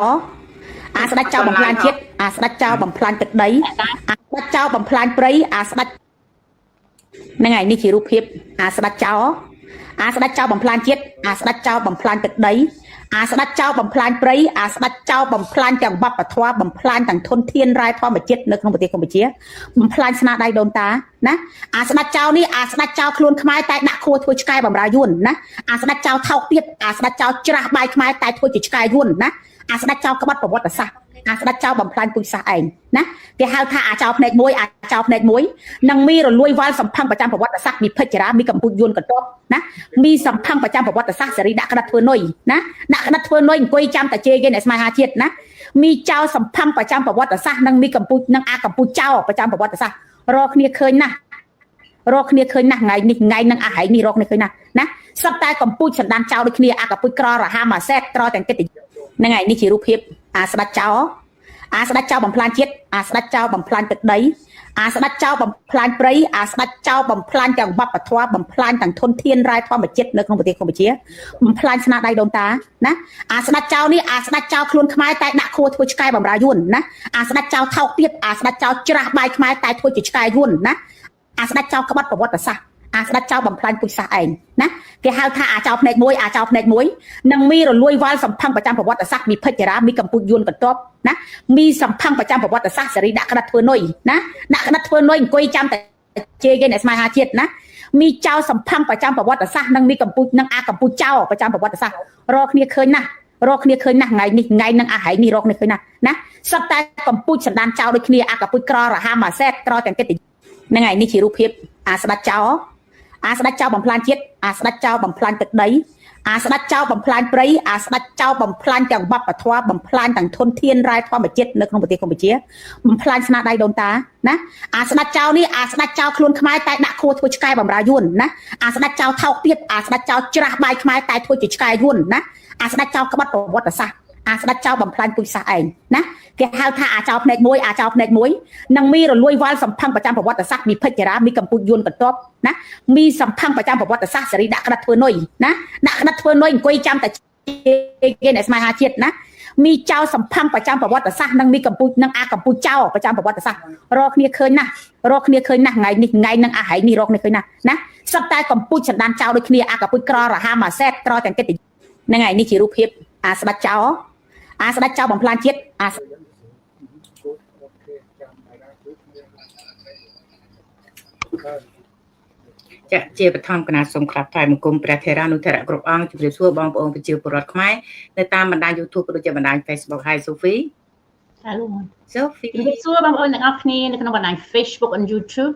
អាស្ដេចចៅបំផ្លាញជាតិអាស្ដេចចៅបំផ្លាញទឹកដីអាស្ដេចចៅបំផ្លាញព្រៃអាស្ដេចហ្នឹងហើយនេះជារូបភាពអាស្ដេចចៅអាស្ដេចចៅបំផ្លាញជាតិអាស្ដេចចៅបំផ្លាញទឹកដីអាស្ដេចចៅបំផ្លាញព្រៃអាស្ដេចចៅបំផ្លាញទាំងវប្បធម៌បំផ្លាញទាំងធនធានរ៉ែធម្មជាតិនៅក្នុងប្រទេសកម្ពុជាបំផ្លាញស្នាដៃដូនតាណាអាស្ដេចចៅនេះអាស្ដេចចៅខ្លួនខ្មែរតែដាក់ខួរធ្វើឆ្កែបំរើយួនណាអាស្ដេចចៅថោកទៀតអាស្ដេចចៅច្រាស់បាយខ្មែរតែធ្វើជាឆ្កែយួនណាអាស្ដេចចៅក្បត់ប្រវត្តិសាស្ត្រអាស្ដេចចៅបំផ្លាញពូជសាសន៍ឯងណាគេហៅថាអាចោភ្នែកមួយអាចោភ្នែកមួយនឹងមីរលួយវល់សំផឹងប្រចាំប្រវត្តិសាស្ត្រមីភិចរាមីកម្ពុជាយួនកន្ទប់ណាមីសំផឹងប្រចាំប្រវត្តិសាស្ត្រសេរីដាក់ក្តាត់ធ្វើនុយណាដាក់ក្តាត់ធ្វើនុយអង្គុយចាំតាជេគេអ្នកស្មារហាជាតិណាមីចៅសំផឹងប្រចាំប្រវត្តិសាស្ត្រនិងមីកម្ពុជានិងអាកម្ពុជាចៅប្រចាំប្រវត្តិសាស្ត្ររកគ្នាឃើញណាស់រកគ្នាឃើញណាស់ថ្ងៃនេះថ្ងៃនឹងអាហែងនេះរកគ្នាឃើញណាស់ណាសត្វតែកម្ពុជាសណ្ដានចៅដូចគ្នាអាកម្ពុជាក្ររហាម៉ាសេតក្រទាំងកិត្តិហ្នឹងហើយនេះជារូបភាពអាស្ដេចចៅអាស្ដេចចៅបំផ្លាញជាតិអាស្ដេចចៅបំផ្លាញទឹកដីអាស្ដេចចៅបំផ្លាញព្រៃអាស្ដេចចៅបំផ្លាញទាំងវប្បធម៌បំផ្លាញទាំងធនធានរ៉ែធម្មជាតិនៅក្នុងប្រទេសកម្ពុជាបំផ្លាញស្នាដៃដូនតាណាអាស្ដេចចៅនេះអាស្ដេចចៅខ្លួនខ្មែរតែដាក់ខួរធ្វើឆ្កែបំរើយួនណាអាស្ដេចចៅថោកទៀតអាស្ដេចចៅច្រាស់បាយខ្មែរតែធ្វើជាឆ្កែយួនណាអាស្ដេចចៅក្បត់ប្រវត្តិសាស្ត្រអាស្ដេចចៅបំផ្លាញពូជសាសន៍ឯងណាគេហៅថាអាចោភ្នែកមួយអាចោភ្នែកមួយនឹងមីរលួយវល់សំផឹងប្រចាំប្រវត្តិសាស្ត្រមីភិចរាមីកម្ពុជាយួនកន្ទប់ណាមីសំផឹងប្រចាំប្រវត្តិសាស្ត្រសេរីដាក់ក្តាត់ធ្វើនុយណាដាក់ក្តាត់ធ្វើនុយអង្គុយចាំតែជេរគេអ្នកស្មារហាជាតិណាមីចៅសំផឹងប្រចាំប្រវត្តិសាស្ត្រនិងមីកម្ពុជានិងអាកម្ពុជាចៅប្រចាំប្រវត្តិសាស្ត្ររកគ្នាឃើញណាស់រកគ្នាឃើញណាស់ថ្ងៃនេះថ្ងៃនឹងអាហែងនេះរកគ្នាឃើញណាស់ណាសត្វតែកម្ពុជាសណ្ដានចៅដូចគ្នាអាកម្ពុជាក្ររហាម៉ាសេតក្រទាំងកិត្តិហ្នឹងហើយនេះជារូបភាពអាស្ដេចចៅអាស្ដេចចៅបំផ្លាញជាតិអាស្ដេចចៅបំផ្លាញទឹកដីអាស្ដេចចៅបំផ្លាញព្រៃអាស្ដេចចៅបំផ្លាញទាំងវប្បធម៌បំផ្លាញទាំងធនធានរ៉ែធម្មជាតិនៅក្នុងប្រទេសកម្ពុជាបំផ្លាញស្នាដៃដូនតាណាអាស្ដេចចៅនេះអាស្ដេចចៅខ្លួនខ្មែរតែដាក់ខួរធ្វើឆ្កែបំរើយួនណាអាស្ដេចចៅថោកទៀតអាស្ដេចចៅច្រាស់បាយខ្មែរតែធ្វើជាឆ្កែយួនណាអាស្ដេចចៅក្បត់ប្រវត្តិសាស្ត្រអាស្ដេចចៅបំផ្លាញពូជសាសន៍ឯងណាគេហៅថាអាចោភ្នែកមួយអាចោភ្នែកមួយនឹងមីរលួយវល់សំផឹងប្រចាំប្រវត្តិសាស្ត្រមីភិចរាមីកម្ពុជាយួនកន្ទប់ណាមីសំផឹងប្រចាំប្រវត្តិសាស្ត្រសេរីដាក់ក្តាត់ធ្វើនុយណាដាក់ក្តាត់ធ្វើនុយអង្គុយចាំតែគេអ្នកស្មារហាជាតិណាមីចៅសំផឹងប្រចាំប្រវត្តិសាស្ត្រនិងមីកម្ពុជានិងអាកម្ពុជាចៅប្រចាំប្រវត្តិសាស្ត្ររកគ្នាឃើញណាស់រកគ្នាឃើញណាស់ថ្ងៃនេះថ្ងៃនឹងអាហែងនេះរកគ្នាឃើញណាស់ណាសត្វតែកម្ពុជាសណ្ដានចៅដូចគ្នាអាកម្ពុជាក្ររហាម៉ាសេតក្រទាំងកិត្តិហ្នឹងហើយនេះជារូបភាពអាស្ដេចចៅអាស្ដេចចៅបំផ្លាញជាតិអា ចាជាបឋមកណាសូមក្រាបថ្វាយបង្គំព្រះថេរានុថេរៈគ្រប់អង្គជម្រាបសួរបងប្អូនប្រជាពលរដ្ឋខ្មែរនៅតាមបណ្ដាញ YouTube ក៏ដូចជាបណ្ដាញ Facebook ហើយសូហ្វី ចាលោក សូហ្វី ជម្រាបសួរបងប្អូនទាំងអស់គ្នានៅក្នុងបណ្ដាញ Facebook and YouTube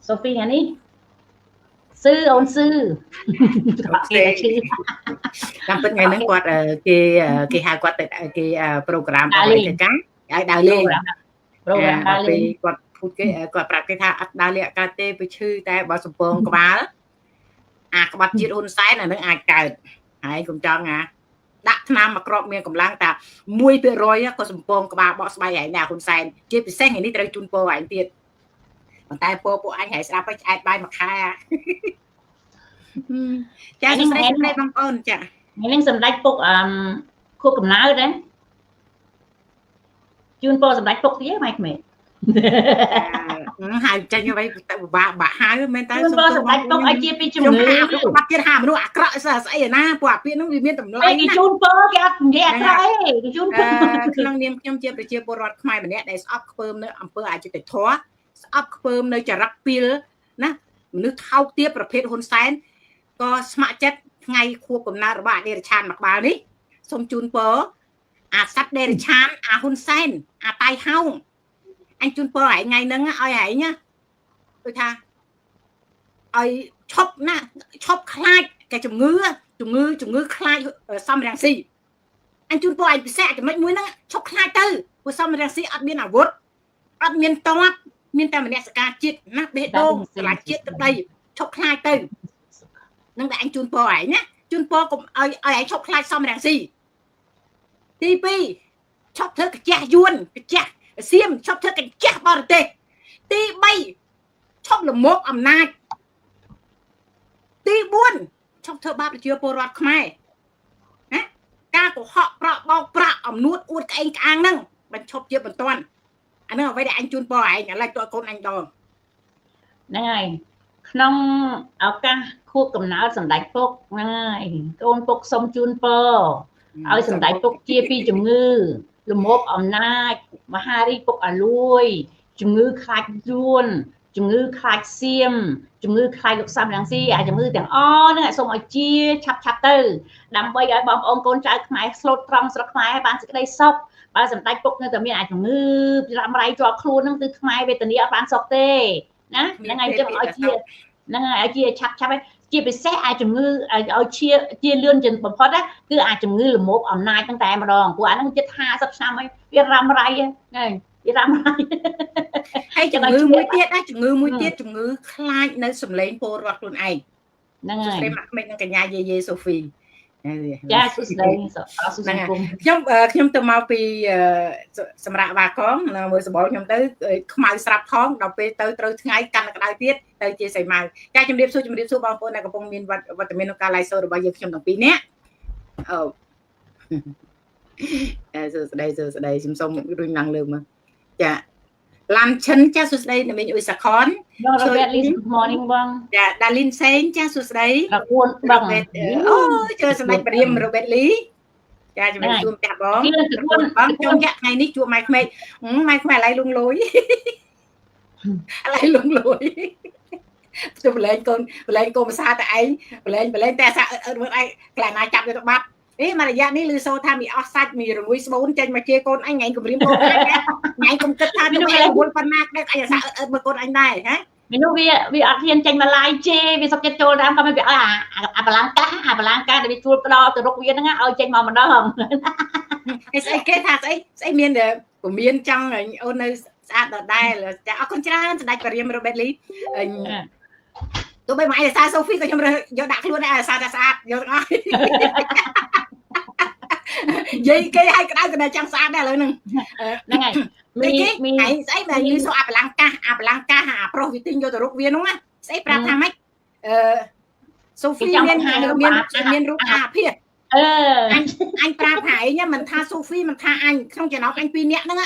សូហ្វីថ្ងៃនេះស៊ឺអូនស៊ឺ គេឈឺតាមពិតថ្ងៃហ្នឹងគាត់គេគេហៅគាត់ទៅគេប្រូក្រាមរបស់ធ្វើការឲ្យដើរលេង ប្រូក្រាមដើរលេង គាត់ភូតគេគាត់ប្រាប់គេថាអត់ដើរលេងអត់កើតទេទៅឈឺតែបើសំពងក្បាលអាក្បាត់ជាតិហ៊ុនសែនអានឹងអាចកើតហើយកុំចង់អាដាក់ថ្នាំមកក្របមានកម្លាំងតា1%ក៏សំពងក្បាលបកស្បែកឯងណាហ៊ុនសែនជាពិសេសថ្ងៃនេះត្រូវជូនពរឯងទៀតប៉ុន្តែពរពួកអញហើយស្ដាប់ទៅឆ្អែតបាយមួយខែចាសួស្តីស្រីបងប្អូនចា ថ្ងៃនេះសម្ដេចពុកអឺខួបកំណើតដែរជូនពរសម្ដេចពុកទៀតម៉ែក្មេក ហៅចេញអ្វីទៅពិបាកបាក់ហៅមែនតើ ជូនពរសម្ដេចពុកឲ្យជាពីជំងឺ បាត់ទៀតហាមនុស្សអាក្រក់ស្អីឯណាពួកអាពាក្យហ្នឹងវាមានតម្លៃ គេជូនពរគេអត់និយាយអាក្រក់អីគេជូនពរ ក្នុងនាមខ្ញុំជាប្រជាពលរដ្ឋខ្មែរម្នាក់ដែលស្អប់ខ្ពើមនៅអំពើអយុត្តិធម៌ស្អប់ខ្ពើមនៅចរិតពីលណាមនុស្សថោកទាបប្រភេទហ៊ុនសែនក៏ស្ម័គ្រចិត្តថ្ងៃខួបកំណើតរបស់អដេរឆានមួយក្បាលនេះសូមជូនពរអាសត្វដេរឆានអាហ៊ុនសែនអាតៃហោងអញជូនពរឯងថ្ងៃហ្នឹងឲ្យឯងណាដូចថាឲ្យឈប់ណាឈប់ខ្លាចតែជំងឺជំងឺជំងឺខ្លាចសំរងស៊ីអញជូនពរឯងពិសេសចំណុចមួយហ្នឹងឈប់ខ្លាចទៅព្រោះសំរងស៊ីអត់មានអាវុធអត់មានតបមានតែមនសិការជាតិណាបេះដូងស្រឡាញ់ជាតិទឹកដីឈប់ខ្លាចទៅនឹងតែអញជូនពរឯងណាជូនពរកុំឲ្យឲ្យឯងឈប់ខ្លាចសំរងស៊ីទី2ឈប់ធ្វើកាជះយួនកញ្ជះសៀមឈប់ធ្វើកញ្ជះបរទេសទី3ឈប់លមោកអំណាចទី4ឈប់ធ្វើបាបប្រជាពលរដ្ឋខ្មែរណាការ កុហកប្រក់បោកប្រាក់អំនួតអួតក្អេងក្អាងហ្នឹងបញ្ឈប់ជាបន្ទាន់អាហ្នឹងអ្វីដែលអញជូនពរឯងឥឡូវតើកូនអញដល់ហ្នឹងហើយក្នុងឱកាសខួបកំណើតសម្ដេចពុកហ្នឹងហើយកូនពុកសូមជូនពរឲ្យសម្ដេចពុកជាពីជំងឺលមោបអំណាចមហារីពុកអាលួយជំងឺខ្លាចយួនជំងឺខ្លាចសៀមជំងឺខ្លាចលោកសំរងស៊ីអាជំងឺទាំងអស់ហ្នឹងសូមឲ្យជាឆាប់ឆាប់ទៅដើម្បីឲ្យបងប្អូនកូនចៅខ្មែរស្លូតត្រង់ស្រុកខ្មែរបានសេចក្តីសុខបើសម្ដេចពុកនៅតែមានអាជំងឺរ៉ាំរ៉ៃជាប់ខ្លួនហ្នឹងគឺខ្មែរវេទនាអត់បានសុខទេណាហ្នឹងហើយចឹងឲ្យជាហ្នឹងហើយឲ្យជាឆាប់ឆាប់ជាពិសេសអាចជំងឺឲ្យជាលឿនបំផុតណាគឺអាចជំងឺលមោបអំណាចហ្នឹងតែម្ដងព្រោះអាហ្នឹងជិត50ឆ្នាំហើយវារ៉ាំរ៉ៃហ្នឹងវារ៉ាំរ៉ៃហើយជំងឺមួយទៀតណាជំងឺមួយទៀតជំងឺខ្លាចនៅសម្លេងពលរដ្ឋខ្លួនឯងហ្នឹងហើយស្រីម៉ាក់ក្មេកនិងកញ្ញាយេយេសូហ្វីចាសួស្តីអរសង្គមខ្ញុំទៅមកពីសម្រាប់វ៉ាកងមើលសបល់ខ្ញុំទៅខ្មៅស្រាប់ផងដល់ពេលទៅត្រូវថ្ងៃកាន់ក្តៅទៀតទៅជាសីម៉ៅចាជំរាបសួរជំរាបសួរបងប្អូនដែលកំពុងមានវត្តមានក្នុងការ live show របស់យើងខ្ញុំទាំងពីរនាក់អូសួស្តីសួស្តីខ្ញុំសូមរុញឡើងលើមកចាឡានឈិនចាសួស្តីនៅមីងអ៊ុយសាខនបងរ៉ូបេតលី Good morning បងចាដាលីនសេងចាសួស្តីរកួនបងអូជើសម្ដេចព្រាមរ៉ូបេតលីចាជំរាបសួរម្ចាស់បងបងខ្ញុំចាថ្ងៃនេះជួបម៉ែក្មេកម៉ែក្មេកឥឡូវលងលួយឥឡូវលងលួយទៅបលែងកូនបលែងកូនភាសាតែឯងបលែងបលែងតែសាអត់មើលឯងខ្លាចណាចាប់យកទៅបាត់អេមករយៈនេះឮសូរថាមានអស់សាច់មានរលួយស្បូនចេញមកជាកូនអញថ្ងៃគម្រាមកូនអញថ្ងៃកុំគិតថាទៅឯងរវល់ប៉ុណ្ណាក្តីអញអាសាអត់មើលកូនអញដែរហ៎មនុស្សវាអត់ហ៊ានចេញមកឡាយជេវាសុខចិត្តចូលតាមក៏មិនវាឲ្យអាបលាំងកាសអាបលាំងកាសដែលវាជួលផ្ដល់ទៅរុកវាហ្នឹងឲ្យចេញមកម្ដងគេស្អីគេថាស្អីស្អីមានពមៀនចង់អូននៅស្អាតដដែលចាអរគុណច្រើនសម្ដេចព្រាមរ៉ូបេតលីទោះបីមកឯសាសូហ្វីក៏ខ្ញុំយកដាក់ខ្លួនដែរអាសាថាស្អាតយកទាំងអស់និយាយគេឲ្យក្តៅក៏នៅចង់ស្អាតដែរឥឡូវហ្នឹងហ្នឹងហើយមីមីឯងស្អីបែរលឺសូអាបលាំងកាសអាបលាំងកាសអាប្រុសវាទិញយកទៅរុកវាហ្នឹងណាស្អីប្រាប់ថាម៉េចអឺសូហ្វីមានមានមានរូបអាភិសអឺអញប្រាប់ថាឯងមិនថាសូហ្វីមិនថាអញក្នុងចំណោមអញពីរនាក់ហ្នឹង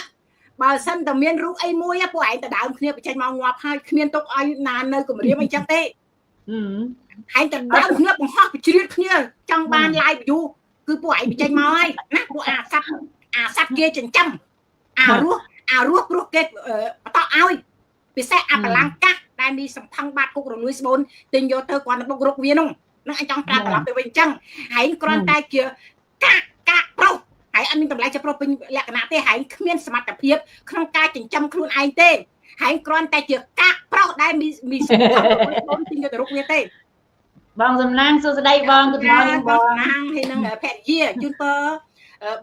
បើសិនតែមានរូបអីមួយពួកឯងទៅដើមគ្នាបញ្ចេញមកងាប់ហើយគ្មានទុកឲ្យណានៅគម្រាមអីចឹងទេឯងទៅដើមគ្នាបង្ហោះបជ្រៀតគ្នាចង់បាន live view គឺពួកឯងបញ្ចេញមកហើយណាពួកអាសត្វគេចិញ្ចឹមអារស់អារស់ព្រោះគេបតក់ឲ្យពិសេសអាបលាំងកាសដែលមានសំផឹងបាតគុករលួយស្បូនទិញយកទៅគាត់នឹងបុករកវានោះនឹងអញចង់ប្រាប់ត្រឡប់ទៅវិញអញ្ចឹងឯងគ្រាន់តែជាកាក់កាក់ប្រុសហើយអត់មានតម្លៃជាប្រុសពេញលក្ខណៈទេហើយគ្មានសមត្ថភាពក្នុងការចិញ្ចឹមខ្លួនឯងទេហើយគ្រាន់តែជាកាក់ប្រុសដែលមានសំផឹងស្បូនទិញយកទៅរកវាទេបងសំណាងសួស្តីបង Good morning បងសំណាងហើយនឹងភរិយាជូនពរ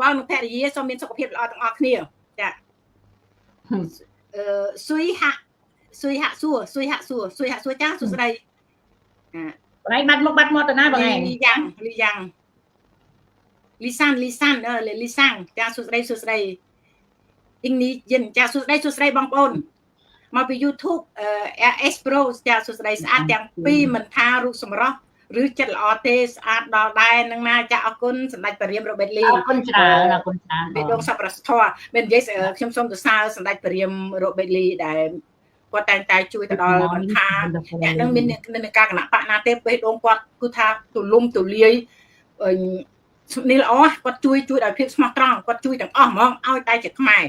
បងនិងភរិយាសូមមានសុខភាពល្អទាំងអស់គ្នាចាអឺស៊ុយហាក់ស៊ុយហាក់សួរស៊ុយហាក់សួរស៊ុយហាក់សួរចាសួស្តីបងឯងបាត់មុខបាត់មាត់ទៅណាបងឯងលីយ៉ាងលីយ៉ាងលីសានលីសានលីសាំងចាសួស្តីសួស្តីអ៊ីងនីយិនចាសួស្តីសួស្តីបងប្អូនមកពី YouTube RS Pro ចាសួស្តីស្អាតទាំងពីរមិនថារូបសម្រស់ឬចិត្តល្អទេស្អាតដល់ដែរនឹងណាចាអរគុណសម្ដេចព្រាមរ៉ូបេតលីអរគុណច្រើនអរគុណច្រើនបេះដូងសប្បុរសធម៌មាននិយាយខ្ញុំសូមសរសើរសម្ដេចព្រាមរ៉ូបេតលីដែលគាត់តែងតែជួយទៅដល់មិនថាអ្នកនឹងមាននិន្នាការគណៈបកណាទេបេះដូងគាត់គឺថាទូលំទូលាយនេះល្អគាត់ជួយដោយភាពស្មោះត្រង់គាត់ជួយទាំងអស់ហ្មងឲ្យតែជាខ្មែរ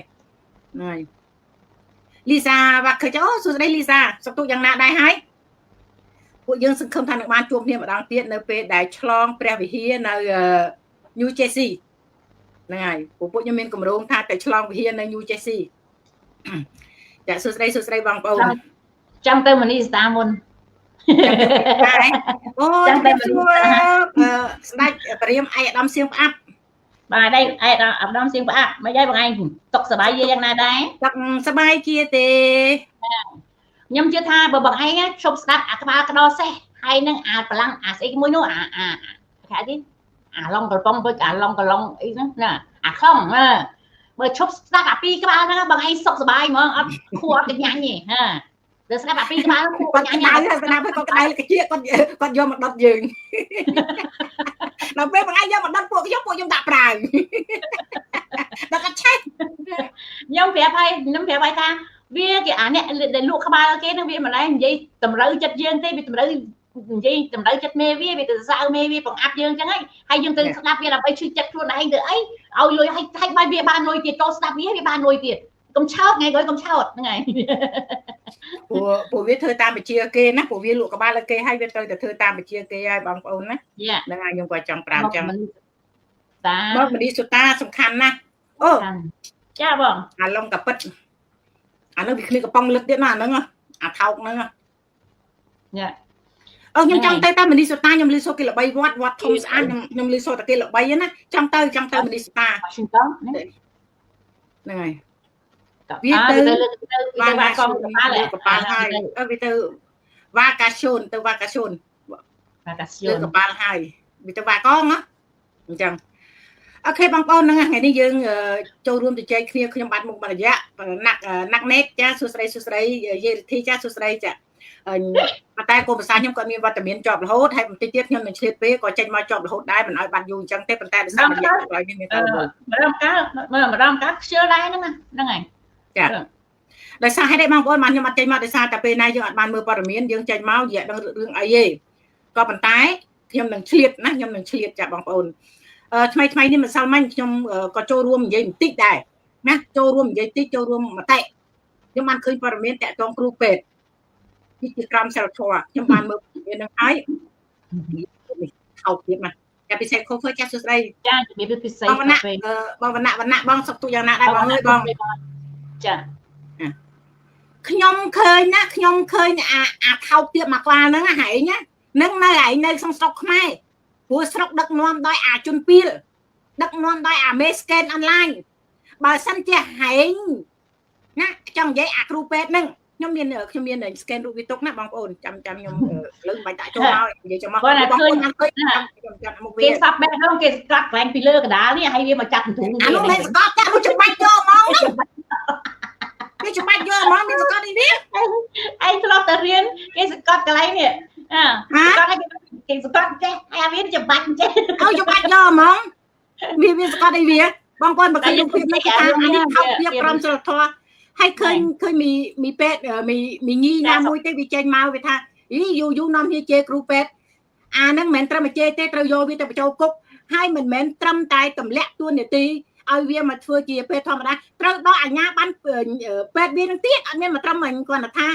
ហ្នឹងហើយលីសាវ៉ាខើអូសួស្តីលីសាសុខទុក្ខយ៉ាងណាដែរហើយពួកយើងសង្ឃឹមថានឹងបានជួបគ្នាម្ដងទៀតនៅពេលដែលឆ្លងព្រះវិហារនៅ New Jersey ហ្នឹងហើយពួកខ្ញុំមានគម្រោងថាទៅឆ្លងវិហារនៅ New Jersey ចាសួស្តីសួស្តីបងប្អូនចាំទៅមនីស្តាមុន អូចាំទៅសួរស្ដេចព្រាមឯកឧត្តមសៀងផ្អាប់បាទឯកឧត្តមសៀងផ្អាប់មិនអីបងឯងសុខសប្បាយយ៉ាងណាដែរសុខសប្បាយជាទេខ្ញុំជឿថាបើបងឯងឈប់ស្ដាប់អាក្បាលក្តោសេះហើយនឹងអាបលាំងអាស្អីមួយនោះអាអាគេទីអាឡុងកំប៉ុងវិចអាឡុងកឡុងអីហ្នឹងណាអាខំបើឈប់ស្ដាប់អាពីរក្បាលហ្នឹងបងឯងសុខសប្បាយហ្មងអត់ខួរអត់កញ្ញាញ់ទេហា ដល់ស្ដាប់អាពីរក្បាលគាត់ក្តៅស្ដាប់គាត់ក្តៅកាជាគាត់គាត់យកមកដុតយើង ដល់ពេលមួយថ្ងៃយកមកដុតពួកខ្ញុំពួកខ្ញុំដាក់ប្រាវដល់ក៏ឆេះខ្ញុំប្រាប់ហើយខ្ញុំប្រាប់ហើយថាវាគេអាអ្នកដែលលក់ក្បាលគេនឹងវាមិនដែរនិយាយតម្រូវចិត្តយើងទេវាតម្រូវនិយាយតម្រូវចិត្តមេវាវាទៅសើមេវាបង្អាប់យើងចឹងហើយហើយយើងទៅស្ដាប់វាដើម្បីឈឺចិត្តខ្លួនឯងទៅអីឲ្យលុយឲ្យឲ្យបាយវាបានលុយទៀតចូលស្ដាប់វាវាបានលុយទៀតកុំឆោតថ្ងៃក្រោយកុំឆោតហ្នឹងហើយពួកវាធ្វើតាមវិជាគេណាពួកវាលក់ក្បាលឲ្យគេហើយវាត្រូវតែធ្វើតាមវិជាគេហើយបងប្អូនណាហ្នឹងហើយខ្ញុំក៏ចង់ប្រាប់ចឹងតាមកមនីសុតាសំខាន់ណាស់អូចាបងអាឡុងកាពិតអានោះវាគ្នាកំប៉ុងលឹកទៀតណាអាហ្នឹងអាថោកហ្នឹងយ៉ាអូខ្ញុំចង់ទៅតាមមនីសូតាខ្ញុំលឺសូគេល្បីវត្តវត្តធំស្អាតខ្ញុំលឺសូតែគេល្បីណាចង់ទៅចង់ទៅមនីសូតាហ្នឹងហើយវាទៅវ៉ាកងកប៉ាល់កប៉ាល់ហើយវាទៅវ៉ាកាឈូនទៅវ៉ាកាឈូនវ៉ាកាឈូនកប៉ាល់ហើយវាទៅវ៉ាកងណាអញ្ចឹងអូខេបងប្អូនហ្នឹងថ្ងៃនេះយើងចូលរួមជជែកគ្នាខ្ញុំបាទមុខបរិយៈណាក់ណាក់ណេតចាសួស្តីសួស្តីយាយរិទ្ធីចាសួស្តីចាប៉ុន្តែគោលភាសាខ្ញុំគាត់មានវត្តមានជាប់រហូតហើយបន្តិចទៀតខ្ញុំនឹងឆ្លៀតពេលក៏ចេញមកជាប់រហូតដែរមិនឲ្យបាត់យូរអញ្ចឹងទេប៉ុន្តែដោយសាររយៈក្រោយនេះមានតែម្ដងកាលម្ដងកាលខ្ជិលដែរហ្នឹងហ្នឹងហើយចាដោយសារហេតុអីបងប្អូនបានខ្ញុំអត់ចេញមកដោយសារតែពេលណាយើងអត់បានមើលព័ត៌មានយើងចេញមកនិយាយដឹងរឿងអីទេក៏ប៉ុន្តែខ្ញុំនឹងឆ្លៀតណាខ្ញុំនឹងឆ្លៀតចាបងប្អូនថ្មីថ្មីនេះម្សិលមិញខ្ញុំក៏ចូលរួមនិយាយបន្តិចដែរណាចូលរួមនិយាយតិចចូលរួមមតិខ្ញុំបានឃើញព័ត៌មានតាក់ទងគ្រូពេទ្យនេះជាក្រមសិលធម៌ខ្ញុំបានមើលព័ត៌មាននឹងហើយនេះថោកទៀតណាចាពិសេសខូខើចាសួស្តីចាជំរាបពិសេសបងវណ្ណៈបងវណ្ណៈវណ្ណៈបងសុខទុក្ខយ៉ាងណាដែរបងអើយបងចាខ្ញុំឃើញណាខ្ញុំឃើញអាថោកទៀតមកក្បាលហ្នឹងហែងណានឹងនៅឯងនៅក្នុងស្រុកខ្មែរព្រោះស្រុកដឹកនាំដោយអាជនពីលដឹកនាំដោយអាមេស្កេនអនឡាញបើសិនជាហែងណាចង់និយាយអាគ្រូពេទ្យហ្នឹងខ្ញុំមាន scan រូបវាទុកណាបងប្អូនចាំខ្ញុំលើមិនបាច់ដាក់ចូលមកនិយាយចាំមកបងប្អូនបានឃើញខ្ញុំចាំមុខវាគេសັບបេះដូងគេស្កាត់កន្លែងពីលើកដាលនេះហើយវាមកចាប់ទ្រូងអានោះមិនស្កាត់ទេនោះច្បាច់យកហ្មងគេច្បាច់យកហ្មងមានស្កាត់នេះវាឯងធ្លាប់តែរៀនគេស្កាត់កន្លែងនេះអើស្កាត់ឲ្យគេស្កាត់ចេះហើយអាវាច្បាច់ចេះឲ្យច្បាច់យកហ្មងវាស្កាត់អីវាបងប្អូនបើឃើញរូបភាពនេះគេថាអានេះថោកភាពក្រមសីលធម៌ហើយឃើញមីពេទ្យមីញីណាមួយទេវាចេញមកវាថាអីយូរយូរនាំគ្នាជេរគ្រូពេទ្យអាហ្នឹងមិនមែនត្រឹមតែជេរទេត្រូវយកវាទៅបញ្ចូលគុកហើយមិនមែនត្រឹមតែទម្លាក់តួនាទីឲ្យវាមកធ្វើជាពេទ្យធម្មតាត្រូវដល់អាជ្ញាប័ណ្ណពេទ្យវានឹងទៀតអត់មានមកត្រឹមគាត់ថា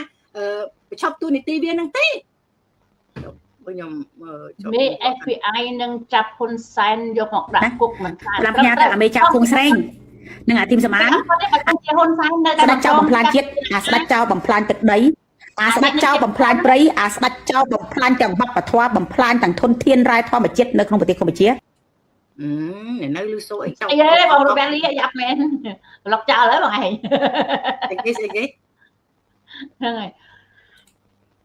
បញ្ឈប់តួនាទីវានឹងទេខ្ញុំមេ FBI នឹងចាប់ហ៊ុនសែនយកមកដាក់គុកមិនខានប្រាប់ញ៉ាតែអាមេចាប់គង់ស្រេងនឹងអាធីមសមានហ៊ុនសែននៅតែស្ដេចចោលបំផ្លាញជាតិអាស្ដេចចោលបំផ្លាញទឹកដីអាស្ដេចចោលបំផ្លាញព្រៃអាស្ដេចចោលបំផ្លាញទាំងវប្បធម៌បំផ្លាញទាំងធនធានរ៉ែធម្មជាតិនៅក្នុងប្រទេសកម្ពុជានៅលឺសូអីចោលអីហេបងរូបែលីយ៉ាប់មែនប្លុកចោលហើយបងឯងស្អីគេស្អីគេហ្នឹងហើយ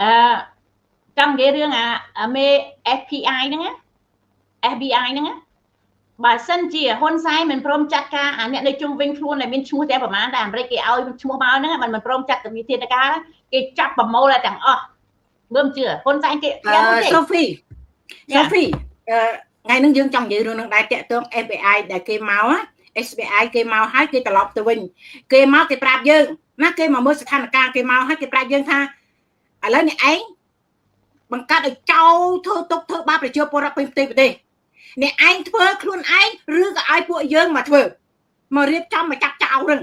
អឺចង់និយាយរឿងអាមេ FBI ហ្នឹងណា FBI ហ្នឹងណាបើសិនជាហ៊ុនសែនមិនព្រមចាត់ការអាអ្នកនៅជុំវិញខ្លួនដែលមានឈ្មោះតែប្រហែលតែអាមេរិកគេឲ្យឈ្មោះមកហ្នឹងមិនព្រមចាត់វិធានការគេចាប់ប្រមូលឲ្យទាំងអស់មើលមិនជឿហ៊ុនសែនគេសូហ្វីសូហ្វីថ្ងៃហ្នឹងយើងចង់និយាយរឿងហ្នឹងដែរតាក់ទង FBI ដែលគេមក FBI គេមកហើយគេត្រឡប់ទៅវិញគេមកគេប្រាប់យើងណាគេមកមើលស្ថានភាពគេមកហើយគេប្រាប់យើងថាឥឡូវនេះឯងបង្កើតឲ្យចោលធ្វើទុកធ្វើបាបប្រជាពលរដ្ឋពេញផ្ទៃប្រទេសអ្នកឯងធ្វើខ្លួនឯងឬក៏ឲ្យពួកយើងមកធ្វើមករៀបចំមកចាប់ចោលហ្នឹង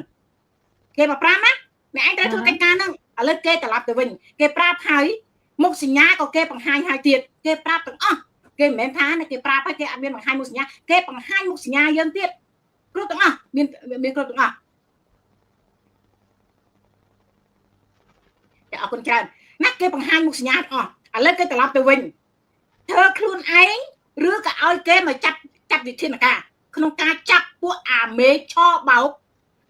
គេមកប្រាប់ណាអ្នកឯងត្រូវធ្វើកិច្ចការហ្នឹងឥឡូវគេត្រឡប់ទៅវិញគេប្រាប់ហើយមុខសញ្ញាក៏គេបង្ហាញហើយទៀតគេប្រាប់ទាំងអស់គេមិនមែនថាគេប្រាប់ហើយគេអត់មានបង្ហាញមុខសញ្ញាគេបង្ហាញមុខសញ្ញាយើងទៀតគ្រប់ទាំងអស់មានគ្រប់ទាំងអស់តែអរគុណច្រើនណាគេបង្ហាញមុខសញ្ញាទាំងអស់ឥឡូវគេត្រឡប់ទៅវិញធ្វើខ្លួនឯងឬក៏ឲ្យគេមកចាប់វិធានការក្នុងការចាប់ពួកអាមេឆបោក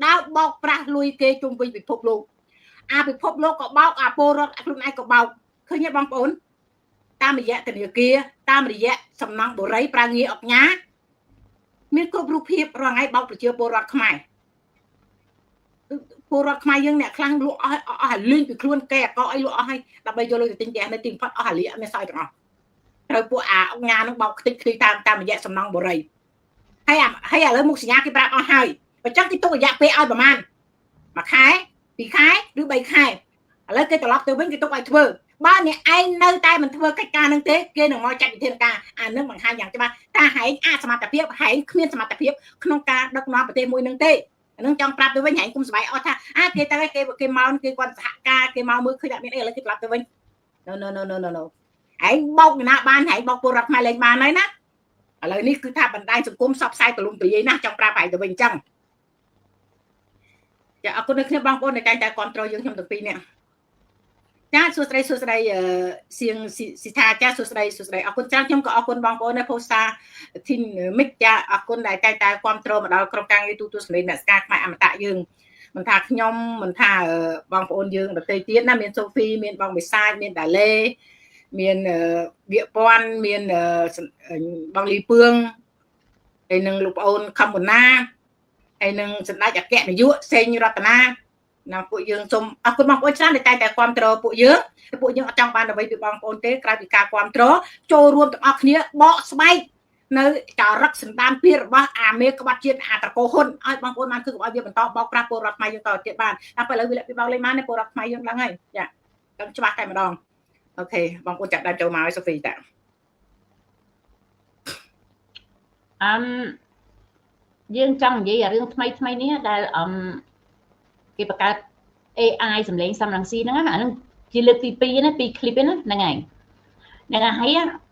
ដើរបោកប្រាស់លុយគេជុំវិញពិភពលោកអាពិភពលោកក៏បោកអាពលរដ្ឋខ្លួនឯងក៏បោកឃើញទេបងប្អូនតាមរយៈធនាគារតាមរយៈសំណង់បុរីប្រាងារអុកញ៉ាមានគ្រប់រូបភាពរាល់ថ្ងៃបោកប្រជាពលរដ្ឋខ្មែរពលរដ្ឋខ្មែរយើងអ្នកខ្លាំងលក់អស់អស់ឲ្យលេងពីខ្លួនគេអកអីលក់អស់ឲ្យដើម្បីយកលុយទៅទិញផ្ទះនៅទីបំផុតអស់អាលីអត់មានសោយទាំងអស់ ត្រូវពួកអាអង្គញានឹងបោកខ្ទេចខ្ទីតាមរយៈសំណងបុរីហើយឥឡូវមុខសញ្ញាគេប្រាប់អស់ហើយបើចឹងគេទុករយៈពេលឲ្យប្រហែល1ខែ2ខែឬ3ខែឥឡូវគេត្រឡប់ទៅវិញគេទុកឲ្យធ្វើបើអ្នកឯងនៅតែមិនធ្វើកិច្ចការនឹងទេគេនឹងមកចាត់វិធានការអានឹងបង្ហាញយ៉ាងច្បាស់ថាហែងអសមត្ថភាពហែងគ្មានសមត្ថភាពក្នុងការដឹកនាំប្រទេសមួយនឹងទេអានឹងចង់ប្រាប់ទៅវិញហែងគុំសប្បាយអស់ថាអាគេទៅគេគេមកគេគាត់សហការគេមកមើលឃើញអត់មានអីឥឡូវគេត្រឡប់ទៅវិញ no no no no no no ហែងបោកណាបានហែងបោកពលរដ្ឋខ្មែរលេងបានហើយណាឥឡូវនេះគឺថាបណ្ដាញសង្គមសបផ្សាយទលំទលាយណាស់ចង់ប្រាប់ហែងទៅវិញអញ្ចឹងចាអរគុណដល់គ្នាបងប្អូនដែលតែងតែគ្រប់គ្រងយើងខ្ញុំទាំងពីរនាក់ចាសួស្តីសួស្តីសៀងស៊ីថាចាសួស្តីសួស្តីអរគុណច្រើនខ្ញុំក៏អរគុណបងប្អូននៅផូស្តាធីនមិចចាអរគុណដែលតែងតែគ្រប់គ្រងមកដល់ក្រុមការងារទូទួលសម្លេងអ្នកស្ការខ្មែរអមតៈយើងមិនថាខ្ញុំមិនថាបងប្អូនយើងដទៃទៀតណាមានសូហ្វីមានបងបិសាចមានដាឡេមានវៀកពាន់មានបងលីពឿងហើយនឹងលោកប្អូនខំបូណាហើយនឹងសម្ដេចអគ្គនាយកសេងរតនាណាពួកយើងសូមអរគុណបងប្អូនច្រើនដែលតែងតែគ្រប់គ្រងពួកយើងពួកយើងអត់ចង់បានអ្វីពីបងប្អូនទេក្រៅពីការគ្រប់គ្រងចូលរួមទាំងអស់គ្នាបកស្បែកនៅចរិតសន្តានពីរបស់អាមេក្បត់ជាតិអាត្រកូលហ៊ុនឲ្យបងប្អូនបានគឺកុំឲ្យវាបន្តបោកប្រាស់ពលរដ្ឋខ្មែរយើងតទៀតបានតែពេលឥឡូវវាលាក់ពីបោកលេងបានពលរដ្ឋខ្មែរយើងដឹងហើយចាដឹងច្បាស់តែម្ដងអូខេបងប្អូនចាប់ដើមចូលមកឲ្យសូហ្វីតាអឹមយើងចង់និយាយរឿងថ្មីថ្មីនេះដែលអឹមគេបង្កើត AI សម្លេងសំរងស៊ីហ្នឹងអាហ្នឹងជាលើកទី2ណា2 clip ហ្នឹងហ្នឹងហើយហ្នឹងហើយ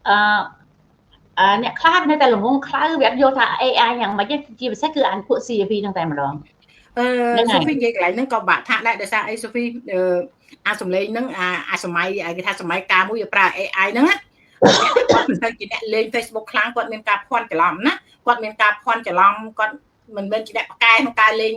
អឺអ្នកខ្លះនៅតែល្ងងខ្លៅវាអត់យល់ថា AI យ៉ាងម៉េចជាពិសេសគឺអានពួក CAP ហ្នឹងតែម្ដងអឺសូហ្វីនិយាយកន្លែងហ្នឹងក៏បាក់ថាដែរដោយសារអីសូហ្វីអាសម្លេងហ្នឹងអាសម័យគេថាសម័យកាលមួយវាប្រើ AI ហ្នឹងណាគាត់មិនទៅជាអ្នកលេង Facebook ខ្លាំងគាត់មានការភ័ន្តច្រឡំណាគាត់មានការភ័ន្តច្រឡំគាត់មិនមែនជាអ្នកបកកែក្នុងការលេង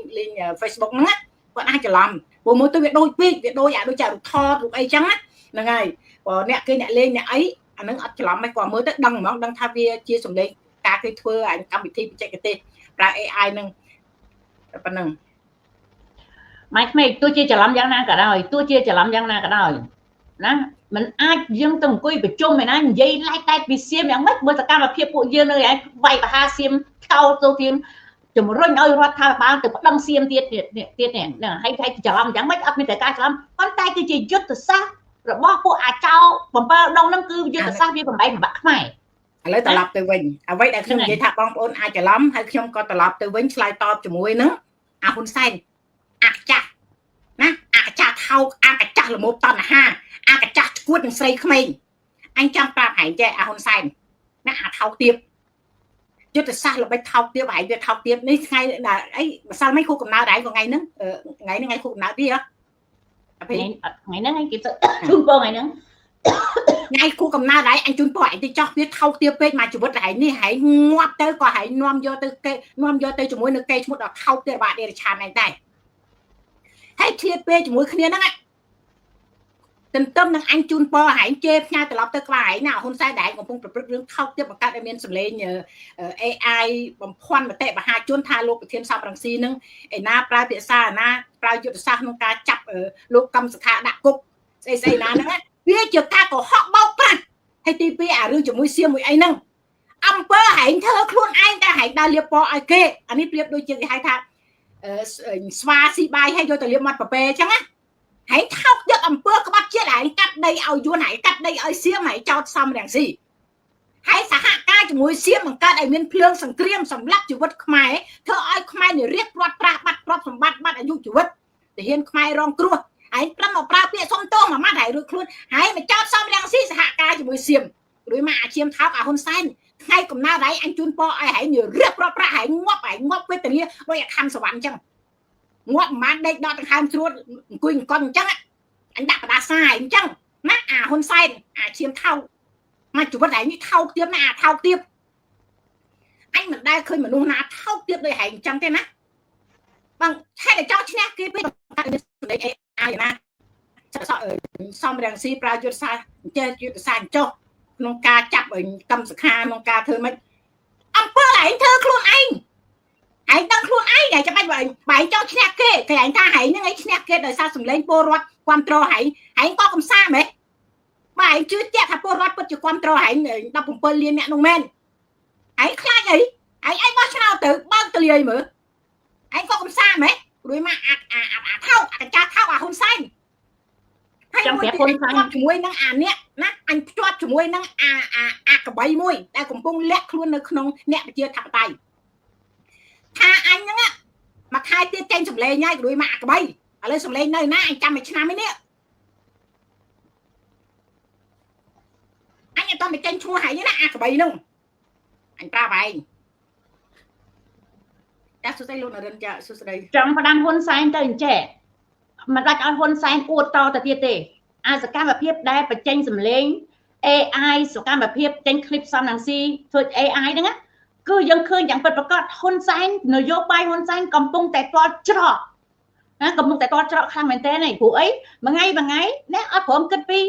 Facebook ហ្នឹងណាគាត់អាចច្រឡំព្រោះមើលទៅវាដូចពេកវាដូចអាដូចចារូបថតរូបអីចឹងណាហ្នឹងហើយបើអ្នកគេអ្នកលេងអ្នកអីអានឹងអត់ច្រឡំទេគាត់មើលទៅដឹងហ្មងដឹងថាវាជាសម្លេងការគេធ្វើអាកម្មវិធីបច្ចេកទេសប្រើ AI ហ្នឹងតែប៉ុណ្្នឹងម៉ែក្មេកទោះជាច្រឡំយ៉ាងណាក៏ដោយទោះជាច្រឡំយ៉ាងណាក៏ដោយណាมันអាចយើងទៅអង្គុយប្រជុំឯណានិយាយឡែកតែពីសៀមយ៉ាងម៉េចមើលសកម្មភាពពួកយើងនៅឯវាយបហាសៀមខោទៅទៀមជំរុញឲ្យរដ្ឋាភិបាលទៅប្តឹងសៀមទៀតទៀតនេះហ្នឹងហើយតែច្រឡំយ៉ាងម៉េចអត់មានតែការច្រឡំប៉ុន្តែគឺជាយុទ្ធសាស្ត្ររបស់ពួកអាចោ7ដងហ្នឹងគឺយុទ្ធសាស្ត្រវាបំបែកបំបាក់ខ្មែរឥឡូវត្រឡប់ទៅវិញអ្វីដែលខ្ញុំនិយាយថាបងប្អូនអាចច្រឡំហើយខ្ញុំក៏ត្រឡប់ទៅវិញឆ្លើយតបជាមួយនឹងអាហ៊ុនសែនអាចាស់ណាអាចាស់ថោកអាកាចាស់ល្មោបតណ្ហាអាកាចាស់ឈួតនឹងស្រីក្មេងអញចង់ប្រាប់ឯងចេះអាហ៊ុនសែនណាអាថោកទៀបយុទ្ធសាស្ត្រល្បិចថោកទៀបឯងវាថោកទៀបនេះថ្ងៃអីម្សិលមិញខួបកំណើតឯងក៏ថ្ងៃហ្នឹងថ្ងៃហ្នឹងថ្ងៃខួបកំណើតវាថ្ងៃហ្នឹងឯងគេជូនពរថ្ងៃហ្នឹងថ្ងៃខួបកំណើតឯងអញជូនពរឯងទៅចោះវាថោកទៀបពេកមកជីវិតឯងនេះឯងងាប់ទៅក៏ឯងនាំយកទៅគេនាំយកទៅជាមួយនឹងគេឈ្មោះដល់ថោកទៀបបាក់ដេរឆានឯងដែរហើយធៀបពេលជាមួយគ្នាហ្នឹងទន្ទឹមនឹងអញជូនពរឯងជេរផ្ញើត្រឡប់ទៅក្បាលឯងណាហ៊ុនសែនដែលឯងកំពុងប្រព្រឹត្តរឿងថោកទាបបង្កើតឲ្យមានសម្លេង AI បំភាន់មតិមហាជនថាលោកប្រធានសំរងស៊ីនឹងឯណាប្រើភាសាឯណាប្រើយុទ្ធសាស្ត្រក្នុងការចាប់លោកកម្មសខាដាក់គុកស្អីស្អីណាហ្នឹងវាជាការកុហកបោកប្រាស់ហើយទី2អារឿងជាមួយសៀមមួយអីហ្នឹងអំពើឯងធ្វើខ្លួនឯងតែឯងដើរលាបពណ៌ឲ្យគេអានេះប្រៀបដូចជាគេហៅថាស្វាស៊ីបាយហើយយកទៅលាបមាត់ប្រពេអញ្ចឹងណាហើយថោកយកអំពើក្បត់ជាតិឯងកាត់ដីឲ្យយួនឯងកាត់ដីឲ្យសៀមឯងចោតសំរងស៊ីហើយសហការជាមួយសៀមបង្កើតឲ្យមានភ្លើងសង្គ្រាមសម្លាប់ជីវិតខ្មែរធ្វើឲ្យខ្មែរនិរាជព្រាត់ប្រាសបាត់ទ្រព្យសម្បត្តិបាត់អាយុជីវិតទាហានខ្មែររងគ្រោះឯងប្រឹងមកប្រើពាក្យសុំទោសមួយម៉ាត់ហើយរួចខ្លួនហើយមកចោតសំរងស៊ីសហការជាមួយសៀមរួចមកអាឈាមថោកអាហ៊ុនសែនថ្ងៃកំណើតឯងអញជូនពរឲ្យឯងនិរាជព្រាត់ប្រាសឯងងាប់ឯងងាប់វេទនាដោយអាខំសវណ្ណអញ្ចឹងងាប់ប្រហែលដេកដកដង្ហើមស្រួតអង្គុយអង្គន់អញ្ចឹងអញដាក់បដាសាអញ្ចឹងណាអាហ៊ុនសែនអាឈាមថោកមកជីវិតឯងនេះថោកទៀតណាអាថោកទៀតអញមិនដែលឃើញមនុស្សណាថោកទៀតដូចឯងអញ្ចឹងទេណាបងហេតុតែចង់ឈ្នះគេពេកមានសម្លេង AI ណាសំរងស៊ីប្រើយុទ្ធសាស្ត្រចេះយុទ្ធសាស្ត្រចុះក្នុងការចាប់កម្មសខាក្នុងការធ្វើម៉េចអំពើឯងធ្វើខ្លួនឯងឯងដឹងខ្លួនឯងឯងចាំបាច់បើឯងចង់ឈ្នះគេគេឯងថាឯងហ្នឹងឯងឈ្នះគេដោយសារសម្លេងពលរដ្ឋគ្រប់គ្រងឯងឯងក៏កំសាមហ៎ បើឯងជឿជាក់ថាពលរដ្ឋពិតជាគ្រប់គ្រងឯង17លានអ្នកនោះមែនឯងខ្លាចអីឯងបោះឆ្នោតទៅបើកទលាយមើលឯងក៏កំសាម៉េចរួយមកអាអាថោកអាកញ្ចាស់ថោកអាហ៊ុនសែនហើយ ចង់ប្រាប់ហ៊ុនសែន ជាមួយនឹងអាអ្នកណាអញភ្ជាប់ជាមួយនឹងអាអាអាកបីមួយដែលកំពុងលាក់ខ្លួននៅក្នុងអ្នកប្រជាធិបតេយ្យថាអញហ្នឹងមួយខែទៀតចេញសម្លេងហើយរួយមកអាកបីឥឡូវសម្លេងនៅណាអញចាំមួយឆ្នាំឯនេះអញអត់តទៅចេញឈ្មោះហើយណាអាកបីហ្នឹងអញប្រាប់ឯងចាសួស្តីលោកនរិនចាសួស្តី ចង់ផ្ដាំហ៊ុនសែនទៅអញ្ចេះមិនដាច់ឲ្យហ៊ុនសែនអួតតទៅទៀតទេអាសកម្មភាពដែលបញ្ចេញសម្លេង AI សកម្មភាពចេញคลิปសំរងស៊ីធ្វើ AI ហ្នឹងណាគឺយើងឃើញយ៉ាងពិតប្រាកដហ៊ុនសែននយោបាយហ៊ុនសែនកំពុងតែទាល់ច្រកណាកំពុងតែទាល់ច្រកខ្លាំងមែនទែនឯងព្រោះអីមួយថ្ងៃមួយថ្ងៃណាអត់ព្រមគិតពី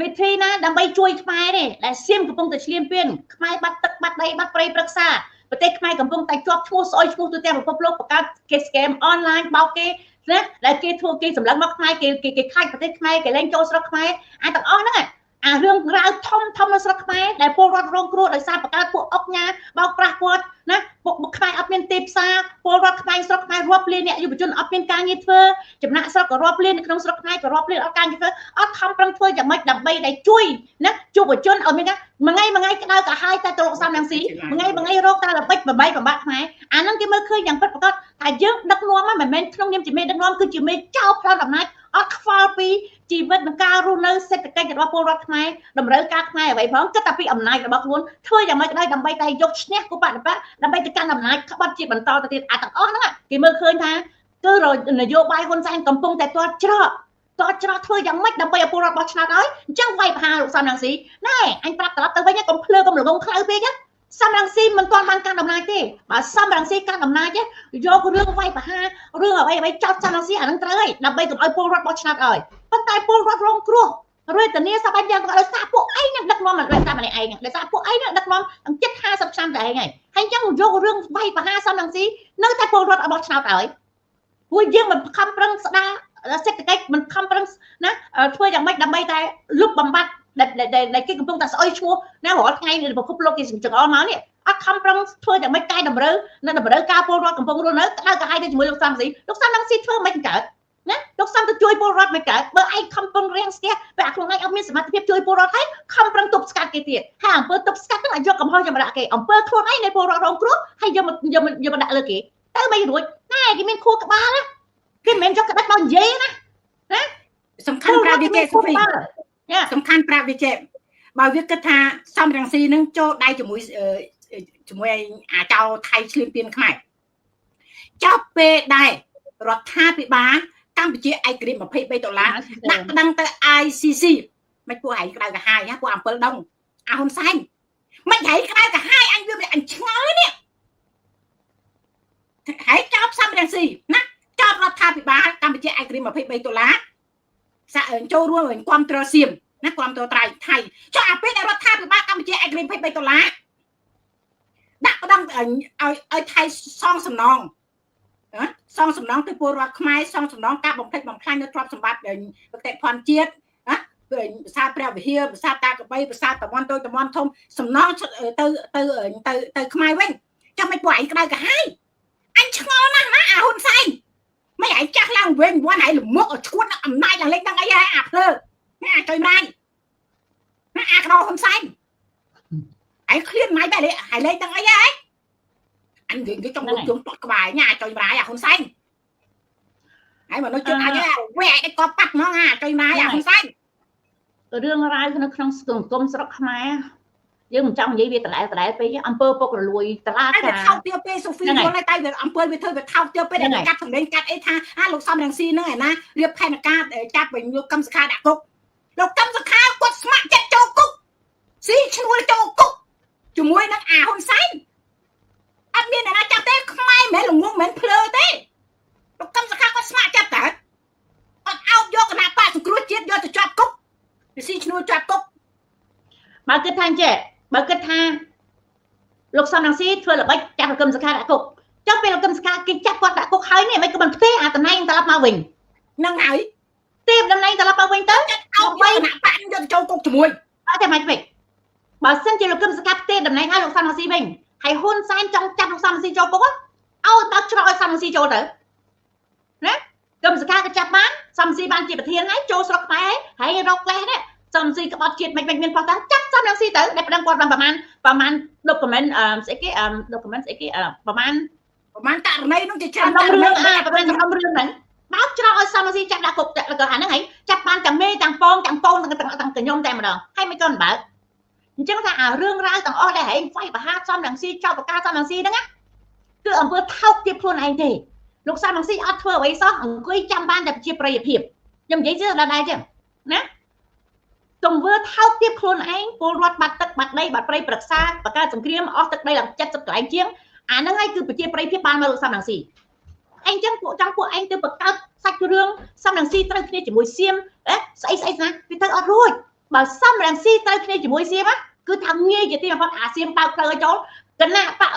វិធីណាដើម្បីជួយខ្មែរទេដែលសៀមកំពុងតែឈ្លានពានខ្មែរបាត់ទឹកបាត់ដីបាត់ព្រៃព្រឹក្សាប្រទេសខ្មែរកំពុងតែជាប់ឈ្មោះស្អុយឈ្មោះទូទាំងពិភពលោកបង្កើតគេ scam អនឡាញបោកគេណាដែលគេធ្វើគេសម្លឹងមកខ្មែរគេគេគេខាច់ប្រទេសខ្មែរគេលែងចូលស្រុកខ្មែរអាទាំងអស់ហ្នឹងអារឿងរ៉ាវធំធំនៅស្រុកខ្មែរដែលពលរដ្ឋរងគ្រោះដោយសារបង្កើតពួកអុកញ៉ាបោកប្រាស់គាត់ណាពួកខ្មែរអត់មានទីផ្សារពលរដ្ឋខ្មែរស្រុកខ្មែររាប់លានអ្នកយុវជនអត់មានការងារធ្វើចំណាក់ស្រុកក៏រាប់លាននៅក្នុងស្រុកខ្មែរក៏រាប់លានអត់ការងារធ្វើអត់ខំប្រឹងធ្វើយ៉ាងម៉េចដើម្បីដែលជួយណាយុវជនឲ្យមានការមួយថ្ងៃមួយថ្ងៃក្តៅក្រហាយតែទៅលោកសំរងស៊ីមួយថ្ងៃមួយថ្ងៃរកតែល្បិចបបែកបំបាក់ខ្មែរអាហ្នឹងគេមើលឃើញយ៉ាងពិតប្រាកដថាយើងដឹកនាំមិនមែនក្នុងនាមជាមេដឹកនាំគឺជាមេចោលប្លន់អំណាចអត់ខ្វល់ពីជីវិតនិងការរស់នៅសេដ្ឋកិច្ចរបស់ពលរដ្ឋខ្មែរតម្រូវការខ្មែរអ្វីផងគិតតែពីអំណាចរបស់ខ្លួនធ្វើយ៉ាងម៉េចក៏ដោយដើម្បីតែយកឈ្នះគូបដិបៈដើម្បីទៅកាន់អំណាចក្បត់ជាបន្តទៅទៀតអាទាំងអស់ហ្នឹងគេមើលឃើញថាគឺនយោបាយហ៊ុនសែនកំពុងតែទាល់ច្រកតច្រកធ្វើយ៉ាងម៉េចដើម្បីឲ្យពលរដ្ឋបោះឆ្នោតឲ្យអញ្ចឹងវាយប្រហារលោកសំរងស៊ីណែអញប្រាប់ត្រឡប់ទៅវិញកុំភ្លើកុំល្ងងខ្លៅពេកណាសំរងស៊ីមិនទាន់បានកាន់អំណាចទេបើសំរងស៊ីកាន់អំណាចយករឿងវាយប្រហាររឿងអ្វីអ្វីចោតសំរងស៊ីអានឹងត្រូវហើយដើម្បីកុំឲ្យពលរដ្ឋបោះឆ្នោតឲ្យប៉ុន្តែពលរដ្ឋរងគ្រោះរេតនាសបែបយ៉ាងក៏ដោយសារពួកឯងនឹងដឹកនាំមិនដោយសារម្នាក់ឯងដោយសារពួកឯងនឹងដឹកនាំជិត50ឆ្នាំតែឯងហើយហើយអញ្ចឹងយករឿងវាយប្រហារសំរងស៊ីនៅតែពលរដ្ឋឲ្យបោះឆ្នោតឲ្យព្រោះយើងមិនខំប្រឹងស្ដារសេដ្ឋកិច្ចមិនខំប្រឹងណាធ្វើយ៉ាងម៉េចដើម្បីតែលុបបំបត្តិដែលគេកំពុងតែស្អុយឈ្មោះណារាល់ថ្ងៃនេះពិភពលោកគេចង្អុលមកនេះអត់ខំប្រឹងធ្វើយ៉ាងម៉េចកែតម្រូវនៅតម្រូវការពលរដ្ឋកំពុងរស់នៅក្តៅក្រហាយទៅជាមួយលោកសំស៊ីលោកសំស៊ីធ្វើមិនកើតណាលោកសំទៅជួយពលរដ្ឋមិនកើតបើឯងខំប្រឹងរាំងស្ទះពេលអាខ្លួនឯងអត់មានសមត្ថភាពជួយពលរដ្ឋហើយខំប្រឹងទប់ស្កាត់គេទៀតហើយអំពើទប់ស្កាត់ហ្នឹងឲ្យយកកំហុសយកមកដាក់គេអំពើខ្លួនឯងនៃពលរដ្ឋរងគ្រោះហើយយកមកយកមកយកមកដាក់លើគេទៅមិនរួចណែគេមានខួរក្បាលណាគេមិនមែនយកក្តាច់មកនិយាយណាណា សំខាន់ប្រាប់វាចេះសុភីសំខាន់ប្រាប់វាចេះបើវាគិតថាសំរងស៊ីនឹងចូលដៃជាមួយជាមួយអាចោថៃឈ្លានពានខ្មែរចប់ពេលដែររដ្ឋាភិបាលកម្ពុជាឯករាជ្យ23ដុល្លារដាក់ប្តឹងទៅ ICC មិនពួកឯងក្តៅក្រហាយណាពួកអំពិលដងអាហ៊ុនសែនមិនឯងក្តៅក្រហាយអញវាអញឆ្ងល់នេះហើយចោទសំរងស៊ីណាចោទរដ្ឋាភិបាលកម្ពុជាឯករាជ្យ23ដុល្លារសាក់ចូលរួមវិញគ្រប់ត្រសៀមណាគ្រប់ត្រត្រៃថៃចុះអាពេលដែលរដ្ឋាភិបាលកម្ពុជាឯករាជ្យ23ដុល្លារដាក់ប្តឹងឲ្យឲ្យថៃសងសំណងណាសងសំណងទៅពលរដ្ឋខ្មែរសងសំណងការបំផ្លិចបំផ្លាញនៅទ្រព្យសម្បត្តិបេតិកភណ្ឌជាតិណាភាសាព្រះវិហារភាសាតាកបីភាសាតំបន់តូចតំបន់ធំសំណងទៅទៅទៅទៅខ្មែរវិញចាំមិនពួកឯងក្តៅក្រហាយអញឆ្ងល់ណាស់ណាអាហ៊ុនសែនមិនឯងចាស់ឡើងវិញវ៉ាន់ឯងលមុកឲ្យឈួតអំណាចឡើងលេខដឹងអីហើយអាភ្លើណាអាចុយម្រាយណាអាក្រហ៊ុនសែនឯងឃ្លានម៉ៃតែហើយលេខដឹងអីហើយអញនិយាយចង់លុបជុំទាត់ក្បែរញ៉ាអាចុយម្រាយអាហ៊ុនសែនហើយមនុស្សជិតអាចវែកឯកប៉ាត់ហ្មងអាចុយម្រាយអាហ៊ុនសែន រឿងរ៉ាវនៅក្នុងសង្គមស្រុកខ្មែរយើងមិនចង់និយាយវាដដែលពេកអំពើពុករលួយតឡា តែ ការ វាថោកទាបពេកសូហ្វីយល់ហើយតែវាអំពើវាធ្វើវាថោកទាបពេកដែលកាត់សម្លេងកាត់អីថាអាលោកសំរងស៊ីហ្នឹងឯណារៀបផែនការចាប់វិញលោកកឹមសុខាដាក់គុកលោកកឹមសុខាគាត់ស្ម័គ្រចិត្តចូលគុកស៊ីឈ្នួលចូលគុកជាមួយនឹងអាហ៊ុនសែនអត់មានអ្នកណាចាប់ទេខ្មែរមិនមែនល្ងងមិនមែនភ្លើទេលោកកឹមសុខាគាត់ស្ម័គ្រចិត្តតើអត់អោបយកគណៈបកសង្គ្រោះជាតិយកទៅជាប់គុកវាស៊ីឈ្នួលជាប់គុក បើគិតថាអញ្ចេះបើគិតថាលោកសំរងស៊ីធ្វើល្បិចចាប់លោកកឹមសុខាដាក់គុកចុះពេលលោកកឹមសុខាគេចាប់គាត់ដាក់គុកហើយនេះមិនក៏មិនផ្ទេអាតំណែងត្រឡប់មកវិញ ហ្នឹងហើយ ទេតំណែងត្រឡប់មកវិញទៅ ដើម្បីគណៈបកយកចូលគុកជាមួយ អត់ទេម៉េចវិញបើសិនជាលោកគឹមសកាផ្ទេតំណែងឲ្យលោកសំរងស៊ីវិញហើយហ៊ុនសែនចង់ចាប់លោកសំរងស៊ីចូលគុកឲ្យបើកច្រកឲ្យសំរងស៊ីចូលទៅណាគឹមសកាក៏ចាប់បានសំស៊ីបានជាប្រធានហើយចូលស្រុកខ្មែរហើយរកលេសនេះសំស៊ីក្បត់ជាតិមិនមានផុសតាងចាប់សំរងស៊ីទៅដែលប្តឹងគាត់បានប្រមាណ document ស្អីគេ document ស្អីគេប្រមាណ ករណីនោះជាច្រើន ករណីប្រមាណសំរឿងហ្នឹងបើកច្រកឲ្យសំរងស៊ីចាប់ដាក់គុកក៏អាហ្នឹងហើយចាប់បានទាំងមេទាំងពងទាំងកូនទាំងទាំងខ្ញុំតែម្ដងហើយមិនក៏មិនបើកអញ្ចឹងថាអារឿងរ៉ាវទាំងអស់ដែលហែងវាយប្រហារសំរងស៊ីចោតប្រការសំរងស៊ីហ្នឹងណាគឺអំពើថោកទាបខ្លួនឯងទេលោកសំរងស៊ីអត់ធ្វើអ្វីសោះអង្គុយចាំបានតែប្រជាប្រិយភាពខ្ញុំនិយាយជឿដល់ដែរចឹងណាទង្វើថោកទាបខ្លួនឯងពលរដ្ឋបាត់ទឹកបាត់ដីបាត់ព្រៃប្រឹក្សាបង្កើតសង្គ្រាមអស់ទឹកដីឡើង70កន្លែងជាងអាហ្នឹងហើយគឺប្រជាប្រិយភាពបានមកលោកសំរងស៊ីអញ្ចឹងពួកចង់ពួកឯងទៅបង្កើតសាច់រឿងសំរងស៊ីត្រូវគ្នាជាមួយសៀមស្អីស្អីណាវាទៅអត់រួចបើសំរងស៊ីត្រូវគ្នាជាមួយសៀមគឺថាងាយជាទីបំផុតអាសៀមបើកផ្លូវឲ្យចូលគណៈបក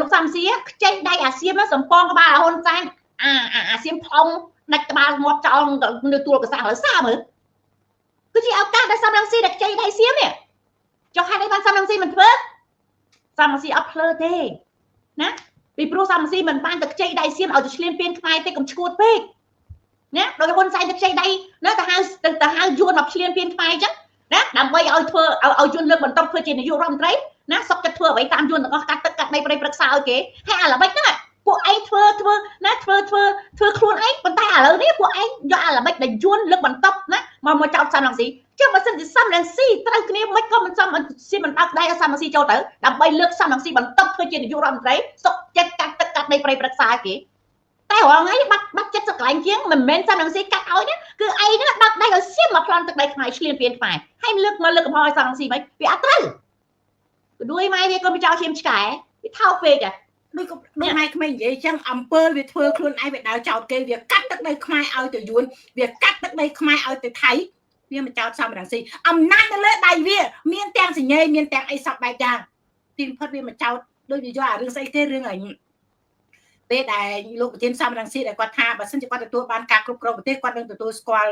លោកសំស៊ីខ្ចីដៃអាសៀមសំពងក្បាលហ៊ុនសែនអាសៀមផ្អងដាច់ក្បាលងាប់ចោលនៅទួលកសាំងលើសាមើលគឺជាឱកាសដែលសំរងស៊ីដែលខ្ចីដៃសៀមនេះចុះហេតុអីបានសំរងស៊ីមិនធ្វើសំរងស៊ីអត់ភ្លើទេណាពីព្រោះសំរងស៊ីមិនបានទៅខ្ចីដៃសៀមឲ្យទៅឆ្លៀនពៀនខ្មែរទេកុំឈួតពេកណាដោយហ៊ុនសែនទៅខ្ចីដៃណាទៅហៅយួនមកឆ្លៀនពៀនខ្មែរអញ្ចឹងណាដើម្បីឲ្យធ្វើឲ្យយួនលើកបន្តធ្វើជានាយករដ្ឋមន្ត្រីណាសុកចិត្តធ្វើអ្វីតាមយួនទាំងអស់កាត់ទឹកកាត់ដីព្រៃព្រឹក្សាឲ្យគេហើយអាល្បិចហ្នឹងពួកឯងធ្វើធ្វើណាធ្វើធ្វើធ្វើខ្លួនឯងប៉ុន្តែឥឡូវនេះពួកឯងយកអាល្បិចដែលយួនលើកបន្តណាមកចោតសំរងស៊ីចុះបើសិនជាសំរងស៊ីត្រូវគ្នាមិនក៏មិនសំស៊ីមិនបើកដៃឲ្យសំរងស៊ីចូលទៅដើម្បីលើកសំរងស៊ីបន្តធ្វើជានាយករដ្ឋមន្ត្រីសុកចិត្តកាត់ទឹកកាត់ដីព្រៃព្រឹក្សាឲ្យគេតែរាល់ថ្ងៃបាត់70កន្លែងជាងមិនមែនសំរងស៊ីកាត់ឲ្យណាគឺឯងហ្នឹងបើកដៃឲ្យសៀមមកប្លន់ទឹកដីខ្មែរឆ្លៀនពៀនខ្មែរហើយលើកមកលើកកំហុសឲ្យសំរងស៊ីមិនវាអត់ត្រូវដួយម៉ែវាក៏មិនចោលឈាមឆ្កែវាថោកពេកហ៎ដូចដូចម៉ែក្មេងនិយាយចឹងអំពើវាធ្វើខ្លួនឯងវាដើរចោតគេវាកាត់ទឹកដីខ្មែរឲ្យទៅយួនវាកាត់ទឹកដីខ្មែរឲ្យទៅថៃវាមិនចោតសំរងស៊ីអំណាចនៅលើដៃវាមានទាំងសញ្ញេមានទាំងអីសពបែបយ៉ាងទីបំផុតវាមិនចោតដូចវាយកអារឿងស្អីទេរឿងអីពេលដែលលោកប្រធានសំរងស៊ីដែលគាត់ថាបើសិនជាគាត់ទទួលបានការគ្រប់គ្រងប្រទេសគាត់នឹងទទួលស្គាល់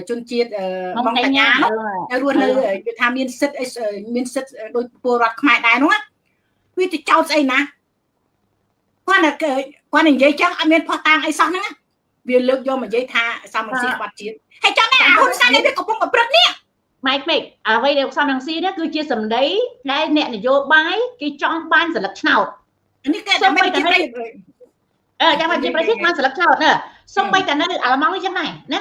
ជនជាតិម៉ុងតាញ៉ានោះរស់នៅគេថាមានសិទ្ធិមានសិទ្ធិដូចពលរដ្ឋខ្មែរដែរនោះវាទៅចោតស្អីណាគាត់និយាយចឹងអត់មានផុសតាងអីសោះហ្នឹងវាលើកយកមកនិយាយថាសំរងស៊ីក្បត់ជាតិហើយចាំតែអាហ៊ុនសែននេះវាកំពុងប្រព្រឹត្តនេះម៉ែក្មេកអ្វីដែលសំរងស៊ីនេះគឺជាសម្ដីដែលអ្នកនយោបាយគេចង់បានសន្លឹកឆ្នោតនេះគេដើម្បីជាប្រ ចាំមកជាប្រទេសបានសន្លឹកឆ្នោតណាសូម្បីតែនៅអាល្លឺម៉ង់នេះចឹងដែរណា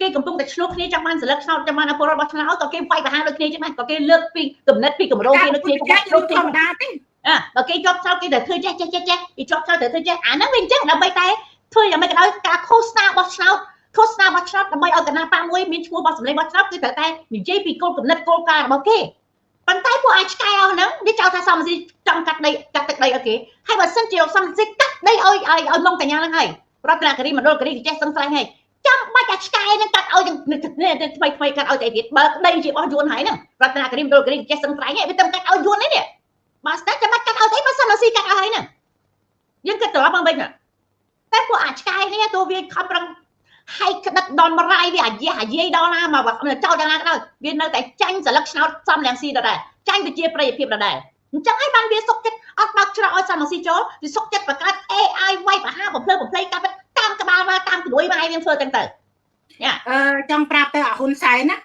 គេកំពុងតែឆ្លោះគ្នាចង់បានសន្លឹកឆ្នោតចង់បានពលរដ្ឋបោះឆ្នោតក៏គេវាយប្រហារដូចគ្នាចឹងដែរក៏គេលើកពីគំនិតពីគម្រោងគេដូចគ្នាធម្មតាទេបើគេជាប់ឆ្នោតគេតែធ្វើចេះចេះចេះចេះគេជាប់ឆ្នោតតែធ្វើចេះអាហ្នឹងវាអញ្ចឹងដើម្បីតែធ្វើយ៉ាងម៉េចក៏ដោយការឃោសនាបោះឆ្នោតឃោសនាបោះឆ្នោតដើម្បីឲ្យគណៈបកមួយមានឈ្មោះបោះសម្លេងបោះឆ្នោតគឺត្រូវតែនិយាយពីគោលគំនិតគោលការណ៍របស់គេប៉ុន្តែពួកអាចឆ្កែអស់ហ្នឹងវាចោទថាសំស៊ីចង់កាត់ដីកាត់ទឹកដីឲ្យគេហើយបើសិនជាសំស៊ីកាត់ដីឲ្យឲ្យម៉ុងតាញ៉ាហ្នឹងហើយរតនគិរីមណ្ឌលគិរីចេះសឹងស្រែងហើយចាំបាច់អាឆ្កែហ្នឹងកាត់ឲ្យថ្មីថ្មីកាត់ឲ្យតែទៀតបើដីជារបស់យួនហើយហ្នឹងរតនគិរីមណ្ឌលគិរីចេះសឹងស្រែងហើយវាទៅកាត់ឲ្យយួននេះបើស្ដាច់ចាំបាច់កាត់ឲ្យទេបើសំស៊ីកាត់ឲ្យហើយហ្នឹងយើងគិតត្រឡប់មកវិញតែពួកអាឆ្កែនេះទោះវាខំប្រឹងហើយក្តិតដល់មរាយវាអាយះអាយាយដល់ណាមកចោលយ៉ាងណាក៏ដោយវានៅតែចាញ់សន្លឹកឆ្នោតសំរងស៊ីដដែលចាញ់ប្រជាប្រិយភាពដដែលអញ្ចឹងហើយបានវាសុកចិត្តអត់បើកច្រកឲ្យសំរងស៊ីចូលវាសុកចិត្តបង្កើត AI វាយប្រហារបំភ្លើបំភ្លៃកាប់តាមក្បាលមកតាមក្រួយមកឲ្យវាធ្វើទាំងទៅចង់ប្រាប់ទៅអាហ៊ុនសែនណា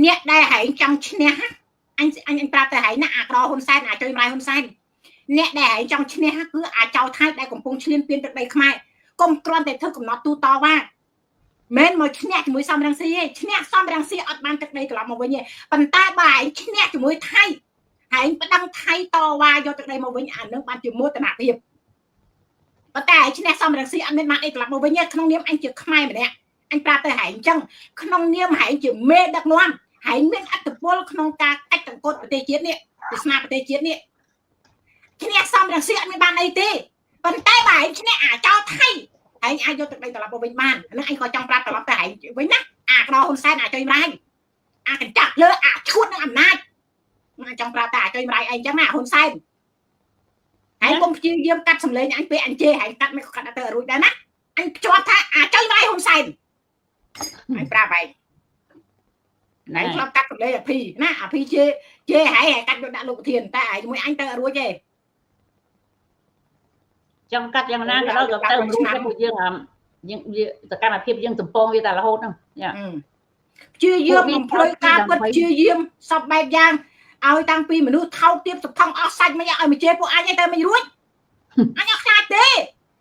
អ្នកដែលហែងចង់ឈ្នះអញប្រាប់ទៅហែងណាអាក្រហ៊ុនសែនអាចុយម្លាយហ៊ុនសែនអ្នកដែលហែងចង់ឈ្នះគឺអាចៅថៃដែលកំពុងឈ្លានពានទឹកដីខ្មែរកុំគ្រាន់តែធ្វើកំណត់ទូតវ៉ាមិនមកឈ្នះជាមួយសំរងស៊ីទេឈ្នះសំរងស៊ីអត់បានទឹកដីត្រឡប់មកវិញទេប៉ុន្តែបើឯងឈ្នះជាមួយថៃឯងប្តឹងថៃតវ៉ាយកទឹកដីមកវិញអានឹងបានជាមោទនភាពប៉ុន្តែឯងឈ្នះសំរងស៊ីអត់មានបានអីត្រឡប់មកវិញទេក្នុងនាមអញជាខ្មែរម្នាក់អញប្រាប់ទៅឯងអញ្ចឹងក្នុងនាមឯងជាមេដឹកនាំឯងមានអធិបុលក្នុងការកាច់ចង្កូតប្រទេសជាតិនេះវាសនាប្រទេសជាតិនេះឈ្នះសំរងស៊ីអត់មានបានអីទេប៉ុន្តែបើឯងឈ្នះអាចោថៃឯងអាចយកទឹកដីត្រឡប់មកវិញបានហ្នឹងអញក៏ចង់ប្រាប់ត្រឡប់ទៅឯងវិញណាអាក្រហ៊ុនសែនអាចុយម្រាយអាកញ្ចាស់លើអាឈួតនឹងអំណាចអញចង់ប្រាប់តែអាចុយម្រាយឯងចឹងណាហ៊ុនសែនឯងកុំព្យាយាមកាត់សម្លេងអញពេលអញជេរឯងកាត់មិនក៏កាត់ទៅរួចដែរណាអញភ្ជាប់ថាអាចុយម្រាយហ៊ុនសែន អញប្រាប់ឯងឯងធ្លាប់កាត់សម្លេងអាភីណាអាភីជេជេហែងកាត់យកដាក់លោកប្រធានតែឯងជាមួយអញទៅអត់រួចទេ ចង់កាត់យ៉ាងណាក៏ដោយក៏ទៅរួចដែរពួកយើងយើងសកម្មភាពយើងសំពងវាតែរហូតហ្នឹង ព្យាយាមបំភ្លុយការពិតព្យាយាមសពបែបយ៉ាងឲ្យតាំងពីមនុស្សថោកទាបសុខំអស់សាច់មិនឲ្យមកជេរពួកអញទៅមិនរួចអញអត់ខ្លាចទេ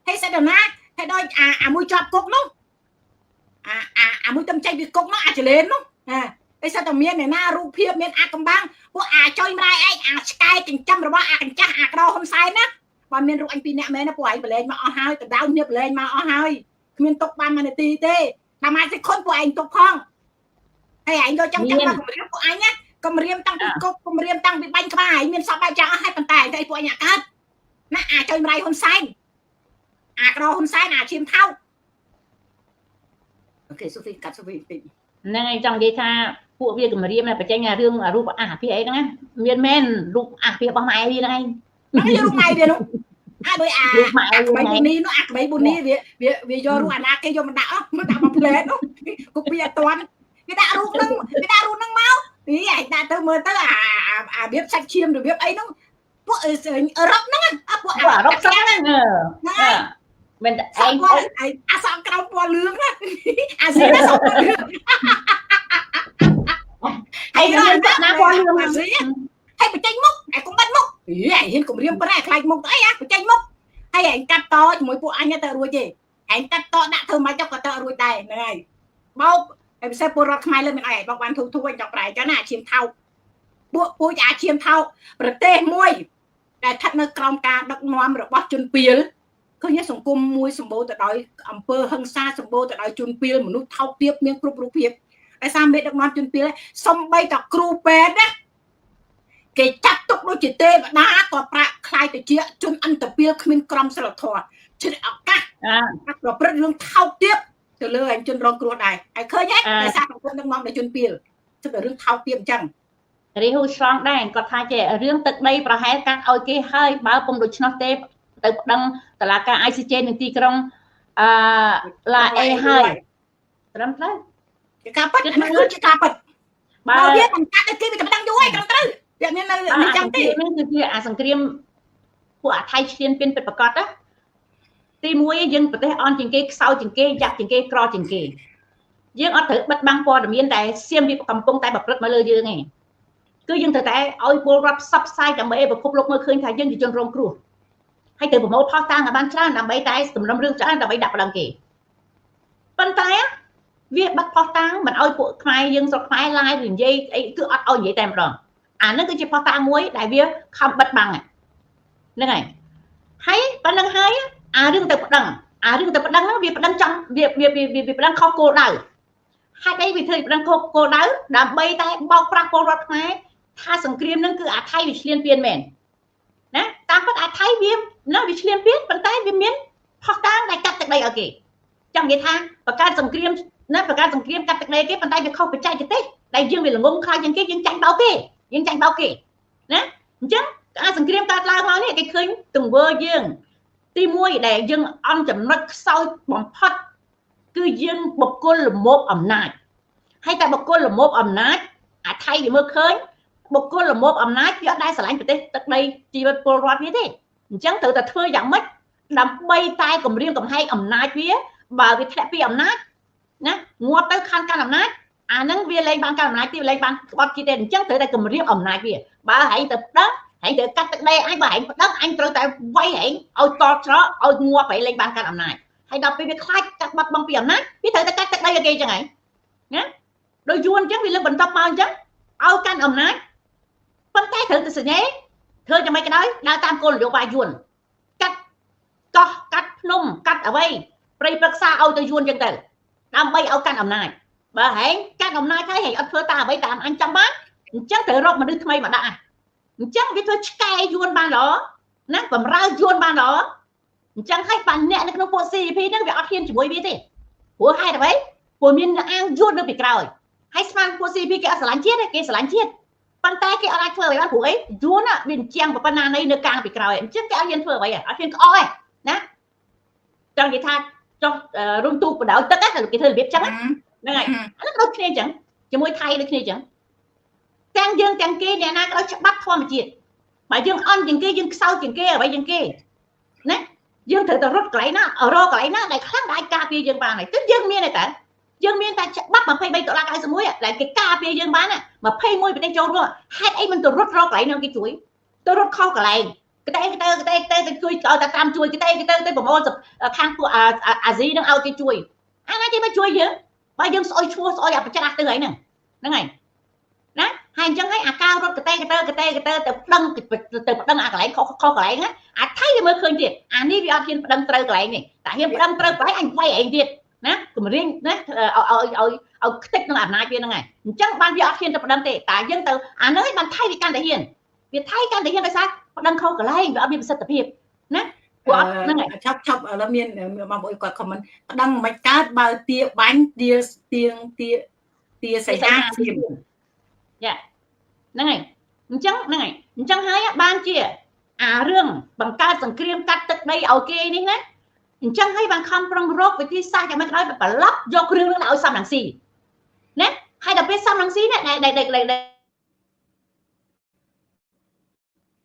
ហើយសេដណាហើយដូចអាមួយជាប់គុកនោះអាអាអាមួយតំចេញពីគុកនោះអាចលេននោះណាហើយសិតតែមានអ្នកណារូបភាពមានអាកំបាំងពួកអាចុយម្ដាយឯងអាឆ្កែចិញ្ចឹមរបស់អាកញ្ចាស់អាក្រហ៊ុនសែនណាបើមានរូបអញពីរនាក់មែនណាពួកឯងប្រឡែងមកអស់ហើយដដៅគ្នាប្រឡែងមកអស់ហើយគ្មានទុកបានមួយនាទីទេតាមអាចខុនពួកឯងទុកផងហើយឯងយកចង់ចាំមកគម្រាមពួកអញណាគម្រាមតាំងពីគុកគម្រាមតាំងពីបាញ់ក្បាលឯងមានសពបែបយ៉ាងអស់ហើយប៉ុន្តែតែពួកអញអាកើតណាអាចុយម្ដាយហ៊ុនសែនអាក្រហ៊ុនសែនអាឈាមថោកអូខេសូហ្វីកាត់សូហ្វីតិច ហ្នឹងឯងចង់និយាយថាពួកវាគម្រាមណាបញ្ចេញរឿងរូបអាភិអីហ្នឹងណាមានមែនរូបអាភិរបស់ម៉ែវាហ្នឹងឯង ហ្នឹងយករូបម៉ែវានោះអាដោយអាក្បៃប៊ូនីនោះអាក្បៃប៊ូនីវាវាយករូបអាណាគេយកមកដាក់មកដាក់មកផ្លែនោះគូពីអត់តាន់វាដាក់រូបហ្នឹងវាដាក់រូបហ្នឹងមកនេះឯងដាក់ទៅមើលទៅអាអារបៀបសាច់ឈាមរបៀបអីហ្នឹងពួកអឺរ៉ុបហ្នឹងពួក អឺរ៉ុបហ្នឹង ហ្នឹង មិន ឯងអាសក់ក្រោមពណ៌លឿងណាអាស៊ីណាសក់ពណ៌លឿង ហើយមានណាពណ៌លឿង អាស៊ីហើយបញ្ចេញមុខឯងកុំបិទមុខអីឯងហ៊ានគម្រាមប៉ុណ្ណាខ្លាចមុខទៅអីអាបញ្ចេញមុខហើយឯងកាត់តជាមួយពួកអញទៅរួចទេឯងកាត់តដាក់ធ្វើម៉េចក៏ទៅរួចដែរហ្នឹងហើយបោកហើយពិសេសពលរដ្ឋខ្មែរលើមានអីបោកបានធូរធូរអញចង់ប្រែចឹងណាអាឈាមថោកពួកពូជអាឈាមថោកប្រទេសមួយដែលស្ថិតនៅក្រោមការដឹកនាំរបស់ជនពៀលឃើញសង្គមមួយសម្បូរទៅដោយអំពើហិង្សាសម្បូរទៅដោយជនពៀលមនុស្សថោកទាបមានគ្រប់រូបភាពដោយសារមេដឹកនាំជនពៀលសំបីតគ្រូពេទ្យណាគេចាត់ទុកដូចជាទេវតាក៏ប្រាក់ខ្លាយទៅជាជនអន្តពាលគ្មានក្រមសីលធម៌ឆ្លៀតឱកាសប្រព្រឹត្តរឿងថោកទាបទៅលើឯងជនរងគ្រោះដែរហើយឃើញទេដោយសារសង្គមដឹកនាំដោយជនពៀលជិតតែរឿងថោកទាបអញ្ចឹង រីហ៊ូស្រង់ដែរគាត់ថាចេះរឿងទឹកដីប្រហែលកាត់ឲ្យគេហើយបើពុំដូច្នោះទេទៅប្តឹងតុលាការ ICJ នៅទីក្រុងអឺឡាអេហើយត្រឹមត្រូវ ជាការពិតហ្នឹងគឺជាការពិតបើវាមិនកាត់ទៅគេវាតែប្តឹងយូរហើយត្រឹមត្រូវវាមាននៅនេះចឹងទេ ហ្នឹងគឺជាអាសង្គ្រាមពួកអាថៃឈ្លានពានពិតប្រាកដណាទី1យើងប្រទេសអន់ជាងគេខ្សោយជាងគេយ៉ាប់ជាងគេក្រជាងគេយើងអត់ត្រូវបិទបាំងព័ត៌មានដែលសៀមវាកំពុងតែប្រព្រឹត្តមកលើយើងទេគឺយើងត្រូវតែឲ្យពលរដ្ឋផ្សព្វផ្សាយដើម្បីឲ្យពិភពលោកមើលឃើញថាយើងជាជនរងគ្រោះហើយត្រូវប្រមូលផុសតាងឲ្យបានច្រើនដើម្បីតែសំណុំរឿងច្រើនដើម្បីដាក់ប្តឹងគេប៉ុន្តែវាបិទផុសតាងមិនឲ្យពួកខ្មែរយើងស្រុកខ្មែរឡាយឬនិយាយអីគឺអត់ឲ្យនិយាយតែម្ដងអាហ្នឹងគឺជាផុសតាងមួយដែលវាខំបិទបាំងហ្នឹងហើយហើយប៉ុណ្្នឹងហើយអារឿងទៅប្តឹងអារឿងទៅប្តឹងហ្នឹងវាប្តឹងចង់វាវាវាប្តឹងខុសគោលដៅហេតុអីវាធ្វើប្តឹងខុសគោលដៅដើម្បីតែបោកប្រាស់ពលរដ្ឋខ្មែរថាសង្គ្រាមហ្នឹងគឺអាថៃវាឈ្លានពានមែនណាតាមពិតអាថៃវាណាវាឈ្លានពានប៉ុន្តែវាមានផុសតាងដែលកាត់ទឹកដីឲ្យគេចង់និយាយថាបង្កើតសង្គ្រាមណាបង្កើតសង្គ្រាមកាត់ទឹកដីគេប៉ុន្តែវាខុសបច្ចេកទេសដែលយើងវាល្ងងខ្លាចជាងគេយើងចាញ់បោកគេយើងចាញ់បោកគេណាអញ្ចឹងអាសង្គ្រាមកើតឡើងមកនេះគេឃើញទង្វើយើងទី1ដែលយើងអន់ចំណុចខ្សោយបំផុតគឺយើងបុគ្គលល្មោភអំណាចហើយតែបុគ្គលល្មោភអំណាចអាថៃវាមើលឃើញបុគ្គលល្មោភអំណាចវាអត់ដែលស្រឡាញ់ប្រទេសទឹកដីជីវិតពលរដ្ឋវាទេអញ្ចឹងត្រូវតែធ្វើយ៉ាងម៉េចដើម្បីតែគម្រាមកំហែងអំណាចវាបើវាធ្លាក់ពីអំណាចណាងាប់ទៅខានកាន់អំណាចអាហ្នឹងវាលែងបានកាន់អំណាចទេវាលែងបានក្បត់ជាតិទេអញ្ចឹងត្រូវតែគម្រាមអំណាចវាបើហែងទៅប្តឹងហែងត្រូវកាត់ទឹកដីអញបើហែងប្តឹងអញត្រូវតែវាយហែងឲ្យតល់ច្រកឲ្យងាប់ហែងលែងបានកាន់អំណាចហើយដល់ពេលវាខ្លាចកាត់បាត់បង់ពីអំណាចវាត្រូវតែកាត់ទឹកដីឲ្យគេអញ្ចឹងហែងណាដោយយួនអញ្ចឹងវាលើកបន្តមកអញ្ចឹងឲ្យកាន់អំណាចប៉ុន្តែត្រូវតែសញ្ញេធ្វើយ៉ាងម៉េចក៏ដោយដើរតាមគោលនយោបាយយួនកាត់កោះកាត់ភ្នំកាត់អ្វីព្រៃព្រឹក្សាឲ្យទៅយួនអញ្ចឹងទៅដើម្បីឲ្យកាន់អំណាចបើហែងកាន់អំណាចហើយហែងអត់ធ្វើតាមអ្វីតាមអញចង់បានអញ្ចឹងត្រូវរកមនុស្សថ្មីមកដាក់អញ្ចឹងវាធ្វើឆ្កែយួនបានល្អណាបំរើយួនបានល្អអញ្ចឹងហើយបានអ្នកនៅក្នុងពួក CCP ហ្នឹងវាអត់ហ៊ានជាមួយវាទេព្រោះហេតុអ្វីព្រោះមានអាងយួននៅពីក្រោយហើយស្មានពួក CCP គេអត់ស្រឡាញ់ជាតិទេគេស្រឡាញ់ជាតិប៉ុន្តែគេអត់អាចធ្វើអ្វីបានព្រោះអីយួនវាជាងប៉ុណ្ណានៃនៅកាងពីក្រោយអញ្ចឹងគេអត់ហ៊ានធ្វើអ្វីអត់ហ៊ានក្អកទេណាចង់និយាយថាចុះរុំទូកបដោយទឹកគេធ្វើរបៀបចឹង ហ្នឹងហើយអានោះដូចគ្នាអញ្ចឹងជាមួយថៃដូចគ្នាអញ្ចឹងទាំងយើងទាំងគេអ្នកណាក៏ដោយច្បាប់ធម្មជាតិបើយើងអន់ជាងគេយើងខ្សោយជាងគេអ្វីជាងគេណាយើងត្រូវតែរត់កន្លែងណារកកន្លែងណាដែលខ្លាំងដែលអាចការពារយើងបានហើយគឺយើងមានតែយើងមានតែច្បាប់23តុលា91ដែលគេការពារយើងបាន21ប្រទេសចូលរួមហេតុអីមិនទៅរត់រកកន្លែងនោះគេជួយទៅរត់ខុសកន្លែងគេទៅគេទៅទៅជួយឲ្យតែតាមជួយគេទៅគេទៅទៅប្រមូលខាងពួកអាស៊ីនឹងឲ្យគេជួយអាណាគេមកជួយយើងបើយើងស្អុយឈ្មោះស្អុយអាប្រច្រាស់ទៅហើយហ្នឹងហ្នឹងហើយណាហើយអញ្ចឹងហើយអាការរត់កតេកតើកតេកតើទៅប្តឹងទៅប្តឹងអាកន្លែងខុសខុសកន្លែងណាអាថៃវាមើលឃើញទៀតអានេះវាអត់ហ៊ានប្តឹងត្រូវកន្លែងនេះតែហ៊ានប្តឹងត្រូវកន្លែងអញវាយឯងទៀតណាគម្រាមណាឲ្យឲ្យឲ្យខ្ទេចក្នុងអំណាចវាហ្នឹងហើយអញ្ចឹងបានវាអត់ហ៊ានទៅប្តឹងទេតែយើងទៅអាហ្នឹងឯងបានថៃវាកាន់តែហ៊ានវាថៃកាន់តែហ៊ានដោយសារប្តឹងខុសកន្លែងវាអត់មានប្រសិទ្ធភាពណាពួកអត់ហ្នឹងហើយឆាប់ឆាប់ឥឡូវមានបងប្អូនគាត់ខមមិនប្តឹងមិនកើតបើទាបាញ់ទាទៀងទាទាសីហាសៀមយ៉ាហ្នឹងហើយអញ្ចឹងហ្នឹងហើយអញ្ចឹងហើយបានជាអារឿងបង្កើតសង្គ្រាមកាត់ទឹកដីឲ្យគេនេះណាអញ្ចឹងហើយបានខំប្រឹងរកវិធីសាស្ត្រយ៉ាងម៉េចក៏ដោយប្រឡប់យកគ្រឿងនឹងឲ្យសំរងស៊ីណាហើយដល់ពេលសំរងស៊ីនេះដែលដែល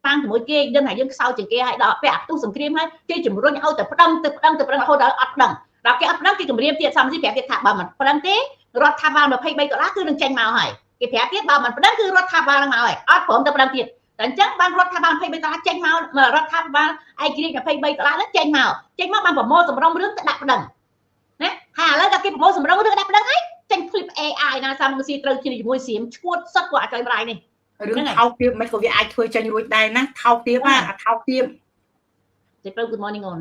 ប៉ាងជាមួយគេដឹងថាយើងខ្សោយជាងគេហើយដល់ពេលអាផ្ទុះសង្គ្រាមហើយគេជំរុញឲ្យទៅប្តឹងទៅប្តឹងទៅប្តឹងរហូតដល់អត់ប្តឹងដល់គេអត់ប្តឹងគេគម្រាមទៀតសំរងស៊ីប្រាប់ទៀតថាបើមិនប្តឹងទេរដ្ឋាភិបាល23ដុល្លារគឺនឹងចេញមកហើយគេប្រាប់ទៀតបើមិនប្តឹងគឺរដ្ឋាភិបាលនឹងមកហើយអត់ព្រមទៅប្តឹងទៀតតែអញ្ចឹងបានរដ្ឋាភិបាល23ដុល្លារចេញមករដ្ឋាភិបាលឯករាជ្យ23ដុល្លារហ្នឹងចេញមកចេញមកបានប្រមូលសម្រុំរឿងទៅដាក់ប្តឹងណាហើយឥឡូវដល់គេប្រមូលសម្រុំរឿងដាក់ប្តឹងហើយចេញ clip AI ណាសំរងស៊ីត្រូវជាមួយសៀមឈួតសុទ្ធពួកអាចុយម្ដាយនេះ រឿងថោកទាបមិនក៏វាអាចធ្វើចេញរួចដែរណាថោកទាបអាថោកទាបទេព្រៅ Good morning អូន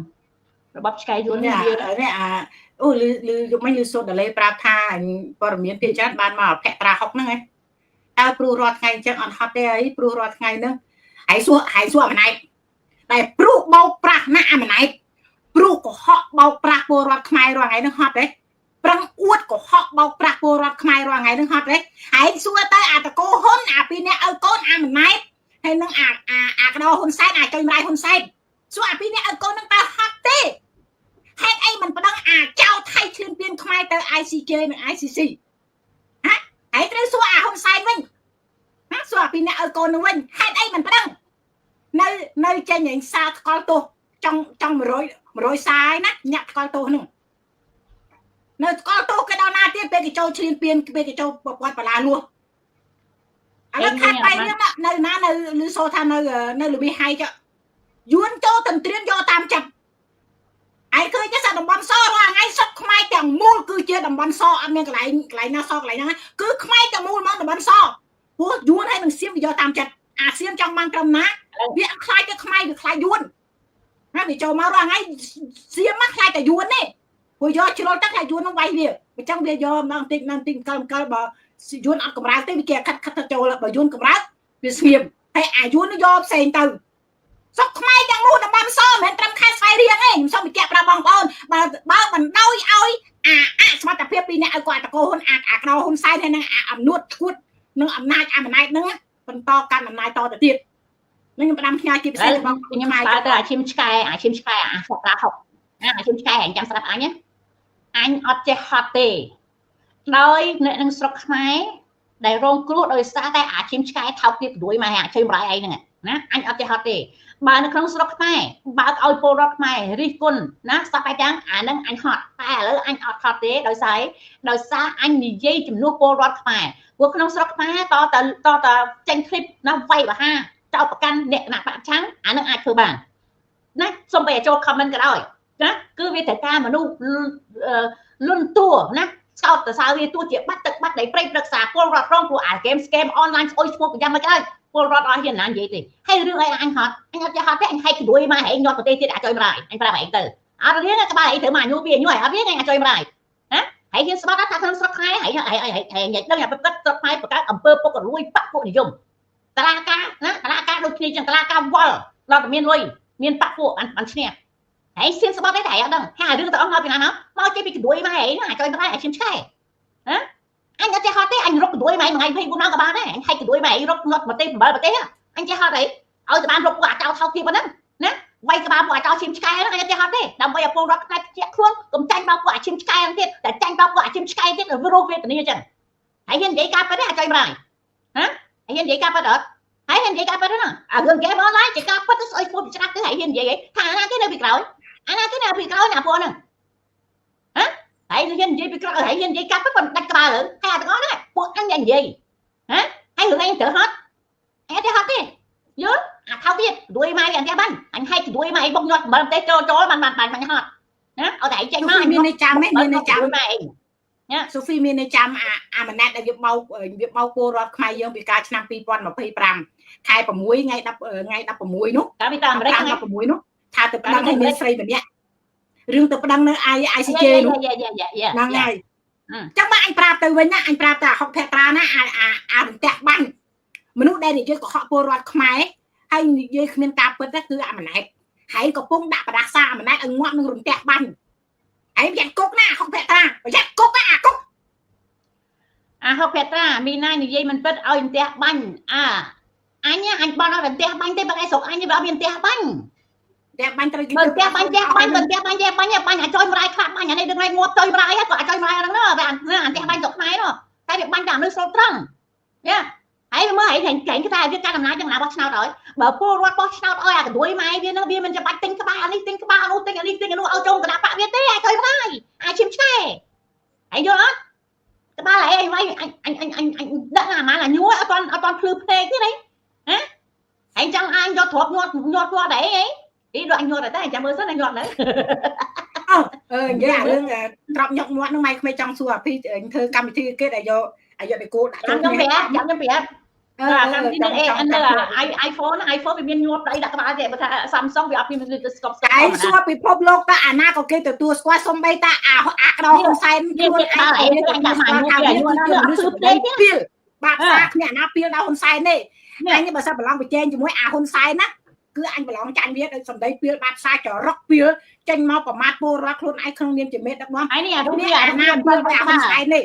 របបឆ្កែយួននេះនេះអាអូលឺលឺយប់មិញលឺសូដាលេប្រាប់ថាព័ត៌មានភាគច្រើនបានមកភក្ត្រាហុកហ្នឹងឯងតើព្រោះរាល់ថ្ងៃអញ្ចឹងអត់ហត់ទេអីព្រោះរាល់ថ្ងៃហ្នឹងហើយសួរហើយសួរអាម៉ណែតតែព្រោះបោកប្រាស់ណាអាម៉ណែតព្រោះកុហកបោកប្រាស់ពលរដ្ឋខ្មែររាល់ថ្ងៃហ្នឹងហត់ទេប្រឹងអួតកុហកបោកប្រាស់ពលរដ្ឋខ្មែររាល់ថ្ងៃហ្នឹងហត់ទេហើយសួរទៅអាតកោហ៊ុនអាពីរអ្នកឲ្យកូនអាម៉ណែតហើយនឹងអាអាអាកដោហ៊ុនសែនអាចុយម្ដាយហ៊ុនសែនសួរអាពីរអ្នកឲ្យកូនហ្នឹងតើហត់ទេហេតុអីមិនប្តឹងអាចៅថៃឈ្លានពានខ្មែរទៅ ICJ និង ICC ហ៎ហើយត្រូវសួរអាហ៊ុនសែនវិញណាសួរអាពីអ្នកឲ្យកូននឹងវិញហេតុអីមិនប្តឹងនៅនៅចេញឯងសារថ្កល់ទោសចង់ចង់100 100សារណាអ្នកថ្កល់ទោសហ្នឹងនៅថ្កល់ទោសគេដល់ណាទៀតពេលគេចូលឈ្លានពានពេលគេចូលប្រព័ន្ធបលាលួសឥឡូវខាត់បែរនេះនៅណានៅឮសូថានៅនៅលវីហៃចយួនចូលតន្ត្រៀមយកតាមចិត្តឯងឃើញទេថាតំបន់សរាល់ថ្ងៃសុទ្ធខ្មែរទាំងមូលគឺជាតំបន់សអត់មានកន្លែងកន្លែងណាសកន្លែងហ្នឹងគឺខ្មែរទាំងមូលមកតំបន់សព្រោះយួនហើយនឹងសៀមវាយកតាមចិត្តអាសៀមចង់បានត្រឹមណាវាអត់ខ្លាចទៅខ្មែរវាខ្លាចយួនណាវាចូលមករាល់ថ្ងៃសៀមមកខ្លាចតែយួនទេព្រោះយកជ្រុលទឹកថាយួននឹងវាយវាអញ្ចឹងវាយកម្ដងតិចម្ដងតិចកិលកិលបើយួនអត់កម្រើកទេវាគេខិតខិតទៅចូលបើយួនកម្រើកវាស្ងៀមហើយអាយួននោះយកផ្សេងទៅស្រុកខ្មែរទាំងមូលតំបន់សមិនមែនត្រឹមខេត្តស្វាយរៀងទេខ្ញុំសូមបញ្ជាក់ប្រាប់បងប្អូនបើបើបណ្ដោយឲ្យអាអសមត្ថភាពពីអ្នកឲ្យគាត់តកោហ៊ុនអាអាកដោហ៊ុនសែនហើយនឹងអាអំនួតឈួតនឹងអំណាចអាអំណាចហ្នឹងបន្តកាន់អំណាចតទៅទៀតនឹងខ្ញុំផ្ដាំផ្ញើជាពិសេសរបស់ខ្ញុំស្ដាប់ទៅអាឈាមឆ្កែអាឈាមឆ្កែអាសត្រាហុកអាឈាមឆ្កែអញចាំស្ដាប់អញណាអញអត់ចេះហត់ទេដោយអ្នកនឹងស្រុកខ្មែរដែលរងគ្រោះដោយសារតែអាឈាមឆ្កែថោកទៀតព្រួយមកអាជើងម្រាយឯងហ្នឹងណាអញអត់ចេះហត់ទេបើនៅក្នុងស្រុកខ្មែរបើកឲ្យពលរដ្ឋខ្មែររិះគន់ណាសពបែបយ៉ាងអាហ្នឹងអញហត់តែឥឡូវអញអត់ហត់ទេដោយសារអញនិយាយជំនួសពលរដ្ឋខ្មែរព្រោះក្នុងស្រុកខ្មែរតតតតចេញคลิปណាវាយបហាចោទប្រកាន់អ្នកគណៈបកឆាំងអាហ្នឹងអាចធ្វើបានណាសូម្បីតែចូល comment ក៏ដោយណាគឺវាត្រូវការមនុស្សលុនតួណាស្កោតទៅសើវាទោះជាបាត់ទឹកបាត់ដីព្រៃព្រឹក្សាពលរដ្ឋរងព្រោះអាហ្គេម scam online ស្អុយឈ្មោះយ៉ាងម៉េចក៏ដោយពលរដ្ឋអត់ហ៊ានណានិយាយទេហើយរឿងអីអញហត់អញអត់ចេះហត់ទេអញហែកក្ដួយមកហែងញាត់ប្រទេសទៀតអាចុយម្ដាយអញប្រាប់ឯងទៅអត់រៀងក្បាលឯងត្រូវមកញូវាញូឲ្យអត់រៀងអញអាចុយម្ដាយណាហើយហ៊ានស្បាត់ថាក្នុងស្រុកខ្មែរហើយហើយហើយញ៉ៃដឹងថាប្រកាសស្រុកខ្មែរបង្កើតអំពើពុករលួយបកពួកនិយមតឡាការណាតឡាការដូចគ្នាចឹងតឡាការវល់ដល់តែមានលុយមានបកពួកបានឈ្នះហើយសៀនស្បត់ទេតែអត់ដឹងហើយរឿងទាំងអស់មកពីណាមកមកចេះពីក្ដួយមកឯងអាចុយម្ដាយអាឈាមឆ្កែណាអញអត់ចេះហត់ទេអញរកក្ដួយមកថ្ងៃ24ម៉ោងក៏បានដែរអញហែកក្ដួយមកឯងរកញាត់ប្រទេស7ប្រទេសអញចេះហត់អីឲ្យតែបានរកពួកអាចៅថោកទៀតប៉ុណ្ណឹងណា វាយក្បាលពួកអាចោឈាមឆ្កែហ្នឹងអញទេហត់ទេដើម្បីឲ្យពលរដ្ឋផ្នែកជាខ្លួនកុំចាញ់បោកពួកអាឈាមឆ្កែហ្នឹងទៀតតែចាញ់បោកពួកអាឈាមឆ្កែទៀតរោគវេទនាអញ្ចឹងហើយហ៊ាននិយាយការពិតទេអាចុយម្រាយហ៎ហើយហ៊ាននិយាយការពិតអត់ហើយហ៊ាននិយាយការពិតហ្នឹងអារឿងហ្គេមអនឡាញជាការពិតទៅស្អុយស្ពួតពីច្រាស់ទៅហើយហ៊ាននិយាយថាអាណាគេនៅពីក្រោយអាណាគេនៅពីក្រោយណាពួកហ្នឹងហ៎ហើយហ៊ាននិយាយពីក្រោយហើយហ៊ាននិយាយការពិតប៉ុន្តែដាច់ក្បាលលើហើយអាទាំងអស់ហ្នឹងពួកអញនិយាយហ៎ហើយរឿងឯងត្រូវហត់អញទេហត់ទេយល់អាថោទៀតដួយម៉ែអញទេបានអញហែកដួយម៉ែបុកញាត់អំបិលទេចូលចូលបានបានបានហត់ណាឲ្យតែឯងចេញមកមានន័យចាំទេមានន័យចាំម៉ែឯងណាសូហ្វីមានន័យចាំអាម៉ាណែតដែលវាបោកពលរដ្ឋខ្មែរយើងពីកាលឆ្នាំ2025ខែ6ថ្ងៃ10ថ្ងៃ16នោះកាលពីតាមអាមេរិកថ្ងៃ16នោះថាទៅប្តឹងឲ្យមានស្រីម្នាក់រឿងទៅប្តឹងនៅ ICJ នោះហ្នឹងហើយចឹងមកអញប្រាប់ទៅវិញណាអញប្រាប់តែ6ភក្ត្រាណាអាអារន្ទះបាញ់មនុស្សដែលនិយាយកុហកពលរដ្ឋខ្មែរហើយនិយាយគ្មានការពិតគឺអាម៉ាណែតហើយកំពុងដាក់បដាសាអាម៉ាណែតឲ្យងាប់នឹងរន្ទះបាញ់ហើយប្រយ័ត្នគុកណា6ភក្ត្រាប្រយ័ត្នគុកណាអាគុកអា6ភក្ត្រាមីណានិយាយមិនពិតឲ្យរន្ទះបាញ់អាអញអញបន់ឲ្យរន្ទះបាញ់ទេបើឯងស្រុកអញវាអត់មានរន្ទះបាញ់ផ្ទះបាញ់ត្រូវគេផ្ទះបាញ់ផ្ទះបាញ់ផ្ទះបាញ់ផ្ទះបាញ់បាញ់អាចុយម្រាយខ្លះបាញ់អានេះដឹងហើយងាប់ចុយម្រាយក៏អាចុយម្រាយហ្នឹងណាអាផ្ទះបាញ់ស្រុកខ្មែរនោះតែវាបាញ់តែមនុស្សស្រុកត្រង់យ៉ាហើយមើលឯងកែងគេថាវាកាន់អំណាចយ៉ាងណាបោះឆ្នោតឲ្យបើពលរដ្ឋបោះឆ្នោតឲ្យអាកដួយម៉ែវានឹងវាមិនចាំបាច់ទិញក្បាលអានេះទិញក្បាលអានោះទិញអានេះទិញអានោះឲ្យចូលគណៈបកវាទេអាចុយម្រាយអាចឈាមឆ្កែហើយយល់អត់ក្បាលឯងវាយអញអញអញអញដាក់អាម៉ានអាញួរអត់ទាន់អត់ទាន់ភ្លឺភ្នែកទេណាហ៎ឯងចង់អញយកទ្របញាត់ញាត់ញាត់អីអីអីដូចអញញាត់តែចាំមើលសិនអញញាត់នៅអឺនិយាយអារឿងទ្របញាត់ញាត់ហ្នឹងម៉ែក្មេងចង់សួរអាភីធ្វើកម្មវិធីគេដែលយកអាយកទៅគោដាក់ចូលខ្ញុំប្រាប់ខ្ញុំប្រាប់កម្មវិធីនឹង iPhone iPhone វាមានញាប់ដៃដាក់ក្បាលទេបើថា Samsung វាអត់មានលើស្កប់ស្កប់ឯងសួរពិភពលោកតើអាណាក៏គេទទួលស្គាល់សំបីតាអាអាក្រហ៊ុនសែនខ្លួនឯងគេដាក់មកញាប់ញាប់អត់ស៊ឺទេពីលបាក់សាគ្មានអាណាពីលដល់ហ៊ុនសែនទេអញបើសិនប្រឡងប្រជែងជាមួយអាហ៊ុនសែនណាគឺអញប្រឡងចាញ់វាដោយសម្ដីពីលបាត់សាចរកពីលចេញមកប្រមាថពលរដ្ឋខ្លួនឯងក្នុងនាមជាមេដឹកនាំហើយនេះអារូបវាអាណាពីលអាហ៊ុនសែននេះ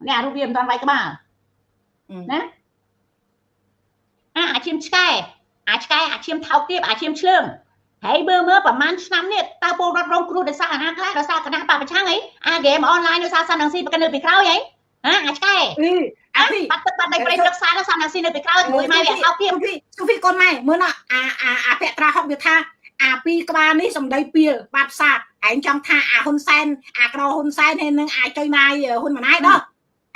នេះអារូបវាមិនទាន់វាយក្បាលណាអាឈាមឆ្កែអាឆ្កែអាឈាមថោកទាបអាឈាមឆ្លើងហើយមើលមើលប្រហែលឆ្នាំនេះតើពលរដ្ឋរងគ្រោះដោយសារអាណាខ្លះដោយសារគណៈបកប្រឆាំងអីអាហ្គេមអនឡាញដោយសារសំរងស៊ីប្រកាន់នៅពីក្រោយអីហ៎អាឆ្កែអាពីបាត់ទឹកបាត់ដីព្រៃព្រឹក្សាសំរងស៊ីនៅពីក្រោយជាមួយម៉ែវាថោកទាបសូហ្វីកូនម៉ែមើលណាអាអាអាភក្ត្រាហុកវាថាអាពីរក្បាលនេះសំដីពីលបាត់សាឯងចង់ថាអាហ៊ុនសែនអាក្រហ៊ុនសែនហើយនឹងអាចុយម៉ាយហ៊ុនម៉ាណែតដល់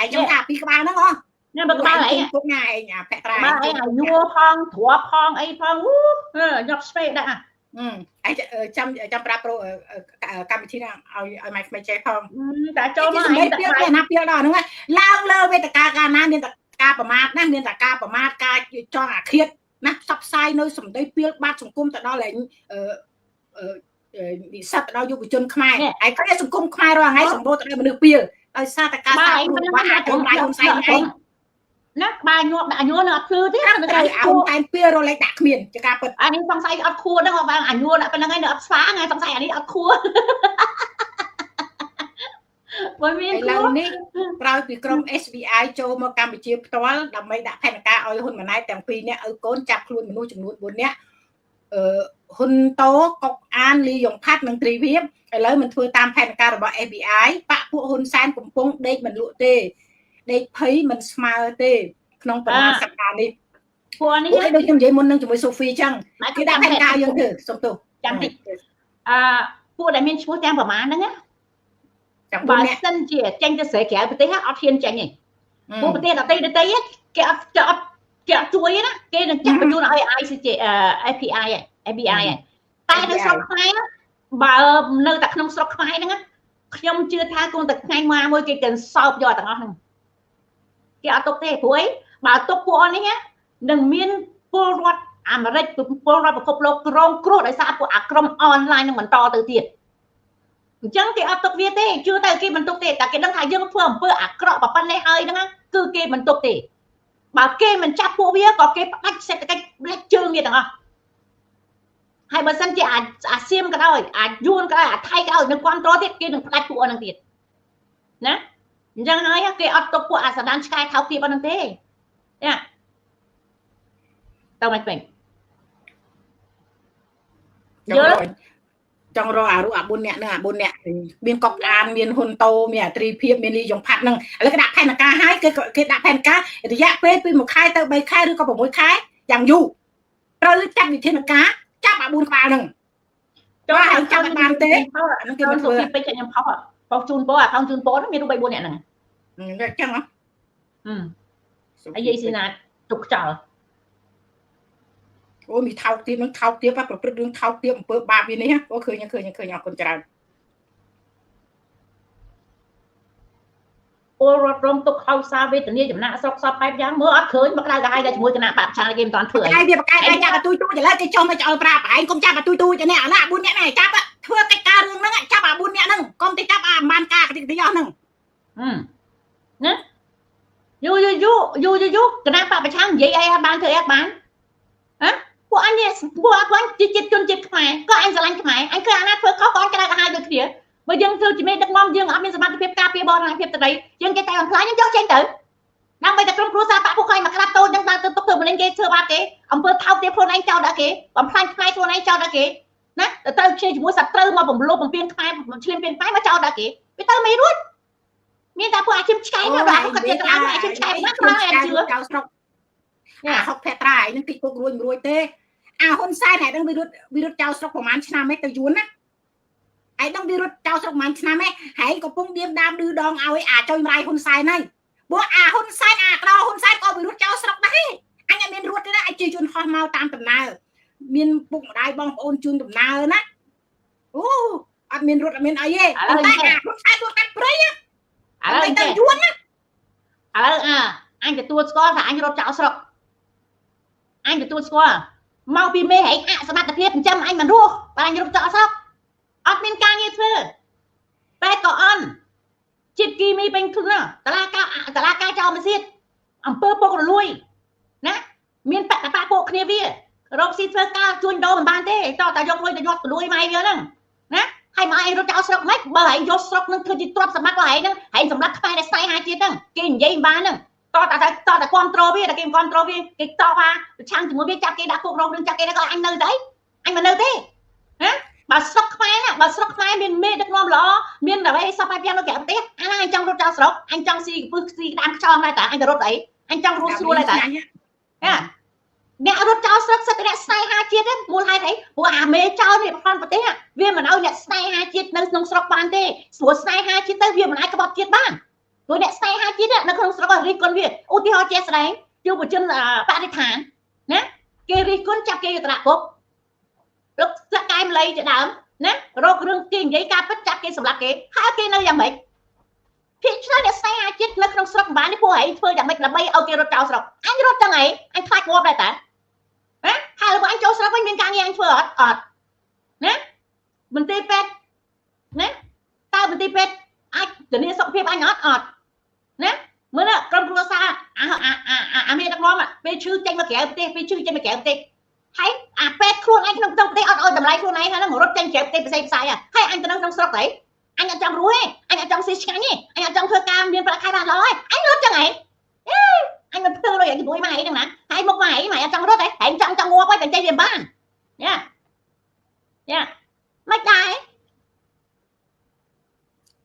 ឯងចង់ថាពីរក្បាលហ្នឹងហ៎ ណាបើក្បាលអីពុកណាឯងអាភក្ត្រាបាទឯងអាញួរផងទ្របផងអីផងអូញាប់ស្វេដាក់ឯងចាំចាំប្រាប់ប្រូកម្មវិធីហ្នឹងឲ្យឲ្យម៉ែក្មេងចេះផងតែចូលមកឯងពីលណាពីលដល់ហ្នឹងឡើងលើវេទិកាកាលណាមានតែការប្រមាថណាមានតែការប្រមាថការចង់អាឃាតណាផ្សព្វផ្សាយនៅសម្ដីពីលបាត់សង្គមទៅដល់ឯងនិស្សិតទៅដល់យុវជនខ្មែរឯងគេសង្គមខ្មែររាល់ថ្ងៃសម្បូរទៅដោយមនុស្សពីលដោយសារតែការសាបព្រោះរបស់អាចចំណាយហ៊ុនសែនឯង ណាក្បាលញាប់ដាក់ញួរនៅអត់ភ្លឺទេនៅត្រូវអោតែពីរលេខដាក់គ្មានជាការពិតអានេះសង្ស័យអត់ខួរហ្នឹងបងអាញួរដាក់ប៉ុណ្្នឹងហើយនៅអត់ស្វាងសង្ស័យអានេះអត់ខួរបើមានឥឡូវនេះក្រោយពីក្រុម SBI ចូលមកកម្ពុជាផ្ទាល់ដើម្បីដាក់ផែនការឲ្យហ៊ុនម៉ាណែតទាំងពីរនាក់ឲ្យកូនចាប់ខ្លួនមនុស្សចំនួន4នាក់ហ៊ុនតូកុកអានលីយ៉ុងផាត់និងត្រីវៀបឥឡូវមិនធ្វើតាមផែនការរបស់ FBI បាក់ពួកហ៊ុនសែនកំពុងដេកមិនលក់ទេដេកភ័យមិនស្មើទេក្នុងប្រមាណសប្តាហ៍នេះពួកនេះដូចខ្ញុំនិយាយមុននឹងជាមួយសូហ្វីអញ្ចឹងគេដាក់ផែនការយើងធ្វើសុំទោសចាំតិចអឺពួកដែលមានឈ្មោះទាំងប្រមាណហ្នឹងណាបើសិនជាចេញទៅស្រីក្រៅប្រទេសអត់ហ៊ានចេញទេពួកប្រទេសដទៃដទៃគេអត់គេអត់គេអត់ជួយណាគេនឹងចាប់បញ្ជូនឲ្យ ICJ FBI FBI តែនៅស្រុកខ្មែរបើនៅតែក្នុងស្រុកខ្មែរហ្នឹងខ្ញុំជឿថាគង់តែថ្ងៃមកមួយគេកិនសោបយកទាំងអស់ហ្នឹងគេអត់ទុកទេព្រោះអីបើទុកពួកអស់នេះនឹងមានពលរដ្ឋអាមេរិកពលរដ្ឋពិភពលោករងគ្រោះដោយសារពួកអាក្រុមអនឡាញនឹងបន្តទៅទៀតអញ្ចឹងគេអត់ទុកវាទេជឿតែគេមិនទុកទេតែគេដឹងថាយើងធ្វើអំពើអាក្រក់ប៉ុណ្ណេះហើយហ្នឹងគឺគេមិនទុកទេបើគេមិនចាប់ពួកវាក៏គេផ្ដាច់សេដ្ឋកិច្ចផ្លេចជើងវាទាំងអស់ហើយបើសិនជាអាសៀមក៏ដោយអាយួនក៏ដោយអាថៃក៏ដោយនឹងគ្រប់គ្រងទៀតគេនឹងផ្ដាច់ពួកហ្នឹងទៀតណាអញ្ចឹងហើយគេអត់ទុកពួកអាសដានឆ្កែថោកទាបហ្នឹងទេចាតើមិនពេញ យល់ចង់រកអារុអា4នាក់ហ្នឹងអា4នាក់មានកុកអានមានហ៊ុនតូមានអាត្រីភាពមានលីយ៉ុងផាត់ហ្នឹងឥឡូវគេដាក់ផែនការហើយគេដាក់ផែនការរយៈពេលពី1ខែទៅ3ខែឬក៏6ខែយ៉ាងយូរត្រូវចាត់វិធានការចាប់អា4ក្បាលហ្នឹងចង់ឲ្យចាប់បានទេអាហ្នឹងគេមិនធ្វើពេកខ្ញុំផុសផុសជូនពោអាខោជូនពោហ្នឹងមានរូប3 4នាក់ហ្នឹងអញ្ចឹងហ៎អាយាយស៊ីណាទុកចោលអូមានថោកទៀតនឹងថោកទៀតប្រព្រឹត្តរឿងថោកទៀតអំពើបាបវានេះអូឃើញឃើញឃើញអរគុណច្រើនពលរដ្ឋរងទុកខោសាវេទនាចំណាក់ស្រុកសពបែបយ៉ាងមើលអត់ឃើញមកក្តៅក្រហាយតែជាមួយគណៈបព្វឆាគេមិនតាន់ធ្វើអីឯងវាបកែឯងចាប់អាទូចទូចឥឡូវគេចុះមកចោលប្រាប់ឯងកុំចាប់អាទូចទូចនេះអាណា4នាក់នេះចាប់ធ្វើកិច្ចការរឿងហ្នឹងចាប់អា4នាក់ហ្នឹងកុំទៅចាប់អាបានការកតិកតិអស់ហ្នឹងណាយូយូយូយូយូគណៈបព្វឆានិយាយអីអត់បានធ្វើអីអត់បានហ៎ពួកអញពួកអញជាជាតិជនជាតិខ្មែរក៏អញស្រឡាញ់ខ្មែរអញឃើញអាណាធ្វើខុសក៏អញក្តៅក្រហាយដូចគ្នាបើយើងធ្វើជាមេដឹកនាំយើងអត់មានសមត្ថភាពការពារបរិហាភាពត្រីយើងគេតែបំផ្លាញយើងយកចេញទៅដើម្បីតែក្រុមគ្រួសារបពពួកឯងមកក្តាប់តូចហ្នឹងដើរទៅទុកធ្វើម្លេងគេធ្វើបាបគេអំពើថោកទាបខ្លួនឯងចោលដល់គេបំផ្លាញខ្មែរខ្លួនឯងចោលដល់គេណាទៅគ្នាជាមួយសត្រូវមកបំលោបំពេញខ្មែរឈ្លានពានខ្មែរមកចោលដល់គេវាទៅមិនរួចមានតែពួកអាជីពឆ្កែណាបាទគាត់ទៀតដល់អាជីពឆ្កែណាខ្លាំងអញជឿចៅស្រុកអាហុកភត្រាឯនឹងតិចពុករួចមិនរួចទេអាហ៊ុនសែនឯងនឹងវារត់ចោលស្រុកប្រហែលឆ្នាំឯងទៅយួនណាឯងនឹងវារត់ចោលស្រុកប្រហែលឆ្នាំឯងហើយកំពុងឌៀមដាមឌឺដងឲ្យអាចុយម្រាយហ៊ុនសែនហើយព្រោះអាហ៊ុនសែនអាក្រហ៊ុនសែនក៏វារត់ចោលស្រុកដែរអញអត់មានរត់ទេណាអញជិះយន្តហោះមកតាមដំណើរមានពុកម្ដាយបងប្អូនជូនដំណើរណាអូអត់មានរត់អត់មានអីទេតែអាហ៊ុនសែនរត់កាត់ព្រៃឥឡូវទៅយួនណាឥឡូវអាអញទទួលស្គាល់ថាអញរត់ចោលស្រុកអញទទួលស្គាល់មកពីមេហែងអសមត្ថភាពចិញ្ចឹមអញមិនរស់បើអញរត់ចោលស្រុកអត់មានការងារធ្វើពេទ្យក៏អន់ជាតិគីមីពេញខ្លួនតឡាការចោលមកទៀតអំពើពុករលួយណាមានបកបពួកគ្នាវារកស៊ីធ្វើការជួញដូរមិនបានទេតតែយកលុយទៅយកលួយម៉ែវាហ្នឹងណាហើយមកឯងរត់ចោលស្រុកមិនបើឯងយកស្រុកនឹងធ្វើជាទ្រព្យសម្បត្តិរបស់ឯងហ្នឹងឯងសម្រាប់ខ្មែរដែលស្នេហាជាតិហ្នឹងគេនិយាយមិនបានហ្នឹងតតែគ្រប់ត្រូលវាតែគេមិនគ្រប់ត្រូលវាគេតថាប្រឆាំងជាមួយវាចាប់គេដាក់គុករងរឿងចាប់គេដាក់ក៏អញនៅទៅអញមិននៅទេណាបើស្រុកខ្មែរណាបើស្រុកខ្មែរមានមេដឹកនាំល្អមានអ្វីសពបែបយ៉ាងនៅក្រៅប្រទេសអាណាអញចង់រត់ចោលស្រុកអញចង់ស៊ីកពឹសស៊ីក្តាមខ្យងដែរតាអញទៅរត់អីអញចង់រស់ស្រួលដែរតាណាអ្នករត់ចោលស្រុកសិតតែអ្នកស្នេហាជាតិហ្នឹងមូលហេតុអីព្រោះអាមេចោលនេះប្រទេសវាមិនឲ្យអ្នកស្នេហាជាតិនៅក្នុងស្រុកបានទេព្រោះស្នេហាជាតិទៅវាមិនអាចក្បត់ជាតិបានព្រោះអ្នកស្នេហាជាតិនៅក្នុងស្រុករិះគន់វាឧទាហរណ៍ជាក់ស្ដែងយុវជនបរិស្ថានណាគេរិះគន់ចាប់គេយកទៅដាក់គុកលោកស្លាក់កែមលីជាដើមណារករឿងគេនិយាយការពិតចាប់គេសម្លាប់គេហើយគេនៅយ៉ាងម៉េចភាគច្រើនអ្នកស្នេហាជាតិនៅក្នុងស្រុកមិនបាននេះពួកឯងធ្វើយ៉ាងម៉េចដើម្បីឲ្យគេរត់ចោលស្រុកអញរត់ចឹងឯងអញខ្លាចងាប់ដែរតាណាហើយបើអញចូលស្រុកវិញមានការងារអញធ្វើអត់អត់ណាមន្ទីរពេទ្យណាតើមន្ទីរពេទ្យអាចធានាសុខភាពអញអត់អត់ណាមើលណាក្រុមគ្រួសារអាមេដឹកនាំពេលឈឺចេញមកក្រៅប្រទេសពេលឈឺចេញមកក្រៅប្រទេសហើយអាពេទ្យខ្លួនឯងក្នុងប្រទេសអត់ឲ្យតម្លៃខ្លួនឯងហ្នឹងរត់ចេញក្រៅប្រទេសផ្សេងផ្សាយហើយអញទៅនៅក្នុងស្រុកអីអញអត់ចង់រស់ទេអញអត់ចង់ស៊ីឆ្ងាញ់ទេអញអត់ចង់ធ្វើការមានប្រាក់ខែបានល្អទេអញរត់ចឹងឯងអញមិនធ្វើលុយជាមួយម៉ែហ្នឹងណាហើយមកម៉ែម៉ែអត់ចង់រត់ទេឯងចង់ងាប់ហើយតែចេញវាមិនបានយ៉ាយ៉ាមិនដែរ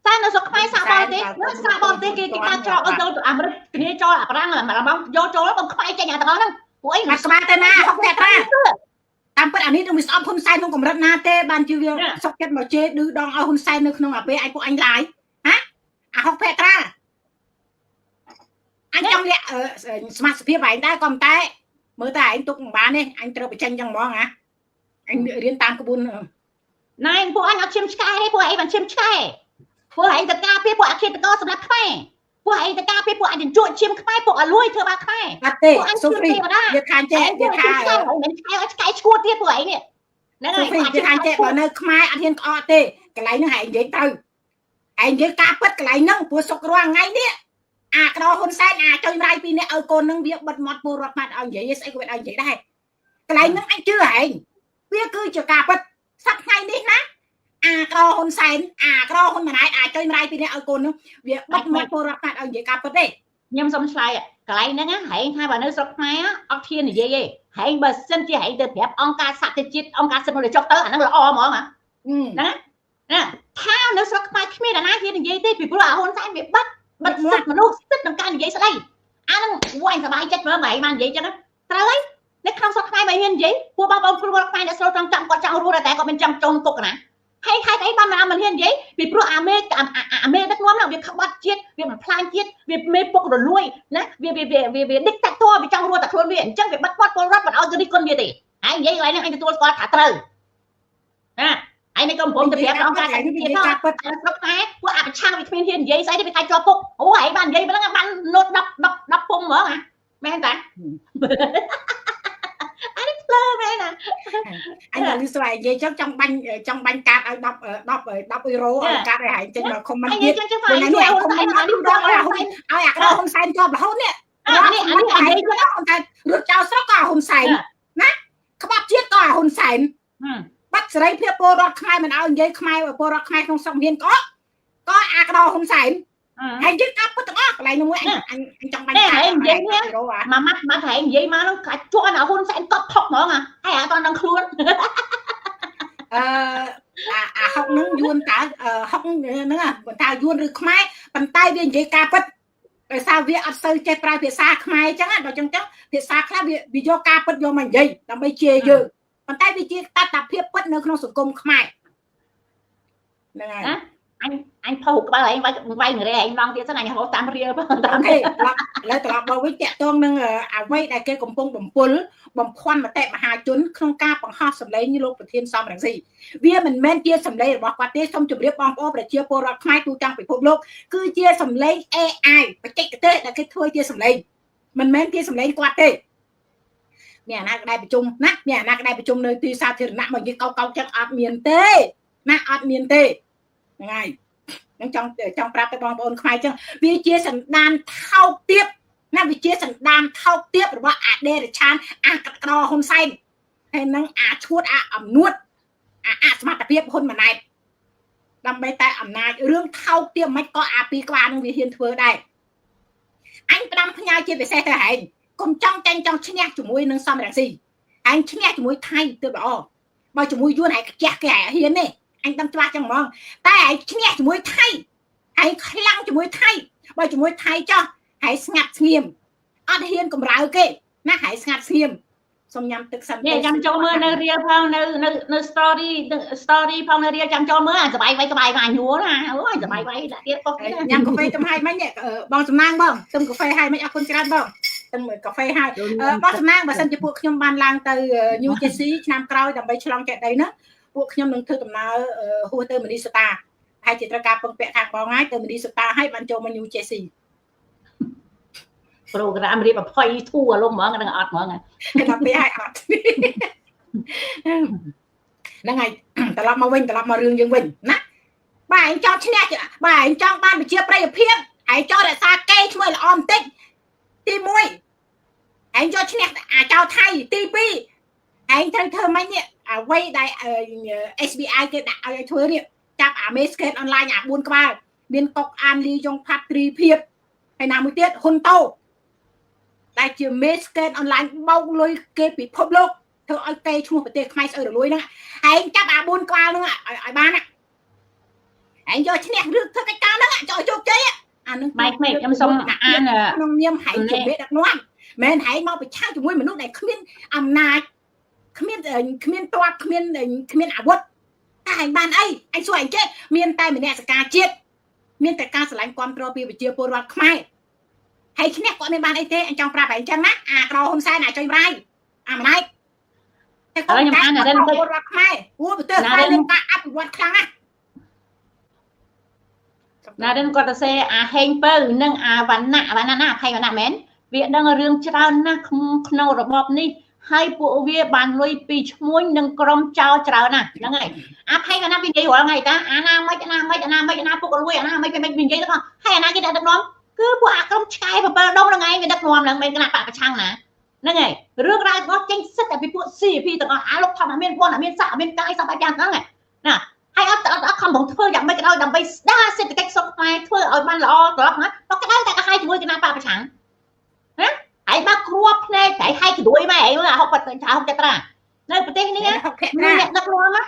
តែនៅស្រុកខ្មែរសាកបរទេសសាកបរទេសគេគេបើកច្រកឲ្យចូលអាមេរិកគ្នាចូលអាប្រាំងអាបងយកចូលបងខ្វាយចេញអាទាំងអស់ហ្នឹងពួកអីមកក្បាលទៅណាហុកតែត្រាតាមពិតអានេះនឹងវាស្អប់ហ៊ុនសែនក្នុងកម្រិតណាទេបានជាវាសុកចិត្តមកជេរឌឺដងឲ្យហ៊ុនសែននៅក្នុងអាពេលឯងពួកអញឡាយហ៎អាហុកភក្ត្រាអញចង់លាក់សមាជិកភាពឯងដែរក៏តែមើលតែឯងទុកមិនបានទេអញត្រូវបញ្ចេញចឹងហ្មងហ៎អញរៀនតាមក្បួនណែពួកអញអត់ឈាមឆ្កែទេពួកឯងមិនឈាមឆ្កែពួកឯងទៅការពារពួកអឃាតករសម្រាប់ខ្មែរពួកឯងទៅការពារពួកអញជញ្ជក់ឈាមខ្មែរពួកឲ្យលួយធ្វើបាបខ្មែរអត់ទេសូហ្វីយថាចេះយថាមិនឆ្កែឲ្យឆ្កែឈួតទៀតពួកឯងនេះហ្នឹងហើយយថាចេះបើនៅខ្មែរអត់ហ៊ានក្អកទេកន្លែងហ្នឹងឯងនិយាយទៅឯងនិយាយការពិតកន្លែងហ្នឹងព្រោះសុករាល់ថ្ងៃនេះអាក្រហ៊ុនសែនអាចុយម្រាយពីរនាក់ឲ្យកូនហ្នឹងវាបិទមាត់ពលរដ្ឋម៉ាត់ឲ្យនិយាយស្អីក៏វាឲ្យនិយាយដែរកន្លែងហ្នឹងអញជឿឯងវាគឺជាការពិតសប្តាហ៍ថ្ងៃនេះណាអាក្រហ៊ុនសែនអាក្រហ៊ុនម៉ាណែតអាចុយម្រាយពីរនាក់ឲ្យកូនហ្នឹងវាបិទមាត់ពលរដ្ឋម៉ាត់ឲ្យនិយាយការពិតទេខ្ញុំសុំឆ្លើយ កន្លែងហ្នឹងហែងថាបើនៅស្រុកខ្មែរអត់ធាននិយាយទេហែងបើសិនជាហែងទៅប្រាប់អង្គការសហប្រជាជាតិអង្គការសិទ្ធិមនុស្សចុះទៅអាហ្នឹងល្អហ្មងណាណាថានៅស្រុកខ្មែរគ្មានអ្នកណាហ៊ាននិយាយទេពីព្រោះអាហ៊ុនសែនវាបិទសិទ្ធិមនុស្សសិទ្ធិក្នុងការនិយាយស្ដីអាហ្នឹងវាយសប្បាយចិត្តមើលមកឯងបាននិយាយចឹងត្រូវហើយនៅក្នុងស្រុកខ្មែរមិនហ៊ាននិយាយពួកបងប្អូនគ្រូខ្មែរអ្នកស្រុកចង់គាត់ចង់រស់តែគាត់មិនចង់ចូលគុកណាហើយហេតុអីបានមិនហ៊ាននិយាយពីព្រោះអាមេដឹកនាំហ្នឹងវាក្បត់ជាតិវាបំផ្លាញជាតិវាមេពុករលួយណាវាវាវាវា dictator វាចង់រស់តែខ្លួនវាអញ្ចឹងវាបិទមាត់ពលរដ្ឋមិនឲ្យគេរិះគន់វាទេហើយនិយាយកន្លែងហ្នឹងអញទទួលស្គាល់ថាត្រូវណាឯនេះក៏កំពុងតែប្រាប់អង្គការសហជីវជាតិថាស្រុកខ្មែរពួកអប្រឆាំងវាគ្មានហ៊ាននិយាយស្អីទេវាខ្លាចជាប់គុកអូឯងបាននិយាយប៉ុណ្ណឹងបានណូត10 10 10ពុំហ្មងហ៎មែនតាអានេះភ្លើមែនណាអញលឺស្វាយនិយាយចឹងចង់បាញ់កាតឲ្យ10 10 10អ៊ីរ៉ូឲ្យកាតឲ្យហែងចេញមកខមមិនទៀតនេះខមមិននេះដល់ឲ្យអាក្រហ៊ុនសែនជាប់រហូតនេះនេះអានេះនិយាយចឹងតែរត់ចោលស្រុកក៏ហ៊ុនសែនណាក្បត់ជាតិក៏ហ៊ុនសែនបាត់សេរីភាពពលរដ្ឋខ្មែរមិនឲ្យនិយាយខ្មែរពលរដ្ឋខ្មែរក្នុងស្រុកមានក៏អាក្រហ៊ុនសែនហើយយើងកាប់ពុតទាំងអស់កន្លែងនោះមួយអញចង់បាញ់កានិយាយនេះមួយម៉ាត់ម៉ាត់ហែងនិយាយមកហ្នឹងកាច់ជន់អាហ៊ុនសែនកប់ថុកហ្មងហើយអត់ដឹងខ្លួនអឺអាហុកហ្នឹងយួនតើហុកហ្នឹងមិនថាយួនឬខ្មែរប៉ុន្តែវានិយាយការពិតដោយសារវាអត់សូវចេះប្រើភាសាខ្មែរអញ្ចឹងដល់អញ្ចឹងភាសាខ្លះវាយកការពិតយកមកនិយាយដើម្បីជេរយើងប៉ុន្តែវាជាតតភាពពិតនៅក្នុងសង្គមខ្មែរហ្នឹងហើយអញផុសក្បាលឯងវាយងរែឯងឡងទៀតសិនអញហៅតាមរៀលតាមទេឥឡូវត្រឡប់មកវិញតាក់ទងនឹងអ្វីដែលគេកំពុងបំពុលបំភាន់មតិមហាជនក្នុងការបង្ហោះសម្លេងលោកប្រធានសំរងស៊ីវាមិនមែនជាសម្លេងរបស់គាត់ទេសូមជម្រាបបងប្អូនប្រជាពលរដ្ឋខ្មែរទូទាំងពិភពលោកគឺជាសម្លេង AI បច្ចេកទេសដែលគេធ្វើជាសម្លេងមិនមែនជាសម្លេងគាត់ទេមានអាណាក្តៅប្រជុំណាមានអាណាក្តៅប្រជុំនៅទីសាធារណៈមកនិយាយកោកចឹងអត់មានទេណាអត់មានទេហ្នឹងហើយនឹងចង់ប្រាប់ទៅបងប្អូនខ្មែរចឹងវាជាសន្តានថោកទាបណាវាជាសន្តានថោកទាបរបស់អាដេរឆានអាក្តរហ៊ុនសែនហើយនឹងអាឈួតអាអំនួតអាអសមត្ថភាពហ៊ុនម៉ាណែតដើម្បីតែអំណាចរឿងថោកទាបមិនក៏អាពីក្បាលនឹងវាហ៊ានធ្វើដែរអញផ្ដាំផ្ញើជាពិសេសទៅហែងកុំចង់ចាញ់ចង់ឈ្នះជាមួយនឹងសំរងស៊ីអញឈ្នះជាមួយថៃទើបល្អបើជាមួយយួនហែងខ្ជះគេហែងហ៊ានទេអញដឹងច្បាស់ចឹងហ្មងតែឯងឈ្នះជាមួយថៃឯងខ្លាំងជាមួយថៃបើជាមួយថៃចោះឯងស្ងាត់ស្ងៀមអត់ហ៊ានកម្រើគេណាឯងស្ងាត់ស្ងៀមសូមញ៉ាំទឹកសិននេះចាំចូលមើលនៅរៀលផងនៅនៅ story ផងនៅរៀលចាំចូលមើលអាសបាយវាយក្បាយមកញួរណាអូយសបាយវាយដាក់ទៀតប៉ុកញ៉ាំកាហ្វេទំហើយមិញបងសំណាងបងទឹមកាហ្វេហើយមិញអរគុណច្រើនបងទឹមកាហ្វេហើយបងសំណាងបើសិនជាពួកខ្ញុំបានឡើងទៅ New Jersey ឆ្នាំក្រោយដើម្បីឆ្លងចេតិយណាពួកខ្ញុំនឹងធ្វើដំណើរហួសទៅមនីសូតាហើយជាត្រូវការពឹងពាក់ខាងបងហើយទៅមនីសូតាហើយបានចូលមក New Jersey ប្រូក្រាមរៀបអភ័យធូរអាលំហ្មងនឹងអត់ហ្មងគេថាពេលហើយអត់ហ្នឹងហើយត្រឡប់មកវិញត្រឡប់មករឿងយើងវិញណាបាទឯងចង់ឈ្នះបាទឯងចង់បានប្រជាប្រិយភាពឯងចង់រក្សាកេរឈ្មោះល្អបន្តិចទី1ឯងយកឈ្នះអាចោថៃទី2ឯងត្រូវធ្វើម៉េចនេះអ្វីដែល SBI គេដាក់ឲ្យធ្វើនេះចាប់អាមេស្កេតអនឡាញអា4ក្បាលមានកុកអានលីយ៉ុងផាត់ទ្រីភាពហើយណាមួយទៀតហ៊ុនតូដែលជាមេស្កេតអនឡាញបោកលុយគេពិភពលោកធ្វើឲ្យគេឈ្មោះប្រទេសខ្មែរស្អុយរលួយហ្នឹងឯងចាប់អា4ក្បាលហ្នឹងឲ្យបានណាឯងយកឈ្នះរឿងធ្វើកិច្ចការហ្នឹងចោលជោគជ័យអានឹងម៉ែក្មេកខ្ញុំសូមអានក្នុងនាមហែងជាមេដឹកនាំមែនហែងមកប្រឆាំងជាមួយមនុស្សដែលគ្មានអំណាចគ្មានទ្រព្យគ្មានអាវុធតែឯងបានអីឯងសួរឯងចេះមានតែមនសិការជាតិមានតែការស្រឡាញ់គាំទ្រពីប្រជាពលរដ្ឋខ្មែរហើយឈ្នះគាត់មានបានអីទេអញចង់ប្រាប់ឯងចឹងណាអាក្រហ៊ុនសែនអាចុយរាយអាម៉ណែតតែគាត់ខ្ញុំអានពលរដ្ឋខ្មែរព្រោះប្រទេសខ្មែរមានការអភិវឌ្ឍខ្លាំងណាស់ណារិនគាត់ទៅសេអាហេងពៅនិងអាវណ្ណៈវណ្ណៈណាអភ័យវណ្ណៈមែនវាដឹងរឿងច្រើនណាស់ក្នុងរបបនេះហើយពួកវាបានលុយពីឈ្មួញនិងក្រុមចោលច្រើនណាស់ហ្នឹងហើយអាភ័យកាលណាវានិយាយរាល់ថ្ងៃតាអាណាមិនអាណាមិនអាណាមិនអាណាពុករលួយអាណាមិនមិននិយាយទៅហើយអាណាគេដឹកនាំគឺពួកអាក្រុមឆ្កែ7ដុំហ្នឹងឯងវាដឹកនាំហ្នឹងមិនគណៈបកប្រឆាំងណាហ្នឹងហើយរឿងរ៉ាវទាំងអស់ចេញសិតតែពីពួក CP ទាំងអស់អាលោកថមអាមានបុនអាមានស័កអាមានកាយសពបែបយ៉ាងហ្នឹងណាហើយអត់ខំប្រឹងធ្វើយ៉ាងម៉េចក៏ដោយដើម្បីស្ដារសេដ្ឋកិច្ចស្រុកខ្មែរធ្វើឲ្យបានល្អត្រឡប់ណាក៏ក្តៅតែកាហាយជាមួយគណៈបកប្រឆាំងណា ឯងមកគ្រាប់ភ្នែកឯងហែកក្រួយមកឯងមើលអាហុកចត្រានៅប្រទេសនេះណាអ្នកដឹកនាំណា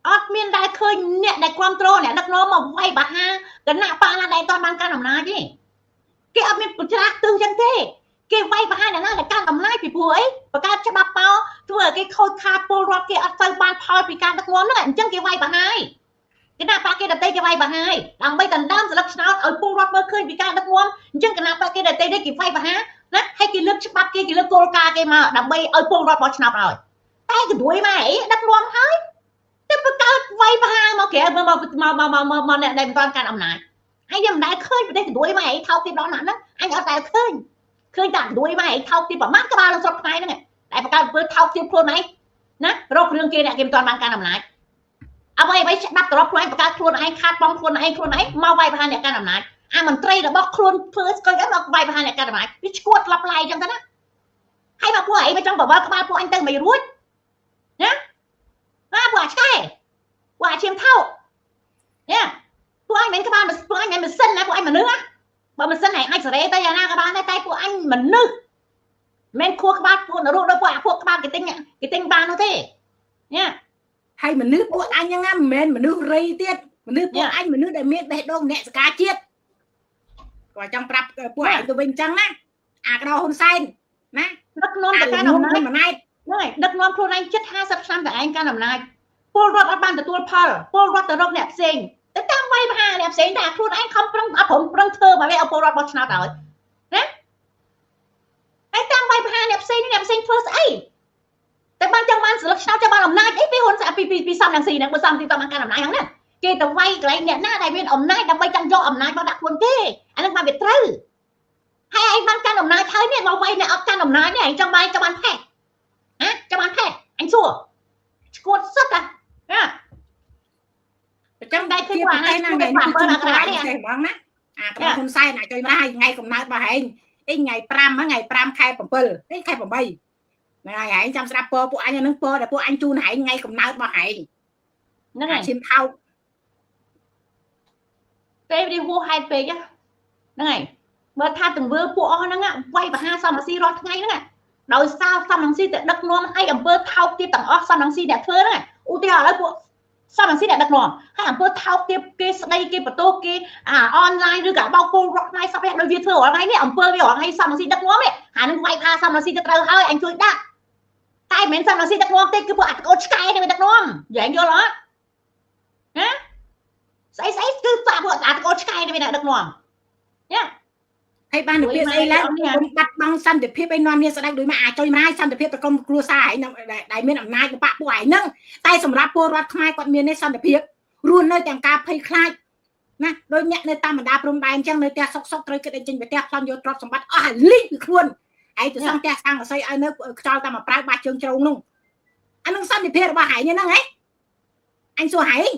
អត់មានដែលឃើញអ្នកដែលគ្រប់គ្រងអ្នកដឹកនាំមកវាយបហាគណៈបកណាដែលអត់បានកាន់អំណាចទេគេអត់មានប្រច្រាស់ទិសចឹងទេគេវាយបហាអ្នកណាដែលកាន់អំណាចពីព្រោះអីបង្កើតច្បាប់មកធ្វើឲ្យគេខូចខាតពលរដ្ឋគេអត់ទៅបានផលពីការដឹកនាំហ្នឹងអញ្ចឹងគេវាយបហាគណៈបកគេដតីគេវាយបហាដើម្បីដណ្ដើមស្លឹកឆ្នោតឲ្យពលរដ្ឋមើលឃើញពីការដឹកនាំអញ្ចឹងគណៈបកគេដតីនេះគេវាយបហាណាហើយគេលើកច្បាប់គេលើកគោលការណ៍គេមកដើម្បីឲ្យពលរដ្ឋបោះឆ្នោតឲ្យតែកដួយមកអីដឹកនាំហើយទៅបង្កើតវាយបហាមកក្រៅមកមកមកមកអ្នកដែលមិនទាន់កាន់អំណាចហើយយើងមិនដែលឃើញប្រទេសកដួយមកអីថោកទៀតដល់ណាហ្នឹងអញអត់ដែលឃើញតែកដួយមកអីថោកទៀតប្រមាណក្បាលក្នុងស្រុកខ្មែរហ្នឹងតែបង្កើតអំពើថោកទៀតខ្លួនឯងណារករឿងគេអ្នកគេមិនទាន់បានកាន់អំណាចអ្វីច្បាប់ត្រប់ខ្លួនឯងបង្កើតខ្លួនឯងខាតបងខ្លួនឯងមកវាយប្រហារអ្នកកាន់អំណាចអាមន្ត្រីរបស់ខ្លួនធ្វើស្គាល់មកវាយប្រហារអ្នកកាន់អំណាចវាឈួតឡប់ឡៃចឹងទៅណាហើយមកពួកឯងមកចង់បវល់ក្បាលពួកអញទៅមិនរួចណាណាពួកអាឆ្កែពួកអាឈាមថោកញ៉ាពួកអញមិនក្បាលពួកអញមិនម៉ាស៊ីនណាពួកអញមនុស្សណាបើម៉ាស៊ីនឯងអាចសេរីទៅយ៉ាងណាក៏បានដែរតែពួកអញមនុស្សមិនខួរក្បាលពួកនរកដល់ពួកអាពួកក្បាលគេទិញបាននោះទេញ៉ាហើយមនុស្សពួកអញហ្នឹងណាមិនមែនមនុស្សរៃទៀតមនុស្សពួកអញមនុស្សដែលមានបេះដូងអ្នកសកាជាតិគាត់ចង់ប្រាប់ពួកឯងទៅវិញអញ្ចឹងណាអាក្តោហ៊ុនសែនណាដឹកនាំទៅកាន់អំណាចហ្នឹងហើយដឹកនាំខ្លួនឯងជិត50ឆ្នាំតែឯងកាន់អំណាចពលរដ្ឋអត់បានទទួលផលពលរដ្ឋទៅរកអ្នកផ្សេងទៅតាមវាយប្រហារអ្នកផ្សេងតែខ្លួនឯងខំប្រឹងអត់ព្រមប្រឹងធ្វើមកលេឲ្យពលរដ្ឋបោះឆ្នោតឲ្យណាឯងតាមវាយប្រហារអ្នកផ្សេងអ្នកផ្សេងធ្វើស្អីតែបានចង់បានស្លឹកឆ្នោតចង់បានអំណាចអីពីហ៊ុនពីសំរងស៊ីហ្នឹងបើសំស៊ីតបានកាន់អំណាចហ្នឹងណាគេទៅវាយកន្លែងអ្នកណាដែលមានអំណាចដើម្បីចង់យកអំណាចមកដាក់ខ្លួនគេអាហ្នឹងបានវាត្រូវហើយឯងបានកាន់អំណាចហើយនេះមកវាយអ្នកអត់កាន់អំណាចនេះឯងចង់បានផេះហ៎ចង់បានផេះអញសួរឈួតសុទ្ធណាប្រចាំដែរជាប្រទេសណាថ្ងៃនេះគឺជុំប្រាយទេហ្មងណាអាក្រុមហ៊ុនសែនអាចជួយមកហើយថ្ងៃកំណើតរបស់ឯងអីថ្ងៃ5ថ្ងៃ5ខែ7អីខែ8ហ្នឹងហើយឯងចាំស្ដាប់ពរពួកអញហ្នឹងពរដែលពួកអញជូនឯងថ្ងៃកំណើតរបស់ឯងហ្នឹងហើយឈាមថោកពេលនេះហួសហេតុពេកហ្នឹងហើយបើថាទង្វើពួកអស់ហ្នឹងវាយប្រហារសំរងស៊ីរាល់ថ្ងៃហ្នឹងដោយសារសំរងស៊ីទៅដឹកនាំឲ្យអំពើថោកទៀតទាំងអស់សំរងស៊ីអ្នកធ្វើហ្នឹងឧទាហរណ៍ឥឡូវពួកសំរងស៊ីអ្នកដឹកនាំហើយអំពើថោកទៀតគេស្ដីគេបន្ទោសគេអាអនឡាញឬក៏បោកពលរដ្ឋខ្មែរសពយ៉ាងដូចវាធ្វើរាល់ថ្ងៃនេះអំពើវារាល់ថ្ងៃសំរងស៊ីដឹកនាំនេះអានឹងវាយប្រហារសំរងស៊ីទៅត្រូវហើយអញជួយដាក់តែមិនមែនសំរងស៊ីដឹកនាំទេគឺពួកអាតកូនឆ្កែនេះវាដឹកនាំយល់អត់ណាស្អីគឺពួកអាតកូនឆ្កែនេះវាដឹកនាំញ៉ា ហើយបានទៅពាក្យស្អីឡើងកុំបាត់បង់សន្តិភាពឯនាំនេះស្ដេចដូចមកអាចុយម្រាយសន្តិភាពទៅក្រុមគ្រួសារឯងដែលមានអំណាចបពពួកឯងហ្នឹងតែសម្រាប់ពលរដ្ឋខ្មែរគាត់មាននេះសន្តិភាពរស់នៅទាំងការភ័យខ្លាចណាដោយអ្នកនៅតាមបណ្ដាព្រំដែនអញ្ចឹងនៅផ្ទះសុកសុកត្រូវគិតឲ្យចេញពីផ្ទះប្លន់យកទ្រព្យសម្បត្តិអស់ឲ្យលីងពីខ្លួនឯងទៅសង់ផ្ទះសាងកសីឲ្យនៅខ្យល់តាមមកប្រើបាសជើងជ្រងនោះអានឹងសន្តិភាពរបស់ឯងហ្នឹងហ៎អញសួរឯង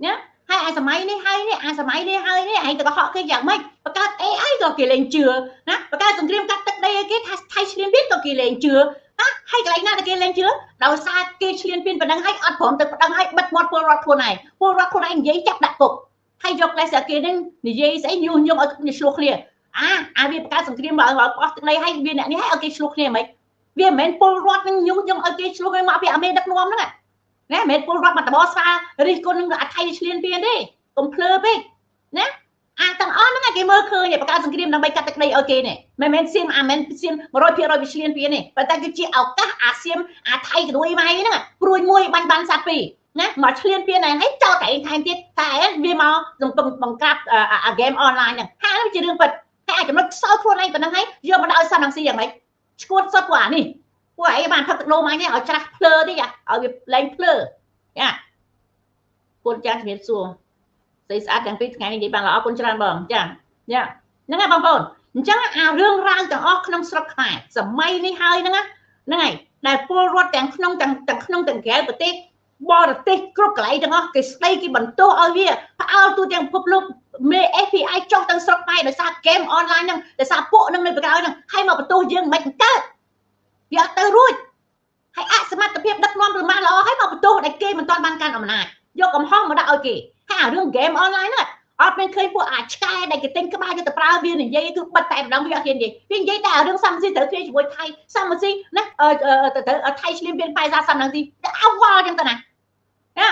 ណាហើយអាសម័យនេះហើយនេះអាសម័យនេះហើយនេះឯងទៅកុហកគេយ៉ាងម៉េចបង្កើត AI ក៏គេលែងជឿណាបង្កើតសង្គ្រាមកាត់ទឹកដីឲ្យគេថាថៃឈ្លានពានក៏គេលែងជឿណាហើយកន្លែងណាដែលគេលែងជឿដោយសារគេឈ្លានពានប៉ុណ្ណឹងហើយអត់ព្រមទៅប្តឹងឲ្យបិទមាត់ពលរដ្ឋខ្លួនឯងពលរដ្ឋខ្លួនឯងនិយាយចាប់ដាក់គុកហើយយកលេសគេនឹងនិយាយស្អីញុះញង់ឲ្យឆ្លោះគ្នាអាវាបង្កើតសង្គ្រាមឲ្យអស់ទឹកដីហើយវាអ្នកនេះឲ្យគេឆ្លោះគ្នាហ្មងវាមិនមែនពលរដ្ឋនឹងញុះញង់ឲ្យគេឆ្លោះគ្នាមកពីអាមេដឹកនាំហ្នឹងណាមិនមែនពលរដ្ឋមកតបស្វារិះគន់នឹងអាថៃឈ្លានពានទេកុំភ្លើពេកណាអាទាំងអស់ហ្នឹងគេមើលឃើញបង្កើតសង្គ្រាមដើម្បីកាត់ទឹកដីឲ្យគេនេះមិនមែនសៀមអាមិនសៀម100%វាឈ្លានពានទេប៉ុន្តែគឺជាឱកាសអាសៀមអាថៃក្រួយម៉ៃហ្នឹងព្រួយមួយបាញ់បានសត្វពីរណាមកឈ្លានពានហ្នឹងហើយចោតតែឯងថែមទៀតតែវាមកបង្ក្រាបអាហ្គេមអនឡាញហ្នឹងហាហ្នឹងជារឿងពិតតែអាចចំណុចខ្សោយខ្លួនឯងប៉ុណ្ណឹងហើយយកមកដាក់ឲ្យសំរងស៊ីយ៉ាងម៉េចឈួតសុទ្ធពួកអានេះពួកឯងបានផឹកទឹកនោមអញនេះឲ្យច្រាស់ភ្លើតិចឲ្យវាលែងភ្លើចាគុណចាស់ជំរាបសួរស្អីស្អាតទាំងពីរថ្ងៃនេះនិយាយបានល្អអរគុណច្រើនបងចាយ៉ាហ្នឹងហើយបងប្អូនអញ្ចឹងអារឿងរ៉ាវទាំងអស់ក្នុងស្រុកខ្មែរសម័យនេះហើយហ្នឹងហ្នឹងហើយដែលពលរដ្ឋទាំងក្នុងទាំងក្នុងទាំងក្រៅប្រទេសបរទេសគ្រប់កន្លែងទាំងអស់គេស្ដីគេបន្ទោសឲ្យវាផ្អើលទូទាំងពិភពលោកមេ FBI ចុះទៅស្រុកខ្មែរដោយសារហ្គេមអនឡាញហ្នឹងដោយសារពួកហ្នឹងនៅក្រៅហ្នឹងហើយមកបន្ទោសយើងមិនកើតវាអត់ទៅរួចហើយអសមត្ថភាពដឹកនាំប្រមាណល្អហើយមកបន្ទោសដែលគេមិនទាន់បានកាន់អំណាចយកកំហុសមកដាក់ឲ្យគេហើយអារឿងហ្គេមអនឡាញហ្នឹង អត់មានឃើញពួកអាឆ្កែដែលគេទិញក្បាលយកទៅប្រើវានិយាយគឺបិទតែម្ដងវាអត់ហ៊ាននិយាយវានិយាយតែរឿងសំស៊ីត្រូវគ្នាជាមួយថៃសំស៊ីណាទៅថៃឆ្លៀមពៀនប៉ៃសាសំស៊ីអវល់ចឹងទៅណាណា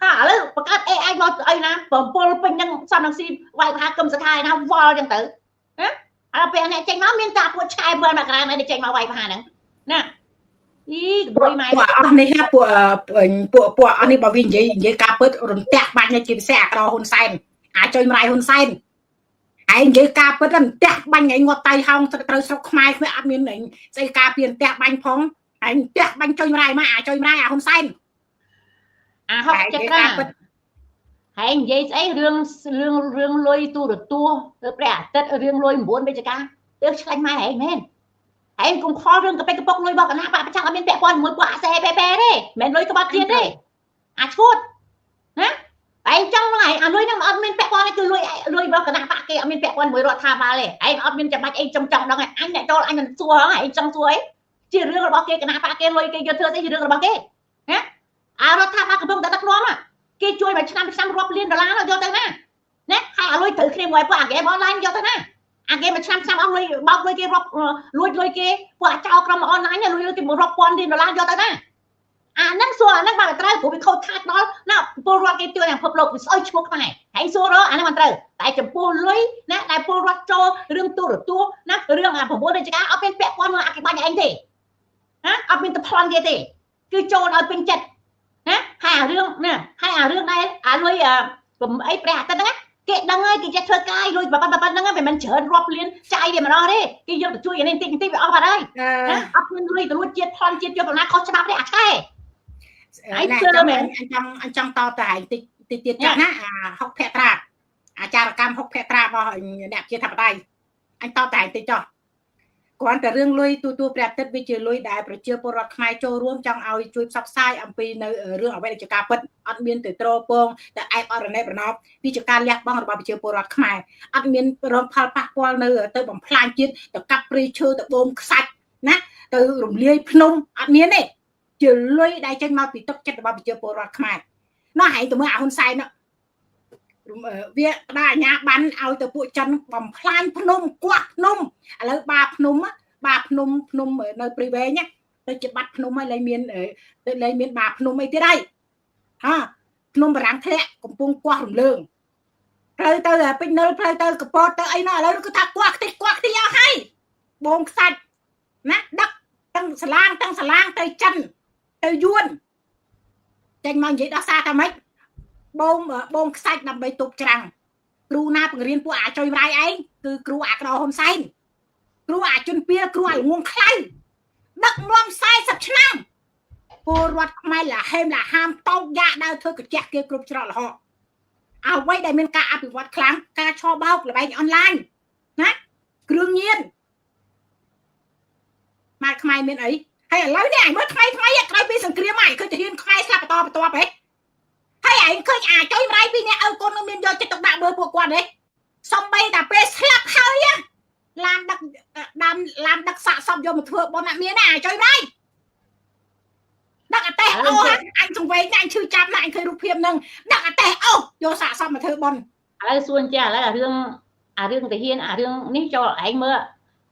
ហាឥឡូវបង្កើត AI មកអីណាបំពល់ពេញនឹងសំស៊ីវាយប្រហារគឹមសខាឯណាវល់ចឹងទៅណាឥឡូវពេលអ្នកចេញមកមានតាពួកឆ្កែមើលមកក្រៅឯនេះចេញមកវាយប្រហារហ្នឹងណាអីក្មួយម៉ែពួកអស់នេះពួកពួកពួកអស់នេះបើវានិយាយការពិតរន្ទះបាញ់ជាពិសេសអាក្រហ៊ុនសែនអាចុយម្រាយហ៊ុនសែនឯងនិយាយការពិតរន្ទះបាញ់ឯងងាប់តៃហោងត្រូវស្រុកខ្មែរគ្មានអត់មានស្អីការពីរន្ទះបាញ់ផងឯងផ្ទះបាញ់ចុយម្រាយមកអាចុយម្រាយអាហ៊ុនសែនអាហុកចិត្តត្រាហើយនិយាយស្អីរឿងរឿងរឿងលុយទូរទស្សន៍ទៅព្រះអាទិត្យរឿងលុយ9វិច្ឆិកាទើបឆ្លាញ់ម៉ែឯងមែនឯងកុំខលរឿងកប៉ិកកប៉ុកលុយរបស់គណៈបកប្រឆាំងអត់មានពាក់ព័ន្ធជាមួយពួកអាសេពេពេទេមិនលុយក្បត់ជាតិទេអាឈួតណាឯងចង់ហ្នឹងឯងអាលុយហ្នឹងអត់មានពាក់ព័ន្ធទេគឺលុយរបស់គណៈបកគេអត់មានពាក់ព័ន្ធមួយរដ្ឋាភិបាលទេឯងអត់មានចាំបាច់អីចង់ដឹងឯងអញអ្នកចូលអញមិនសួរហ៎ឯងចង់សួរអីជារឿងរបស់គេគណៈបកគេលុយគេយកធ្វើស្អីជារឿងរបស់គេណាអារដ្ឋាភិបាលកំពុងតែដឹកនាំគេជួយមួយឆ្នាំឆ្នាំរាប់លានដុល្លារយកទៅណាណាហើយអាលុយត្រូវគ្នាមួយពួកអាគេអនឡាញយកទៅណាអាគេមួយឆ្នាំឆ្នាំអស់លុយបោកលុយគេរាប់លួចលុយគេពួកអាចោក្រុមអនឡាញលុយគេរាប់ពាន់លានដុល្លារយកទៅណាអាហ្នឹងសួរអាហ្នឹងបានត្រូវព្រោះវាខូចខាតដល់ណាពលរដ្ឋគេជួយទាំងពិភពលោកវាស្អុយឈ្មោះខ្មែរហើយសួររអាហ្នឹងមិនត្រូវតែចំពោះលុយណាដែលពលរដ្ឋចូលរឿងទូរទស្សន៍ណារឿងអា9រាជការអត់មានពាក់ព័ន្ធនឹងអាគេបាញ់ឯងទេណាអត់មានទៅប្លន់គេទេគឺចូលឲ្យពេញចិត្តណាហើយអារឿងណាហើយអារឿងដែលអាលុយអីព្រះអាទិត្យហ្នឹងគេដឹងហើយគេចេះធ្វើកាយលុយប៉ណ្ណឹងវាមិនច្រើនរាប់លានចាយវាមិនអស់ទេគេយកទៅជួយអានេះតិចតិចវាអស់បាត់ហើយណាអត់មានលុយទៅលួចជាតិប្លន់ជាតិយកបណ្ណាខុសច្បាប់ទេអាឆ្កែអញចង់តតែឯងតិចតិចទៀតចាស់ណាអា6ភក្ត្រាអាចារកម្ម6ភក្ត្រារបស់អ្នកជាធិបតីអញតតែឯងតិចចុះគ្រាន់តែរឿងលុយទូទួលព្រះអាទិត្យវាជាលុយដែលប្រជាពលរដ្ឋខ្មែរចូលរួមចង់ឲ្យជួយផ្សព្វផ្សាយអំពីនៅរឿងអ្វីដែលជាការពិតអត់មានទៅត្រពងតែអែបអរណេប្រណប់វាជាការលះបង់របស់ប្រជាពលរដ្ឋខ្មែរអត់មានរងផលប៉ះពាល់នៅទៅបំផ្លាញជាតិទៅកាប់ព្រៃឈើទៅបូមខ្សាច់ណាទៅរំលាយភ្នំអត់មានទេជាលុយដែលចេញមកពីទឹកចិត្តរបស់ប្រជាពលរដ្ឋខ្មែរណោះឯងទៅមើលអាហ៊ុនសែននោះវាផ្ដាអាញាបានឲ្យទៅពួកចិនបំផ្លាញភ្នំគាស់ភ្នំឥឡូវបាភ្នំបាភ្នំភ្នំនៅព្រៃវែងទៅជាបាត់ភ្នំហើយលែងមានលែងមានបាភ្នំអីទៀតហើយហាភ្នំបារាំងធ្លាក់កំពុងគាស់រំលើងផ្លូវទៅពេញនិលផ្លូវទៅកពតទៅអីណោះឥឡូវគឺថាគាស់ខ្ទេចគាស់ខ្ទីអស់ហើយបូមខ្សាច់ណាដឹកទាំងសាឡាងទាំងសាឡាងទៅចិនទៅយួនចេញមកនិយាយដោះសារថាម៉េចបូមខ្សាច់ដើម្បីទប់ច្រាំងគ្រូណាបង្រៀនពួកអាចុយម្រាយឯងគឺគ្រូអាក្រហ៊ុនសែនគ្រូអាជនពៀលគ្រូអាងងខ្លៅដឹកនាំ40ឆ្នាំពលរដ្ឋខ្មែរលហេមលហាមតោកយ៉ាដើរធ្វើកាជះគេគ្រប់ច្រកល្ហកអ្វីដែលមានការអភិវឌ្ឍខ្លាំងការឆបោកល្បែងអនឡាញណាគ្រឿងញៀនម៉ែខ្មែរមានអីហើយឥឡូវនេះឯងមើលថ្មីថ្មីក្រោយពីសង្គ្រាមឯងឃើញទាហានខ្មែរស្លាប់បន្តបន្ទាប់ហ៎ហើយឯងឃើញអាចុយម្រាយពីអ្នកឪកូននឹងមានយកចិត្តទុកដាក់មើលពួកគាត់ទេសំបីតែពេលស្លាប់ហើយឡានដឹកដាំឡានដឹកសាកសពយកមកធ្វើបុណ្យអត់មានទេអាចុយម្រាយដឹកអតេះអូអញសង្វេងអញឈឺចាប់ណាស់អញឃើញរូបភាពហ្នឹងដឹកអតេះអូយកសាកសពមកធ្វើបុណ្យឥឡូវសួរចាឥឡូវអារឿងទាហានអារឿងនេះចូលឯងមើល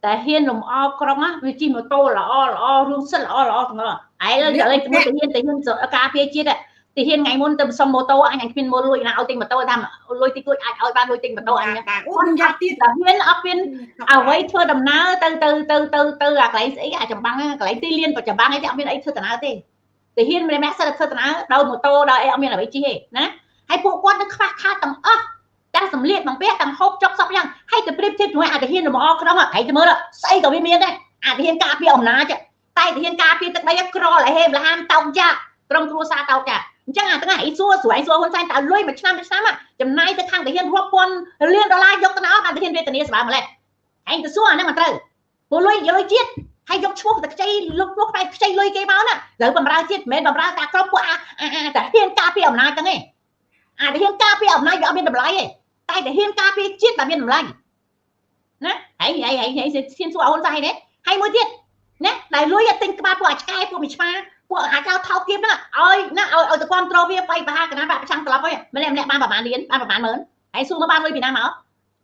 តែហ៊ានលំអក្រុងវាជិះម៉ូតូល្អល្អរឿងសិតល្អល្អទាំងអស់ឯងឥឡូវមើលទាហានការពារជាតិទាហានថ្ងៃមុនទៅសុំម៉ូតូអញគ្មានមកលួចណាឲ្យទិញម៉ូតូតាមលុយតិចតួចអាចឲ្យបានលុយទិញម៉ូតូអញអូខ្ញុំយកទៀតទាហានអត់មានអ្វីធ្វើដំណើរទៅទៅទៅទៅទៅអាកន្លែងស្អីអាចម្បាំងកន្លែងទីលានប្រចម្បាំងអីទេអត់មានអីធ្វើដំណើរទេទាហានម្នាក់ៗសិតតែធ្វើដំណើរដោយម៉ូតូដោយអីអត់មានអ្វីជិះទេណាហើយពួកគាត់នឹងខ្វះខាតទាំងអស់ទាំងសម្លៀកបំពាក់ទាំងហូបចុកសពយ៉ាងហើយទៅប្រៀបធៀបជាមួយអាទាហានលំអក្រុងឯងទៅមើលស្អីក៏វាមានដែរអាទាហានការពារអំណាចតែទាហានការពារទឹកដីក្រលហេមលហាមតោកយ៉ាក្រុមគ្រួសារតោកយ៉ាអញ្ចឹងអាទាំងឯងសួរស្រួយសួរហ៊ុនសែនតើលុយមួយឆ្នាំមួយឆ្នាំចំណាយទៅខាងទាហានរាប់ពាន់លានដុល្លារយកទៅណាអស់អាទាហានវេទនាសម្រាប់ម្លេះឯងទៅសួរអាហ្នឹងមិនត្រូវព្រោះលុយលុយជាតិហើយយកឈ្មោះទៅខ្ចីលុកលុកបែបខ្ចីលុយគេមកណាត្រូវបំរើជាតិមិនមែនបំរើតាក្រុមពួកអាទាហានការពារអំណាចហ្នឹងទេអាទាហានការពារអំណាចវាអត់មានតម្លៃទេតែទាហានការពារជាតិតែមានតម្លៃណាហើយហើយហើយហ៊ានសួរហ៊ុនសែនទេហើយមួយទៀតណាដែលលុយទិញក្បាលពួកអាឆ្កែពួកមីឆ្មាពួកអាចៅថោកទាបហ្នឹងឲ្យណាឲ្យទៅគ្រប់គ្រងវាបាយប្រហារគណៈបកប្រឆាំងត្រឡប់ហើយម្នាក់ម្នាក់បានប្រហែលលានបានប្រហែលម៉ឺន ហើយសួរមកបានលុយពីណាមក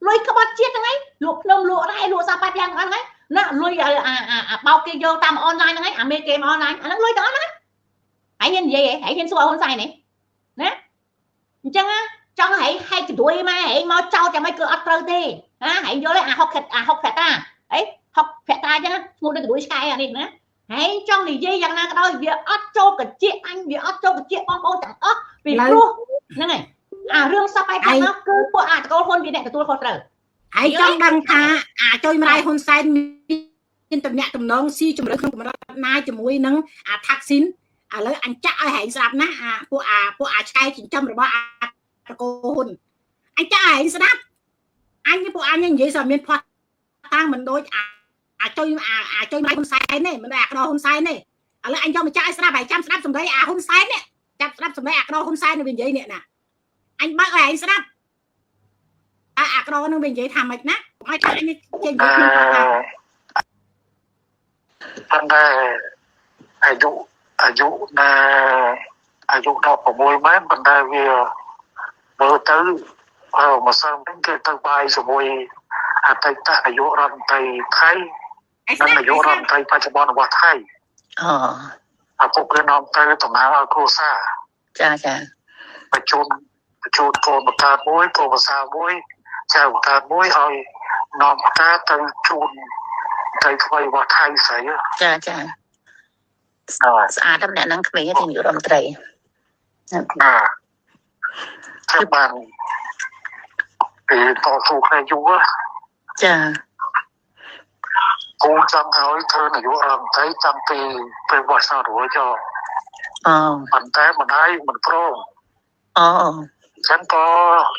លុយក្បត់ជាតិហ្នឹងឯងលក់ភ្នំលក់រ៉ែលក់សពបែបយ៉ាងហ្នឹងឯងណាលុយអាអាបោកគេយកតាមអនឡាញហ្នឹងឯងអាមេគេអនឡាញអាហ្នឹងលុយទាំងអស់ហ្នឹងហើយហ៊ាននិយាយហ៎ហើយហ៊ានសួរហ៊ុនសែននេះណាអញ្ចឹងចង់ឲ្យហែកកដួយមកហែងមកចោតយ៉ាងម៉េចគឺអត់ត្រូវទេណាហែងយល់ទេអាហុកអាហុកភត្តាអីហុកភត្តាអញ្ចឹងឈ្មោះដូចកដួយឆ្កែអានេះណាហែងចង់និយាយយ៉ាងណាក៏ដោយវាអត់ចូលកញ្ចៀកអញវាអត់ចូលកញ្ចៀកបងប្អូនទាំងអស់ពីព្រោះហ្នឹងហើយអារឿងសពបែបហ្នឹងគឺពួកអាតកូលហ៊ុនវាអ្នកទទួលខុសត្រូវ ឯងចង់ដឹងថាអាចុយម្រាយហ៊ុនសែនមានតំណាក់តំណងស៊ីជំរឿក្នុងកម្រិតណាជាមួយនឹងអាថាក់ស៊ីនឥឡូវអញចាក់ឲ្យហែងស្រាប់ណាអាពួកអាពួកអាឆ្កែចិញ្ចឹមរបស់អាតកូលហ៊ុនអញចាក់ឲ្យហែងស្ដាប់អញពួកអញនិយាយសោះមានផាត់តាំងមិនដូចអាចុយអាចុយម្រាយហ៊ុនសែនទេមិនដូចអាក្តោហ៊ុនសែនទេឥឡូវអញយកមកចាក់ឲ្យស្ដាប់ហើយចាំស្ដាប់សម្ដីអាហ៊ុនសែននេះចាប់ស្ដាប់សម្ដីអាក្តោហ៊ុនសែនវានិយាយនេះណាអញបើកឲ្យឯងស្ដាប់អាក្រនឹងវានិយាយថាម៉េចណាកុំឲ្យថាអញចេញនិយាយខ្លួនថា ប៉ុន្តែអាយុអាយុណាអាយុ16មែនប៉ុន្តែវាមើលទៅអឺម្សិលមិញគេទៅបាយជាមួយអតីតនាយករដ្ឋមន្ត្រីថៃនិងនាយករដ្ឋមន្ត្រីបច្ចុប្បន្នរបស់ថៃ អូ ឪពុកគេនាំទៅតំណាងឲ្យគ្រួសារ ចាចា បញ្ជូនបញ្ជូនកូនបង្កើតមួយកូនភាសាមួយចៅបង្កើតមួយឲ្យនាំផ្កាទៅជូនទៅថ្មីរបស់ថៃស្រី ចាចាស្អាតតែម្នាក់ហ្នឹងក្មេងទេនាយករដ្ឋមន្ត្រី ណាចាំបានពីតស៊ូគ្នាយូរ ចា គូចង់ឲ្យធ្វើនាយករដ្ឋមន្ត្រីតាំងពីពេលបោះឆ្នោតរួចចុះ អូ ប៉ុន្តែម្ដាយមិនព្រម អូ អញ្ចឹងក៏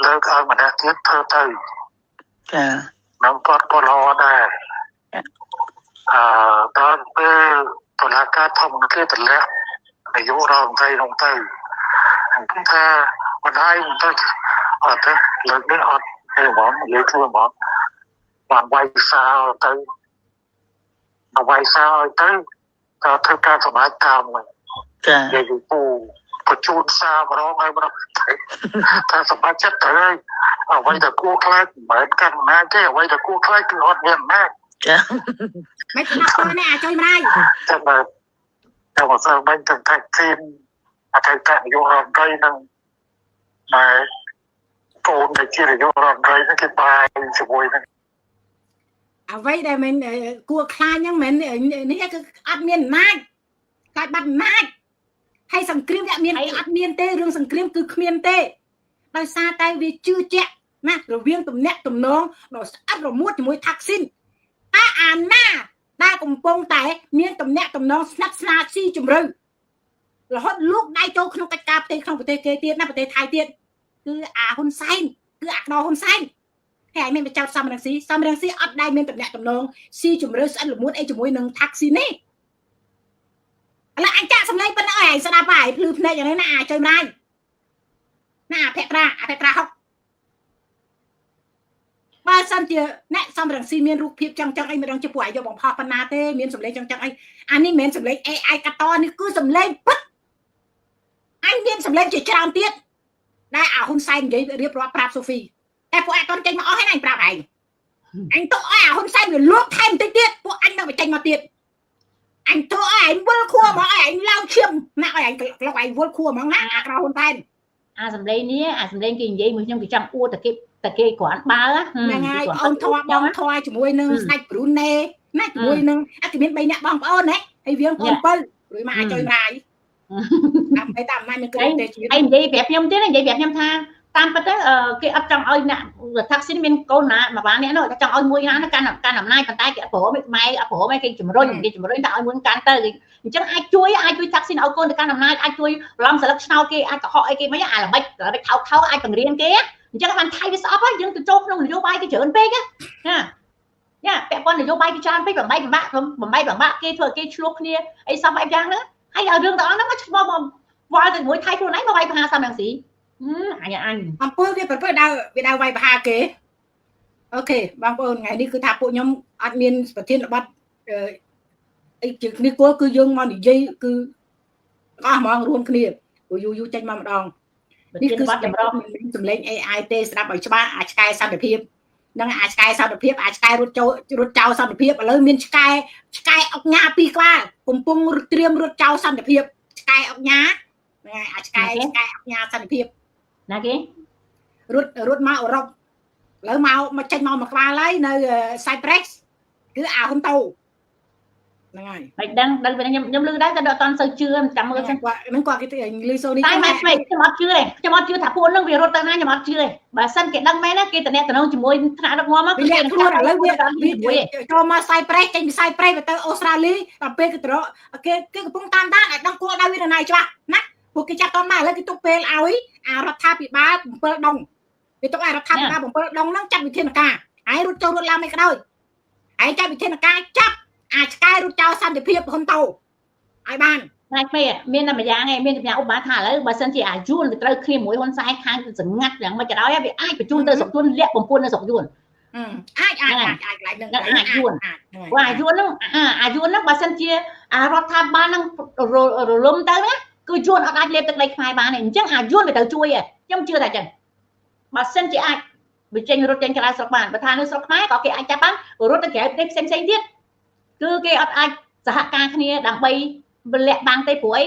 លើកឲ្យម្នាក់ទៀតធ្វើទៅ ចា នឹងគាត់ក៏ល្អដែរអឺដល់ពេលតុលាការធម្មគេតម្លាក់នាយករដ្ឋមន្ត្រីនោះទៅអញ្ចឹងថាម្ដាយមិនទៅអត់ទេលើកនេះអត់ទេហ្មងនិយាយខ្លួនហ្មងបានវាយសារទៅដល់វាយសារឲ្យទៅក៏ធ្វើការសម្រេចតាម ចា និយាយពីពូបញ្ជូនសារម្ដងហើយម្ដងថាសម្រេចចិត្តទៅហើយអ្វីដែលគួរខ្លាចមិនមែនកាន់អំណាចទេអ្វីដែលគួរខ្លាចគឺអត់មានអំណាច ចា មិនស្ដាប់ទៅនេះអាចុយម្រាយ តែបើតែបើសិនមិនទាំងថាក់ស៊ីនអតីតនាយករដ្ឋមន្ត្រីនឹងតែកូនដែលជានាយករដ្ឋមន្ត្រីហ្នឹងគេបាយជាមួយនឹង អ្វីដែលមិនគួរខ្លាចហ្នឹងមិននេះគឺអត់មានអំណាចខ្លាចបាត់អំណាចហើយសង្គ្រាមវាអត់មានអត់មានទេរឿងសង្គ្រាមគឺគ្មានទេដោយសារតែវាជឿជាក់ណារវាងទំនាក់ទំនងដ៏ស្អិតរមួតជាមួយថាក់ស៊ីនតែអាណាដែលកំពុងតែមានទំនាក់ទំនងស្និទ្ធស្នាលស៊ីជម្រៅរហូតលូកដៃចូលក្នុងកិច្ចការផ្ទៃក្នុងប្រទេសគេទៀតណាប្រទេសថៃទៀតគឺអាហ៊ុនសែនគឺអាក្តោហ៊ុនសែនហើយឯងមានបចោតសំរងស៊ីសំរងស៊ីអត់ដែលមានទំនាក់ទំនងស៊ីជម្រៅស្អិតល្មួតអីជាមួយនឹងថាក់ស៊ីនេះឥឡូវអញចាក់សំឡេងប៉ុណ្ណឹងឲ្យឯងស្ដាប់ហើយភ្លឺភ្នែកយ៉ាងនេះណាអាចុយម្ដាយណាអភត្រាអភត្រាហុកបើសិនជាអ្នកសំរងស៊ីមានរូបភាពចង់ចង់អីមិនដឹងជាពួកឯងយកបំផុសប៉ុណ្ណាទេមានសំឡេងចង់ចង់អីអានេះមិនមែនសំឡេង AI កាត់តនេះគឺសំឡេងពិតអញមានសំឡេងជាច្រើនទៀតដែលអាហ៊ុនសែននិយាយរៀបរាប់ប្រាប់សូហ្វីតែពួកឯងអត់ចេញមកអស់ហើយណាអញប្រាប់ឯងអញទុកឲ្យអាហ៊ុនសែនវាលួចថែមបន្តិចទៀតពួកអញនឹងបញ្ចេញមកទៀតអញធ្វើឲ្យឯងវិលខួរហ្មងឲ្យឯងឡើងឈាមណាឲ្យឯងក្លុកឯងវិលខួរហ្មងណាអាក្រហ៊ុនសែន អាសំឡេងនេះអាសំឡេងគេនិយាយមួយខ្ញុំគេចង់អួតតែគេតែគេគ្រាន់បើ ហ្នឹងហើយបងធွာបងធွာជាមួយនឹងស្ដេចប្រូណេណាជាមួយនឹងអត់មាន3នាក់បងប្អូនណាហើយវាងបង7រួចមកអាចចុយម្រាយដើម្បីតាមអំណាចមានគ្រឹះទេជាតិ ឯងនិយាយប្រាប់ខ្ញុំទៀតនិយាយប្រាប់ខ្ញុំថាតាមពិតទៅគេអត់ចង់ឲ្យអ្នកថាក់ស៊ីនមានកូនណាមួយបានអ្នកនោះចង់ឲ្យមួយណាកាន់កាន់អំណាចប៉ុន្តែគេអត់ព្រមម៉ែអត់ព្រមឯងគេជំរុញគេជំរុញថាឲ្យមួយកាន់ទៅអញ្ចឹងអាចជួយអាចជួយថាក់ស៊ីនឲ្យកូនទៅកាន់អំណាចអាចជួយបន្លំស្លឹកឆ្នោតគេអាចកុហកអីគេមិនអាល្បិចល្បិចថោកថោកអាចបង្រៀនគេអញ្ចឹងបានថៃវាស្អប់ហើយយើងទៅចូលក្នុងនយោបាយគេច្រើនពេកណាញ៉ាពាក់ព័ន្ធនយោបាយគេច្រើនពេកបំបែកបំបាក់បំបែកបំបាក់គេធ្វើគេឆ្លោះគ្នាអីសពបែបយ៉ាងហ្នឹងហើយឲ្យរឿងទាំងអស់ហ្នឹងមកឆ្លោះមកវល់ទៅជាមួយថៃខ្លួនឯងមកវាយប្រហារសំរងស៊ីអញអញ អំពើវាប្រព្រឹត្តដើរវាដើរវាយប្រហារគេអូខេបងប្អូនថ្ងៃនេះគឺថាពួកខ្ញុំអត់មានប្រធានបទអីជាគ្នាគល់គឺយើងមកនិយាយគឺអស់ហ្មងរួមគ្នាព្រោះយូរយូរចេញមកម្ដង នេះគឺចម្រោះសម្លេង AI ទេស្ដាប់ឲ្យច្បាស់អាឆ្កែសន្តិភាពនឹងអាឆ្កែសន្តិភាពអាឆ្កែរត់ចូលរត់ចោលសន្តិភាពឥឡូវមានឆ្កែឆ្កែអុកញ៉ាពីរក្បាលកំពុងត្រៀមរត់ចោលសន្តិភាពឆ្កែអុកញ៉ាហ្នឹងហើយអាឆ្កែឆ្កែអុកញ៉ាសន្តិភាពណាគេរត់រត់មកអឺរ៉ុបឥឡូវមកមកចេញមកមួយក្បាលហើយនៅ Cyprus គឺអាហ៊ុនតូហ្នឹងហើយ មិនដឹងដឹងពេលខ្ញុំខ្ញុំលឺដែរតែដល់អត់សូវជឿចាំមើលសិន គាត់ហ្នឹងគាត់គេលឺសូនេះ តែមិនស្មេខ្ញុំអត់ជឿទេខ្ញុំអត់ជឿថាពួកហ្នឹងវារត់ទៅណាខ្ញុំអត់ជឿទេបើសិនគេដឹងមែនណាគេតំណតំណងជាមួយថ្នាក់ដឹកនាំ គេខ្លួនឥឡូវវាចូលមក Cyprus ចេញពី Cyprus ទៅអូស្ត្រាលីដល់ពេលគេគេគេកំពុងតាមដានឲ្យដឹងគោលដៅវានៅណាច្បាស់ណាពួកគេចាប់តមកឥឡូវគេទុកពេលឲ្យអារដ្ឋាភិបាល7ដងគេទុកឲ្យរដ្ឋាភិបាល7ដងហ្នឹងចាត់វិធានការហើយរត់ចូលរត់ឡើងមិនក៏ដោយហើយចាត់វិធានការចាប់អាឆ្កែរត់ចោលសន្តិភាពហ៊ុនតូឲ្យបាន ណែក្មេងមានតែម្យ៉ាងឯងមានតែឧបមាថាឥឡូវបើសិនជាអាយួនវាត្រូវគ្នាមួយហ៊ុនសែនខាងសង្ងាត់យ៉ាងម៉េចក៏ដោយវាអាចបញ្ជូនទៅស្រុកយួនលាក់បំពួននៅស្រុកយួន អាចអាចអាចអាចកន្លែងហ្នឹង អាចយួនព្រោះអាយួនហ្នឹងអាយួនហ្នឹងបើសិនជាអារដ្ឋាភិបាលហ្នឹងរលំទៅណាគឺយួនអត់អាចលេបទឹកដីខ្មែរបានទេអញ្ចឹងអាយួនវាត្រូវជួយឯងខ្ញុំជឿថាអញ្ចឹងបើសិនជាអាចវាចេញរត់ចេញក្រៅស្រុកបានបើថានៅស្រុកខ្មែរក៏គេអាចចាប់បានរត់ទៅក្រៅប្រទេសផ្សេងផ្សេងទៀតគឺគេអត់អាចសហការគ្នាដើម្បីលាក់បាំងទេព្រោះអី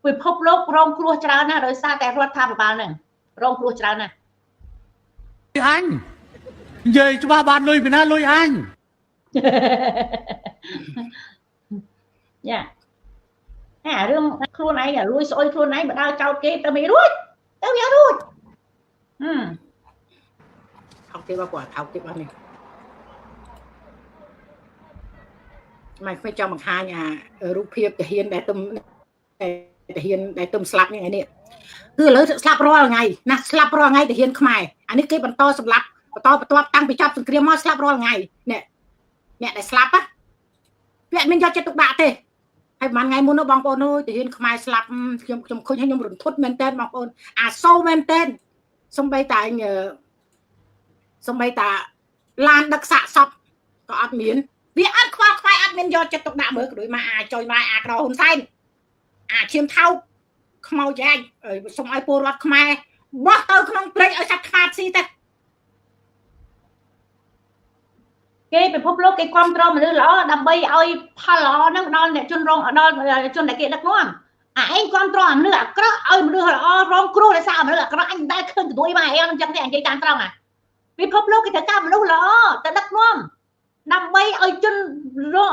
ពិភពលោករងគ្រោះច្រើនណាស់ដោយសារតែរដ្ឋាភិបាលហ្នឹងរងគ្រោះច្រើនណាស់ អញនិយាយច្បាស់បានលុយពីណាលុយអញ យ៉ាអារឿងខ្លួនឯងលួយស្អុយខ្លួនឯងមកដើរចោតគេទៅមិនរួចទៅវារួចហឹម ថោកទៀតបើគាត់ថោកទៀតបាត់នេះម៉ែខ្ញុំចង់បង្ហាញអារូបភាពទាហានដែលទុំទាហានដែលទុំស្លាប់នេះថ្ងៃនេះគឺឥឡូវស្លាប់រាល់ថ្ងៃណាស្លាប់រាល់ថ្ងៃទាហានខ្មែរអានេះគេបន្តសម្លាប់បន្តបន្ទាប់តាំងពីចប់សង្គ្រាមមកស្លាប់រាល់ថ្ងៃនេះអ្នកដែលស្លាប់ណាវាអត់មានយកចិត្តទុកដាក់ទេហើយប្រហែលថ្ងៃមុននោះបងប្អូនអើយទាហានខ្មែរស្លាប់ខ្ញុំខ្ញុំឃើញហើយខ្ញុំរន្ធត់មែនតើបងប្អូនអាសូរមែនតើសំបីតាអញសំបីតាឡានដឹកសាកសពក៏អត់មានវាអត់ខ្វល់ខ្វាយអត់មានយកចិត្តទុកដាក់មើលក៏ដូចមកអាចុយមកអាក្រហ៊ុនសែនអាឈាមថោកខ្មោចឯងសុំឲ្យពលរដ្ឋខ្មែរបោះទៅក្នុងព្រៃឲ្យសត្វខ្លាតស៊ីទៅ គេពិភពលោកគេគ្រប់គ្រងមនុស្សល្អដើម្បីឲ្យផលល្អហ្នឹងដល់អ្នកជនរងដល់ជនដែលគេដឹកនាំអាឯងគ្រប់គ្រងអាមនុស្សអាក្រក់ឲ្យមនុស្សល្អរងគ្រោះដោយសារមនុស្សអាក្រក់អញមិនដែលឃើញកទួយមកឯងអញ្ចឹងទេអញនិយាយតាមត្រង់អាពិភពលោកគេត្រូវការមនុស្សល្អទៅដឹកនាំដើម្បីឲ្យជនរង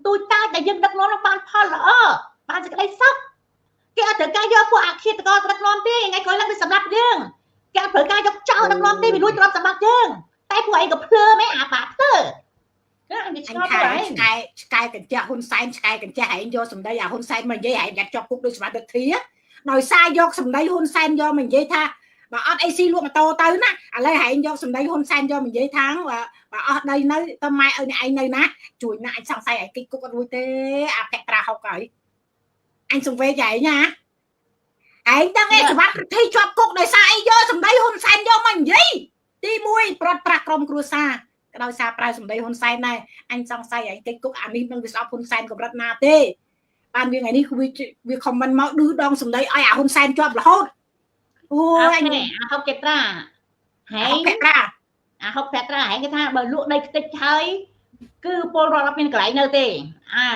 ទូចតាចដែលយើងដឹកនាំនឹងបានផលល្អបានសេចក្តីសុខគេអត់ត្រូវការយកពួកអាឃាតករដឹកនាំទេថ្ងៃក្រោយឡើងវាសម្រាប់យើងគេអត់ត្រូវការយកចោលដឹកនាំទេវាលួចទ្រព្យសម្បត្តិយើងតែពួកឯងក៏ភ្លើមែនអាបាក់ភ្លើអញឆ្ងល់ទៅឯង ឆ្កែឆ្កែកញ្ចះហ៊ុនសែនឆ្កែកញ្ចះឯងយកសម្ដីអាហ៊ុនសែនមកនិយាយឯងយ៉ាត់ជាប់គុកដោយសមត្ថធាដោយសារយកសម្ដីហ៊ុនសែនយកមកនិយាយថាបើអត់អីស៊ីលក់ម៉ូតូទៅណាឥឡូវឯងយកសម្ដីហ៊ុនសែនយកមកនិយាយថាបើអស់ដីនៅទៅម៉ែឲ្យអ្នកឯងនៅណាជួយណាអញសង្ស័យឯងគិតគុកអត់រួចទេអាភក្ត្រាហុកហើយអញសង្វេគឯងណាឯងដឹងឯងសមត្ថប្រទេសជាប់គុកដោយសារអីយកសម្ដីហ៊ុនសែនយកមកនិយាយទី1ប្រត់ប្រាស់ក្រុមគ្រួសារក៏ដោយសារប្រើសម្ដីហ៊ុនសែនដែរអញសង្ស័យឯងគិតគុកអានេះនឹងវាស្អប់ហ៊ុនសែនកម្រិតណាទេបានវាថ្ងៃនេះគឺវាខមមិនមកឌឺដងសម្ដីឲ្យអាហ៊ុនសែនជាប់រហូតអូយអញអាហុកចេត្រាហែងអាហុកភត្រាហែងគេថាបើលក់ដីខ្ទេចហើយគឺពលរដ្ឋអត់មានកន្លែងនៅទេអើ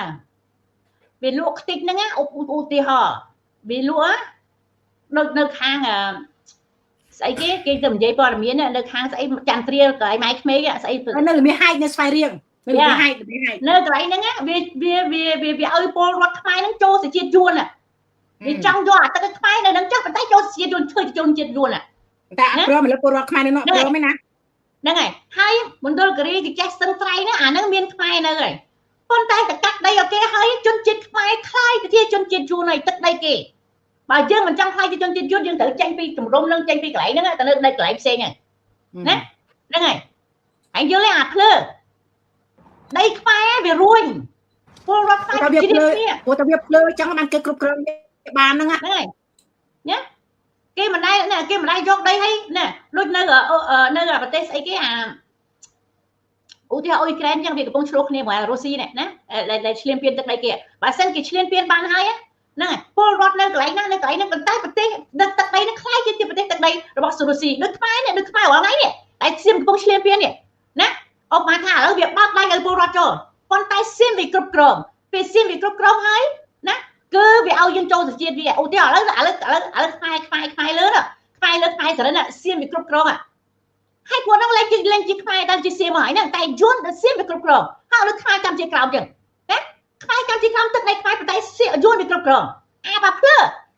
វាលក់ខ្ទេចហ្នឹងណាឧទាហរណ៍វាលក់ដូចនៅខាងស្អីគេគេទៅនិយាយព័ត៌មាននៅខាងស្អីចន្ទ្រាកន្លែងម៉ែក្មេងស្អីនៅល្មាហែកនៅស្វាយរៀងនៅល្មាហែកនៅកន្លែងហ្នឹងវាវាវាវាឲ្យពលរដ្ឋខ្មែរហ្នឹងចូលសជាតិយួនវាចង់យកអាទឹកខ្មែរនៅនឹងចុះប៉ុន្តែចូលជាតិយួនធ្វើជាជនជាតិយួនតែអត់ព្រមឥឡូវពលរដ្ឋខ្មែរនៅនោះព្រមឯណាហ្នឹងហើយហើយមណ្ឌលគិរីគេចេះស្ទឹងត្រែងហ្នឹងអាហ្នឹងមានខ្មែរនៅហើយប៉ុន្តែតកាត់ដីឲ្យគេហើយជនជាតិខ្មែរខ្លាយទៅជាជនជាតិយួនហើយទឹកដីគេបើយើងមិនចង់ខ្លាយជាជនជាតិយួនយើងត្រូវចេញពីជំរំនឹងចេញពីកន្លែងហ្នឹងទៅនៅនៅកន្លែងផ្សេងហ្នឹងណាហ្នឹងហើយហើយយល់ទេអាភ្លើដីខ្មែរវារួញពលរដ្ឋខ្មែរវាភ្លើព្រោះតែវាភ្លើចឹងបានគេគ្រប់គ្រងបានហ្នឹងហ្នឹងហើយណាគេមិនដែរណាគេមិនដែរយកដីឲ្យណាដូចនៅនៅប្រទេសស្អីគេអាឧទាហរណ៍អ៊ុយក្រែនចឹងវាកំពុងឆ្លោះគ្នាមួយរុស្ស៊ីនេះណាដែលឈ្លានពានទឹកដីគេបើសិនគេឈ្លានពានបានហើយ ហ្នឹងហើយពលរដ្ឋនៅកន្លែងណានៅកន្លែងហ្នឹងប៉ុន្តែប្រទេសទឹកដីហ្នឹងខ្លាយជាប្រទេសទឹកដីរបស់រុស្ស៊ីដូចខ្មែរនេះដូចខ្មែររាល់ថ្ងៃនេះតែសៀមកំពុងឈ្លានពាននេះណាអបមកថាឥឡូវវាបើកដៃឲ្យពលរដ្ឋចូលប៉ុន្តែសៀមវាគ្រប់គ្រងពេលសៀមវាគ្រប់គ្រងហើយណាគឺវាឲ្យយើងចូលទៅជាតិវាឧទាហរណ៍ឥឡូវឥឡូវឥឡូវឥឡូវខ្មែរខ្មែរខ្មែរលើណាខ្មែរលើខ្មែរសរិនសៀមវាគ្រប់គ្រងហើយពួកហ្នឹងលែងជាលែងជាខ្មែរតែជាសៀមហើយហ្នឹងតែយួនសៀមវាគ្រប់គ្រងហើយឥឡូវខ្មែរកម្ពុជាក្រោមចឹងណាខ្មែរកម្ពុជាក្រោមទឹកដីខ្មែរប៉ុន្តែយួនវាគ្រប់គ្រងអាបាភ្លើ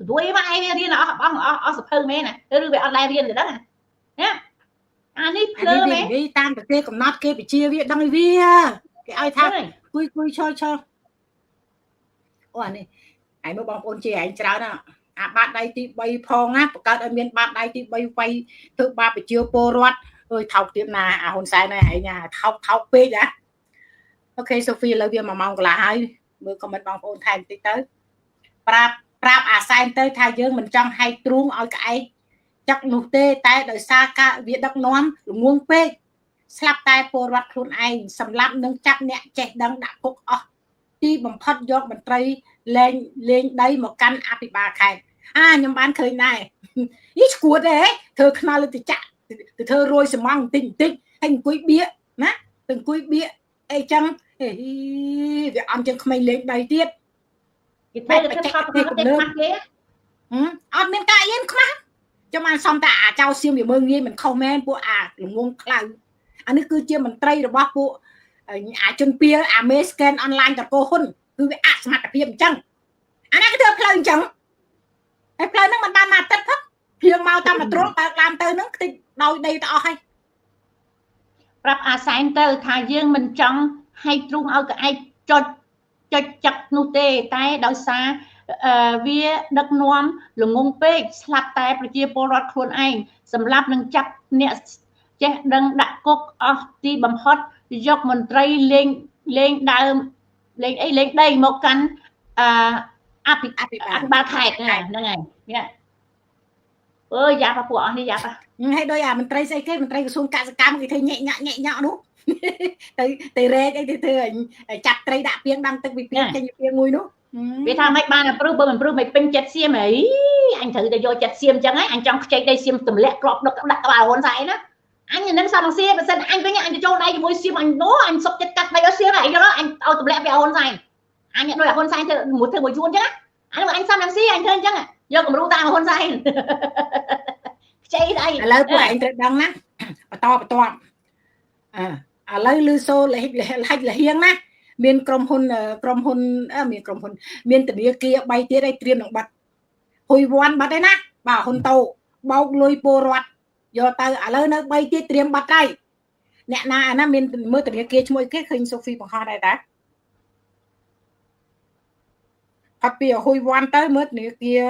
ព្រួយមកឯងរៀនអស់អស់អស់សភៅមែនណាឬវាអត់ដែររៀនទេដឹងណាអានេះភ្លើមែននិយាយតាមប្រទេសកំណត់គេពជាវាដឹងវាគេឲ្យថាគួយគួយឈរឈរអូអានេះឯងមើលបងប្អូនជាឯងច្រើនណាអាបាតដៃទី3ផងណាបង្កើតឲ្យមានបាតដៃទី3វាយធ្វើបាបប្រជាពលរដ្ឋអើយថោកទៀតណាអាហ៊ុនសែនឯងថោកថោកពេកណាអូខេសូហ្វីឥឡូវវា1ម៉ោងកន្លះហើយមើលខមមិនបងប្អូនថែមតិចទៅប្រាប់ប្រាប់អាសែនទៅថាយើងមិនចង់ហែកទ្រូងឲ្យក្អែកចឹកនោះទេតែដោយសារការវាដឹកនាំល្ងងពេកស្លាប់តែពលរដ្ឋខ្លួនឯងសម្លាប់នឹងចាប់អ្នកចេះដឹងដាក់គុកអស់ទីបំផុតយកមន្ត្រីលែងលេងដីមកកាន់អភិបាលខេត្តអាខ្ញុំបានឃើញដែរនេះឈួតទេធ្វើខ្នល់ទៅចាក់ទៅធ្វើរយសំងបន្តិចបន្តិចហើយអង្គុយបៀកណាទៅអង្គុយបៀកអីចឹងហេវាអំជាងក្មេងលេងដីទៀតគេធ្វើទៅខំទៅខ្មាស់គេអត់មានការអៀនខ្មាស់ចាំបានសំតែអាចៅសៀមវាមើងងាយមិនខុសមែនពួកអាល្ងងខ្លៅអានេះគឺជាមន្ត្រីរបស់ពួកអាជនពៀលអាមេ scan online តកោហ៊ុនគឺវាអសមត្ថភាពអញ្ចឹងអានេះគេធ្វើផ្លូវអញ្ចឹងហើយផ្លូវហ្នឹងមិនបានមកទឹកផងភ្លៀងមកតាមត្រង់បើកឡានទៅហ្នឹងខ្ទេចដោយដីទៅអស់ហើយប្រាប់អាសែនទៅថាយើងមិនចង់ហែកទ្រូងឲ្យក្អែកចុចចុចចឹកនោះទេតែដោយសារវាដឹកនាំល្ងងពេកស្លាប់តែប្រជាពលរដ្ឋខ្លួនឯងសម្រាប់នឹងចាប់អ្នកចេះដឹងដាក់គុកអស់ទីបំផុតយកមន្ត្រីលេងលេងដើមលេងអីលេងដីមកកាន់អភិបាលខេត្តហ្នឹងហើយនេះអើយយ៉ាប់ពួកអស់នេះយ៉ាប់ហើយដោយអាមន្ត្រីស្អីគេមន្ត្រីក្រសួងកសិកម្មគេធ្វើញាក់ញាក់ញាក់ញាក់នោះទៅទៅរែកអីទៅធ្វើចាប់ត្រីដាក់ពីងដាំទឹកពីពីងចេញពីពីងមួយនោះវាថាមិនបានព្រោះបើមិនព្រោះមិនពេញចិត្តសៀមអីអញត្រូវតែយកចិត្តសៀមអញ្ចឹងហើយអញចង់ខ្ចីដីសៀមទម្លាក់ក្របដឹកដាក់ក្បាលហ៊ុនសែនណាអញនឹងសំសៀមបើសិនអញវិញអញទៅចូលដៃជាមួយសៀមអញនោះអញសុកចិត្តកាត់ដីឲ្យសៀមហើយយល់អញឲ្យទម្លាក់វាហ៊ុនសែនអញដូចហ៊ុនសែនធ្វើមួយធ្វើមួយយួនអញ្ចឹងអញអញសំសៀមអញធ្វើអញ្ចឹងយកគំរូតាមហ៊ុនសែនខ្ចីដៃឥឡូវពួកឯងត្រូវដឹងណាបន្តបន្ទាប់អឥឡូវលឺសូលហិចលហៀងណាមានក្រុមហ៊ុនក្រុមហ៊ុនមានក្រុមហ៊ុនមានធនាគារ3ទៀតឲ្យត្រៀមនឹងបាត់ហ៊ុយវ៉ាន់បាត់ហើយណាបាទហ៊ុនតូបោកលុយពលរដ្ឋយកទៅឥឡូវនៅ3ទៀតត្រៀមបាត់ហើយអ្នកណាអាណាមានមើលធនាគារឈ្មោះគេឃើញសូហ្វីបង្ហោះដែរតាអត់ពីហ៊ុយវ៉ាន់ទៅមើលធនាគារ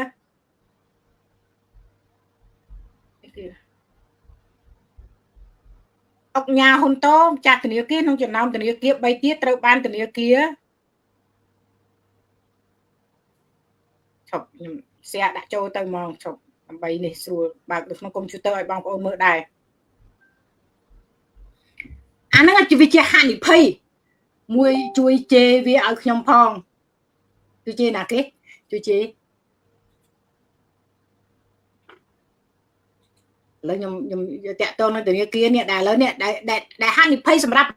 អុកញ៉ាហ៊ុនតូចាស់ធនាគារក្នុងចំណោមធនាគារ3ទៀតត្រូវបានធនាគារឈប់ខ្ញុំ share ដាក់ចូលទៅហ្មងឈប់ដើម្បីនេះស្រួលបើកនៅក្នុងកុំព្យូទ័រឲ្យបងប្អូនមើលដែរអាហ្នឹងវាជាហានិភ័យមួយជួយជេរវាឲ្យខ្ញុំផងជួយជេរណាគេជួយជេរឥឡូវខ្ញុំខ្ញុំតាក់ទងនឹងធនាគារនេះដែលឥឡូវនេះដែលដែលហានិភ័យសម្រាប់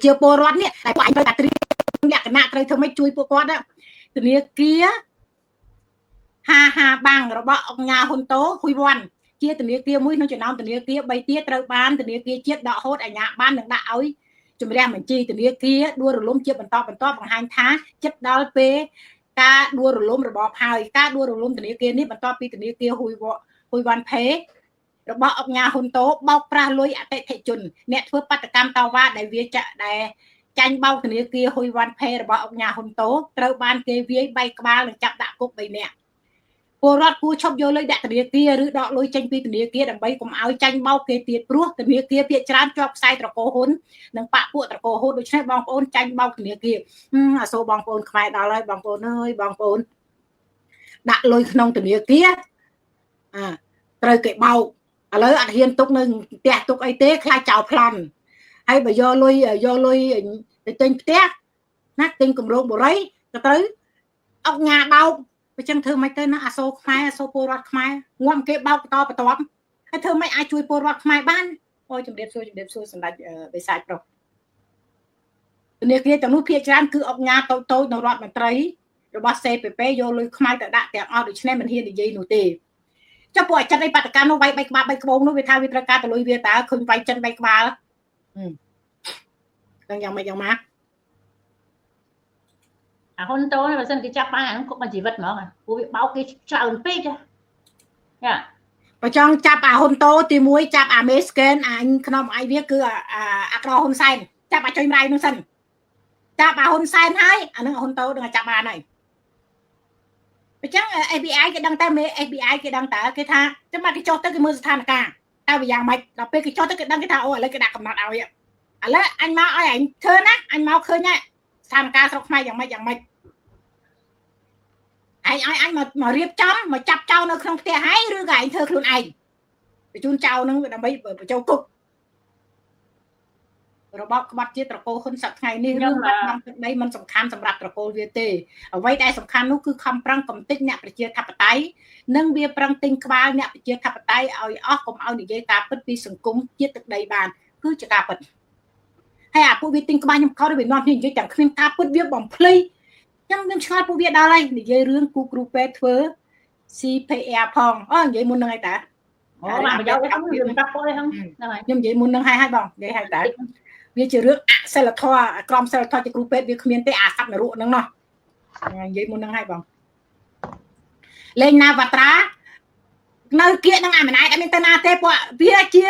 ជាពលរដ្ឋនេះដែលពួកអញត្រូវតែត្រៀមលក្ខណៈត្រូវធ្វើម៉េចជួយពួកគាត់ធនាគារហាហាបាំងរបស់អង្គការហ៊ុនតូហ៊ុយវ៉ាន់ជាធនាគារមួយក្នុងចំណោមធនាគារ3ទៀតត្រូវបានធនាគារជាតិដកហូតអាជ្ញាប័ណ្ណនិងដាក់ឲ្យជំរះបញ្ជីធនាគារដួលរលំជាបន្តបន្ទាប់បង្ហាញថាចិត្តដល់ពេលការដួលរលំរបបហើយការដួលរលំធនាគារនេះបន្ទាប់ពីធនាគារហ៊ុយវ៉ាន់ផេរបស់អង្គការហ៊ុនតូបោកប្រាស់លុយអតិថិជនអ្នកធ្វើបាតកម្មតវ៉ាដែលវាចាក់ដែលចាញ់បោកធនាគារហ៊ុយវ៉ាន់ផេរបស់អង្គការហ៊ុនតូត្រូវបានគេវាយបែកក្បាលនិងចាប់ដាក់គុក3នាក់ពលរដ្ឋគួរឈប់យកលុយដាក់ធនាគារឬដកលុយចេញពីធនាគារដើម្បីកុំឲ្យចាញ់បោកគេទៀតព្រោះធនាគារភាគច្រើនជាប់ខ្សែត្រកូលហ៊ុននិងបាក់ពួកត្រកូលហ៊ុនដូច្នេះបងប្អូនចាញ់បោកធនាគារអាសូរបងប្អូនខ្មែរដល់ហើយបងប្អូនអើយបងប្អូនដាក់លុយក្នុងធនាគារអាត្រូវគេបោកឥឡូវអត់ហ៊ានទុកនៅផ្ទះទុកអីទេខ្លាចចោលប្លន់ហើយបើយកលុយយកលុយទៅទិញផ្ទះណាទិញគម្រោងបុរីក៏ត្រូវ អុកញ៉ាបោកបើចឹងធ្វើមិនទៅណាអាសូរខ្មែរអាសូរពលរដ្ឋខ្មែរងាំគេបោកបន្តបន្ទាប់ហើយធ្វើមិនអាចជួយពលរដ្ឋខ្មែរបានអូជំរាបសួរជំរាបសួរសម្ដេចបិសាចប្រុសធនាគារទាំងនោះភាគច្រើនគឺអុកញ៉ាតូចតូចនៅរដ្ឋមន្ត្រីរបស់ CPP យកលុយខ្មែរទៅដាក់ទាំងអស់ដូច្នេះមិនហ៊ាននិយាយនោះទេចុះពួកអាចិនឯបដកម្មនោះវាយ3ក្បាល3ក្បូងនោះវាថាវាត្រូវការទៅលុយវាតើឃើញវាយចិន3ក្បាលដឹងយ៉ាងម៉េចយ៉ាងម៉ាអាហ៊ុនតូបើសិនគេចាប់បានអានោះគុកមួយជីវិតហ្មងព្រោះវាបោកគេច្រើនពេកចាបើចង់ចាប់អាហ៊ុនតូទី1ចាប់អាមេស្កេនអាក្នុងអីវាគឺអាក្រហ៊ុនសែនចាប់អាចុយម្រាយនោះសិនចាប់អាហ៊ុនសែនហើយអានឹងហ៊ុនតូនឹងចាប់បានហើយអញ្ចឹង FBI គេដឹងតែមេ FBI គេដឹងតើគេថាចាំមកគេចុះទៅគេមើលស្ថានភាពតើវាយ៉ាងម៉េចដល់ពេលគេចុះទៅគេដឹងគេថាអូឥឡូវគេដាក់កំណត់ឲ្យឥឡូវអញមកឲ្យអញធ្វើណាអញមកឃើញហើយស្ថានភាពស្រុកខ្មែរយ៉ាងម៉េចយ៉ាងម៉េចឯងឲ្យអញមករៀបចំមកចាប់ចោលនៅក្នុងផ្ទះហើយឬក៏ឯងធ្វើខ្លួនឯងបញ្ជូនចោលនឹងដើម្បីបញ្ចូលគុករបបក្បត់ជាតិត្រកូលហ៊ុនសប្តាហ៍ថ្ងៃនេះរឿងបាត់បង់ទឹកដីមិនសំខាន់សម្រាប់ត្រកូលវាទេអ្វីដែលសំខាន់នោះគឺខំប្រឹងកំទេចអ្នកប្រជាធិបតេយ្យនិងវាប្រឹងទិញក្បាលអ្នកប្រជាធិបតេយ្យឲ្យអស់កុំឲ្យនិយាយការពិតពីសង្គមជាតិទឹកដីបានគឺជាការពិតហើយអាពួកវាទិញក្បាលខ្ញុំខោវានាំគ្នានិយាយទាំងគ្មានការពិតវាបំភ្លៃខ្ញុំនឹងឆ្ងល់ពួកវាដល់ហើយនិយាយរឿងគូគ្រូពេទ្យធ្វើ CPR ផងអូនិយាយមុននឹងហើយតាអូបានប្រយោជន៍ហ្នឹងវាមិនប្រាប់ពួកទេហ្នឹងហើយខ្ញុំនិយាយមុននឹងហើយហើយបងនិយាយហើយតាវាជារឿងអសិលធម៌ក្រមសិលធម៌ជាគ្រូពេទ្យវាគ្មានទេអាសត្វនរកហ្នឹងណោះនិយាយមុននឹងហើយបងលេងណាវត្រានៅគៀកនឹងអាម៉ណែតអត់មានទៅណាទេពួកវាជា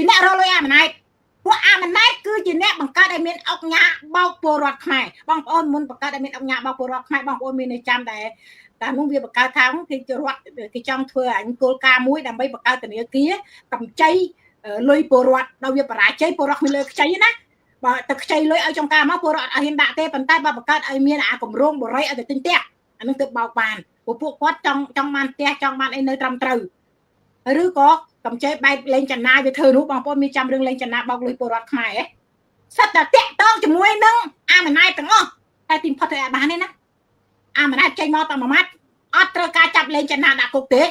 អ្នករកលុយអាម៉ណែតពួកអាម៉ណែតគឺជាអ្នកបង្កើតឲ្យមានអុកញ៉ាបោកពលរដ្ឋខ្មែរបងប្អូនមុនបង្កើតឲ្យមានអុកញ៉ាបោកពលរដ្ឋខ្មែរបងប្អូនមាននៅចាំដែរតែនោះវាបង្កើតថាគេរដ្ឋគេចង់ធ្វើអញគោលការណ៍មួយដើម្បីបង្កើតធនាគារកម្ចីលុយពលរដ្ឋដល់វាបរាជ័យពលរដ្ឋគ្មានលើខ្ចីណាបើទៅខ្ចីលុយឲ្យចង្ការមកពលរដ្ឋអត់ហ៊ានដាក់ទេប៉ុន្តែបើបង្កើតឲ្យមានអាគម្រោងបរិយឲ្យទៅទិញផ្ទះអានឹងទើបបោកបានព្រោះពួកគាត់ចង់បានផ្ទះចង់បានអីនៅត្រឹមត្រូវឬក៏កម្ចីបែបលេងចនាវាធ្វើនោះបងប្អូនមានចាំរឿងលេងចនាបោកលុយពលរដ្ឋខ្មែរហ៎សិតតែតាក់តងជាមួយនឹងអាម៉ណែតទាំងអស់តែទីផុតទៅអត់បានទេណាអាម៉ណែតចេញមកតែមួយម៉ាត់អត់ត្រូវការចាប់លេងចនាដាក់គុកទេ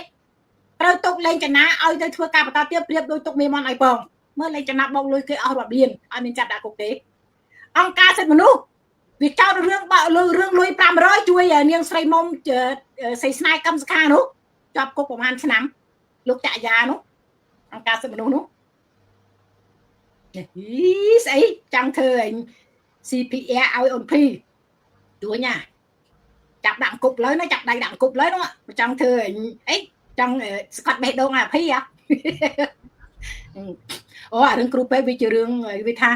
ត្រូវទុកលេងចនាឲ្យទៅធ្វើការបន្តទៀតប្រៀបដូចទុកមេមន់ឲ្យបងមើលលេងចនាបោកលុយគេអស់រាប់លានអត់មានចាប់ដាក់គុកទេអង្គការសិទ្ធិមនុស្សវាចោទរឿងបើរឿងលុយ500ជួយនាងស្រីមុំស្រីស្នេហ៍កម្មសខានោះជាប់គុកប្រហែលឆ្នាំលោកចក្យានោះអង្គការសិទ្ធិមនុស្សនោះនេះស្អីចង់ធ្វើអញ CPR ឲ្យអូនភីជួយញ៉ាចាប់ដាក់គុកលើណាចាប់ដៃដាក់គុកលើនោះចង់ធ្វើអីចង់ស្កត់បេះដូងអាភីហ៎អូអារឿងគ្រូពេទ្យវាជារឿងវាថា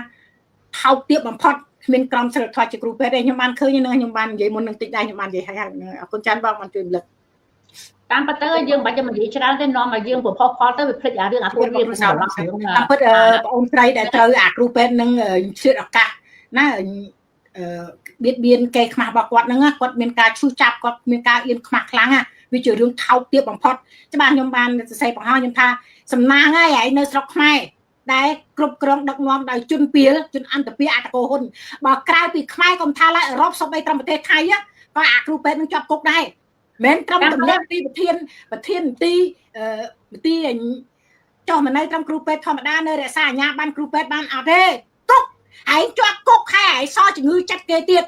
ថោកទាបបំផុតគ្មានក្រមសីលធម៌ជាគ្រូពេទ្យទេខ្ញុំបានឃើញហ្នឹងខ្ញុំបាននិយាយមុននឹងតិចដែរខ្ញុំបាននិយាយហើយអរគុណចាន់បងបានជួយរំលឹកតាមពិតទៅយើងមិនបាច់និយាយច្រើនទេនាំឲ្យយើងប្រផុសផលទៅវាភ្លេចអារឿងអាពួកវាតាមពិតបងអូនស្រីដែលត្រូវអាគ្រូពេទ្យនឹងឆ្លៀតឱកាសណាបៀតបៀនកេខ្មាស់របស់គាត់ហ្នឹងគាត់មានការឈឺចាប់គាត់មានការអៀនខ្មាស់ខ្លាំងវាជារឿងថោកទាបបំផុតច្បាស់ខ្ញុំបានសរសេរបង្ហោះខ្ញុំថាសំណាងហើយឯងនៅស្រុកខ្មែរដែលគ្រប់គ្រងដឹកនាំដោយជនពីលជនអន្តពាអតកោហ៊ុនបើក្រៅពីខ្មែរកុំថាឡើយអឺរ៉ុបសូម្បីត្រឹមប្រទេសថៃក៏អាគ្រូពេទ្យនឹងជាប់គុកដែរមិនត្រឹមទម្លាក់ពីប្រធានមន្ទីរចុះមកនៅត្រឹមគ្រូពេទ្យធម្មតានៅរក្សាអាជ្ញាប័ណ្ណគ្រូពេទ្យបានអត់ទេទុកឯងជាប់គុកហើយឯងសជំងឺចិត្តគេទៀត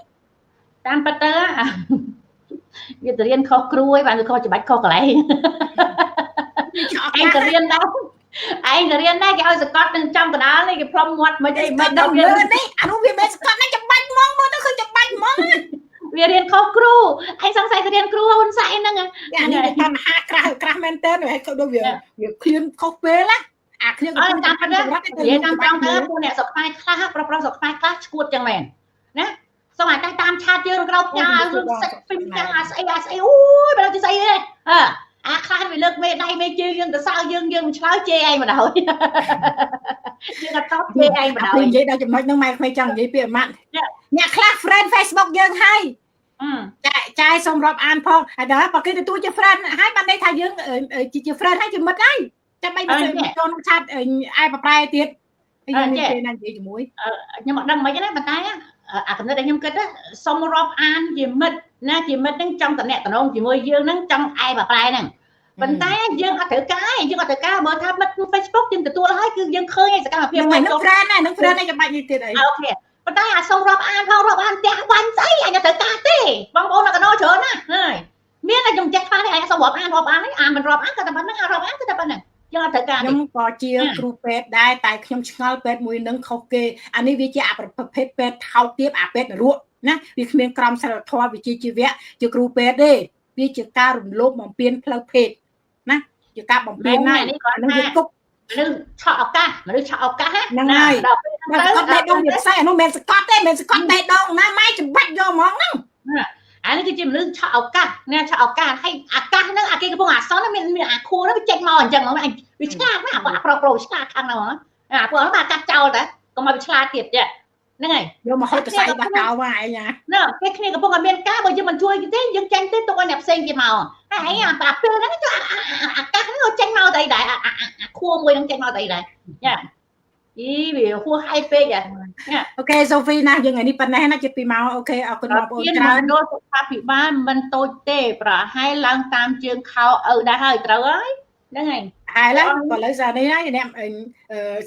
តាមពិតទៅវាទៅរៀនខុសគ្រូឯងបានវាខុសច្បាច់ខុសកន្លែងឯងទៅរៀនដែរឯងទៅរៀនដែរគេឲ្យសកត់នឹងចំកណ្ដាលនេះគេផ្លុំមាត់មិនអីមិនដល់លើនេះអានោះវាមិនសកត់ណាច្បាច់ហ្មងមើលទៅឃើញច្បាច់ហ្មងវារៀនខុសគ្រូឯងសង្ស័យទៅរៀនគ្រូហ៊ុនសែនហ្នឹងអានេះវាបញ្ហាក្រាស់ក្រាស់មែនតើហើយដូចវាឃ្លានខុសពេលណាអាឃ្លានតាមពិតនិយាយតាមត្រង់ទៅពួកអ្នកស្រុកខ្មែរខ្លះប្រុសស្រុកខ្មែរខ្លះឈួតចឹងមែនណាសូមឲ្យតែតាមឆាតយើងក្រោកផ្ញើរឿងសាច់ពីផ្ញើអាស្អីអាស្អីអូយបើទៅស្អីទេអើអាខ្លះវាលើកមេដៃមេជើងយើងទៅសើយើងយើងមិនឆ្លើយជេរឯងបណ្ដោយយើងអត់តបជេរឯងបណ្ដោយនិយាយដល់ចំណុចហ្នឹងម៉ែក្មេងចង់និយាយពីអាម៉ាត់អ្នកខ្លះ friend Facebook យើងហើយចាយសូមរាប់អានផងហើយដល់បើគេទទួលជា friend ហើយបានន័យថាយើងជា friend ហើយជាមិត្តហើយចាំបាច់មកចូលក្នុងឆាតឯប្រប្រែទៀតហើយយើងមានពេលណានិយាយជាមួយខ្ញុំអត់ដឹងមិនណាប៉ុន្តែអាកំណត់ដែលខ្ញុំគិតសុំរាប់អានជាមិត្ត ណាជាមិត្តហ្នឹងចង់តំណែងជាមួយយើងហ្នឹងចង់អែបប្រែហ្នឹងប៉ុន្តែយើងអត់ត្រូវការយើងអត់ត្រូវការបើថាមិត្ត Facebook យើងទទួលហើយគឺយើងឃើញឯសកម្មភាពហ្នឹង friend ហ្នឹង friend ឯងចាំបាច់នេះទៀតអី OK ប៉ុន្តែអាសុំរាប់អានផងរាប់អានផ្ទះបាញ់ស្អីអញអត់ត្រូវការទេបងប្អូននៅកណោច្រើនណាស់ហើយមានតែខ្ញុំចេះខ្លះនេះអញសុំរាប់អានរាប់អាននេះអាមិនរាប់អានក៏តែប៉ុណ្្នឹងអារាប់អានក៏តែប៉ុណ្្នឹងយើងអត់ត្រូវការខ្ញុំក៏ជាគ្រូពេទ្យដែរតែខ្ញុំឆ្ងល់ពេទ្យមួយនឹងខុសគេអានេះវាជាអប្រភេទពេទ្យថោកទាបអាពេទ្យនរកណាវាគ្មានក្រមសីលធម៌វិជ្ជាជីវៈជាគ្រូពេទ្យទេវាជាការរំលោភបំពានផ្លូវភេទណាជាការបំពានណានេះគាត់ថា គុក មនុស្សឆក់ឱកាសមនុស្សឆក់ឱកាសហ្នឹងហើយដល់ពេលគាត់បេះដូងវាផ្សេងអានោះមិនសកត់ទេមិនសកត់បេះដូងណាម៉ែច្បាច់យកហ្មងហ្នឹង អានេះគឺជាមនុស្សឆក់ឱកាសណាឆក់ឱកាសហើយឱកាសហ្នឹងអាគេកំពុងអាសន្នមានមានអាខួរហ្នឹងវាចេញមកអញ្ចឹងហ្មងវាឆ្លាតណាស់អាប្រុសប្រុសឆ្លាតខាងហ្នឹងអាពួកហ្នឹងអាកាត់ចោលតាកុំឲ្យវាឆ្លាតទៀតចាហ្នឹងហើយ យកមកហូតកសៃបាសចោលមកឯងណា ណាពេលគ្នាកំពុងតែមានការបើយើងមិនជួយទេយើងចេញទេទុកឲ្យអ្នកផ្សេងគេមកហើយឯងអាពេលហ្នឹងអាកាសហ្នឹងក៏ចេញមកទៅអីដែរអាខួរមួយហ្នឹងចេញមកទៅអីដែរចាអីវាហួសហេតុពេកហ៎ OK សូហ្វីណាយើងថ្ងៃនេះប៉ុណ្ណេះណាជិត2ម៉ោង OK អរគុណបងប្អូនច្រើន ដល់សុខាភិបាលមិនតូចទេប្រហែលឡើងតាមជើងខោឪដែរហើយត្រូវហើយហ្នឹងហើយ ហើយឡើយក៏លើសារនេះហើយអ្នក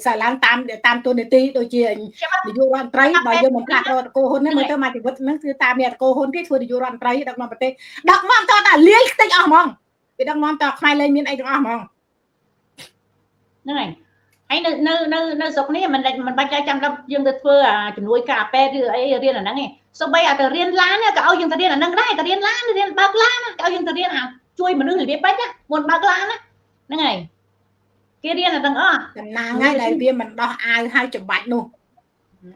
សារឡើងតាមតាមទូនីតិដូចជានាយករដ្ឋមន្ត្រីបើយើងមិនផ្លាស់ប្ដូរតកូហ៊ុនហ្នឹងមើលទៅមកជីវិតហ្នឹងគឺតាមមានតកូហ៊ុនគេធ្វើនាយករដ្ឋមន្ត្រីដឹកនាំប្រទេសដឹកនាំតតែលាយខ្ទេចអស់ហ្មងគេដឹកនាំតខ្មែរលែងមានអីទាំងអស់ហ្មង ហ្នឹងហើយហើយនៅនៅនៅនៅស្រុកនេះមិនមិនបាច់ចាំដល់យើងទៅធ្វើអាជំនួយការពេទ្យឬអីរៀនអាហ្នឹងឯងសូម្បីអាទៅរៀនឡានក៏ឲ្យយើងទៅរៀនអាហ្នឹងដែរទៅរៀនឡានរៀនបើកឡានក៏ឲ្យយើងទៅរៀនអាជួយមនុស្សរបៀបបែបណាមុនបើកឡានណាហ្នឹងហើយគេរៀនអាទាំងអស់ តំណាងហើយដែលវាមិនដោះអាវហើយច្បាច់នោះ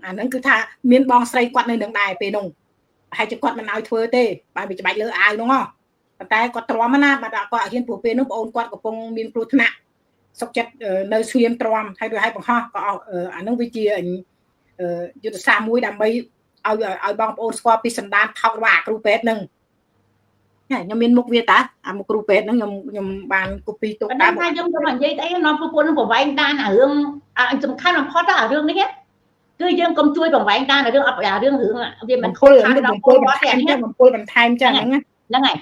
អាហ្នឹងគឺថាមានបងស្រីគាត់នៅនឹងដែរពេលនោះប្រហែលជាគាត់មិនឲ្យធ្វើទេបើវាច្បាច់លើអាវនោះហ៎ប៉ុន្តែគាត់ទ្រាំណាបាទគាត់អត់ហ៊ានព្រោះពេលនោះប្អូនគាត់កំពុងមានគ្រោះថ្នាក់សុកចិត្តនៅស្ងៀមទ្រាំហើយដូចឲ្យបង្ហោះក៏អាហ្នឹងវាជាយុទ្ធសាស្ត្រមួយដើម្បីឲ្យឲ្យបងប្អូនស្គាល់ពីសន្តានថោករបស់អាគ្រូពេទ្យហ្នឹងខ្ញុំមានមុខវាតាអាមុខគ្រូពេទ្យហ្នឹងខ្ញុំខ្ញុំបានកូពីទុក តាមថាខ្ញុំទៅនិយាយអីនាំពួកនឹងប្រវែងដានអារឿងសំខាន់បំផុតអារឿងនេះគឺយើងកុំជួយប្រវែងដានអារឿងអត់អារឿងរឿងវាមិនខូចខាតដល់ពលរដ្ឋទេ បំពុលបន្ថែមចឹងហ្នឹង ហ្នឹងហើយ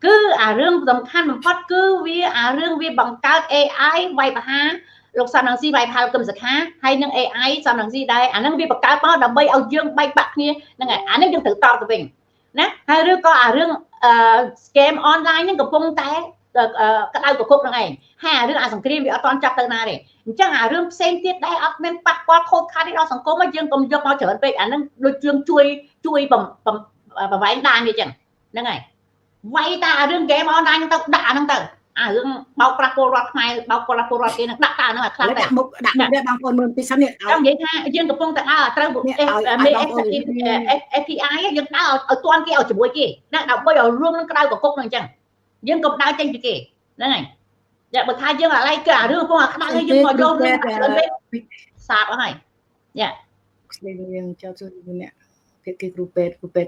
គឺអារឿងសំខាន់បំផុតគឺវាអារឿងវាបង្កើត AI វាយប្រហារលោកសំរងស៊ីវាយប្រហារគឹមសុខាហើយនឹង AI សំរងស៊ីដែរអាហ្នឹងវាបង្កើតមកដើម្បីឲ្យយើងបែកបាក់គ្នាហ្នឹងហើយអាហ្នឹងយើងត្រូវតបទៅវិញណាហើយឬក៏អារឿង scam online ហ្នឹងកំពុងតែក្តៅកគុកហ្នឹងឯងហើយអារឿងអាសង្គ្រាមវាអត់ទាន់ចាប់ទៅណាទេអញ្ចឹងអារឿងផ្សេងទៀតដែលអត់មានប៉ះពាល់ខូចខាតដល់សង្គមយើងកុំយកមកច្រើនពេកអាហ្នឹងដូចយើងជួយជួយប្រវែងដានវាអញ្ចឹងហ្នឹងហើយវាយតាអារឿង game online ហ្នឹងទៅដាក់អាហ្នឹងទៅអារឿងបោកប្រាស់ពលរដ្ឋខ្មែរបោកប្រាស់ពលរដ្ឋគេហ្នឹងដាក់តាហ្នឹងឲ្យខ្លាំង ទៅដាក់មុខដាក់នេះបងប្អូនមើលពីសិននេះ ចង់និយាយថាយើងកំពុងតែដើរត្រូវ FBI យើងដើរឲ្យទាន់គេឲ្យជាមួយគេណាដើម្បីឲ្យរួមនឹងក្តៅកគុកហ្នឹងអញ្ចឹងយើងកុំដើរចេញពីគេហ្នឹងហើយយ៉ាបើថាយើងអាឡៃគឺអារឿងកំពុងអាក្តៅហើយយើងមកយករឿងពេកសាបអស់ហើយយ៉ា យើងចោទសួរអ្នកភាគីគ្រូពេទ្យគ្រូពេទ្យ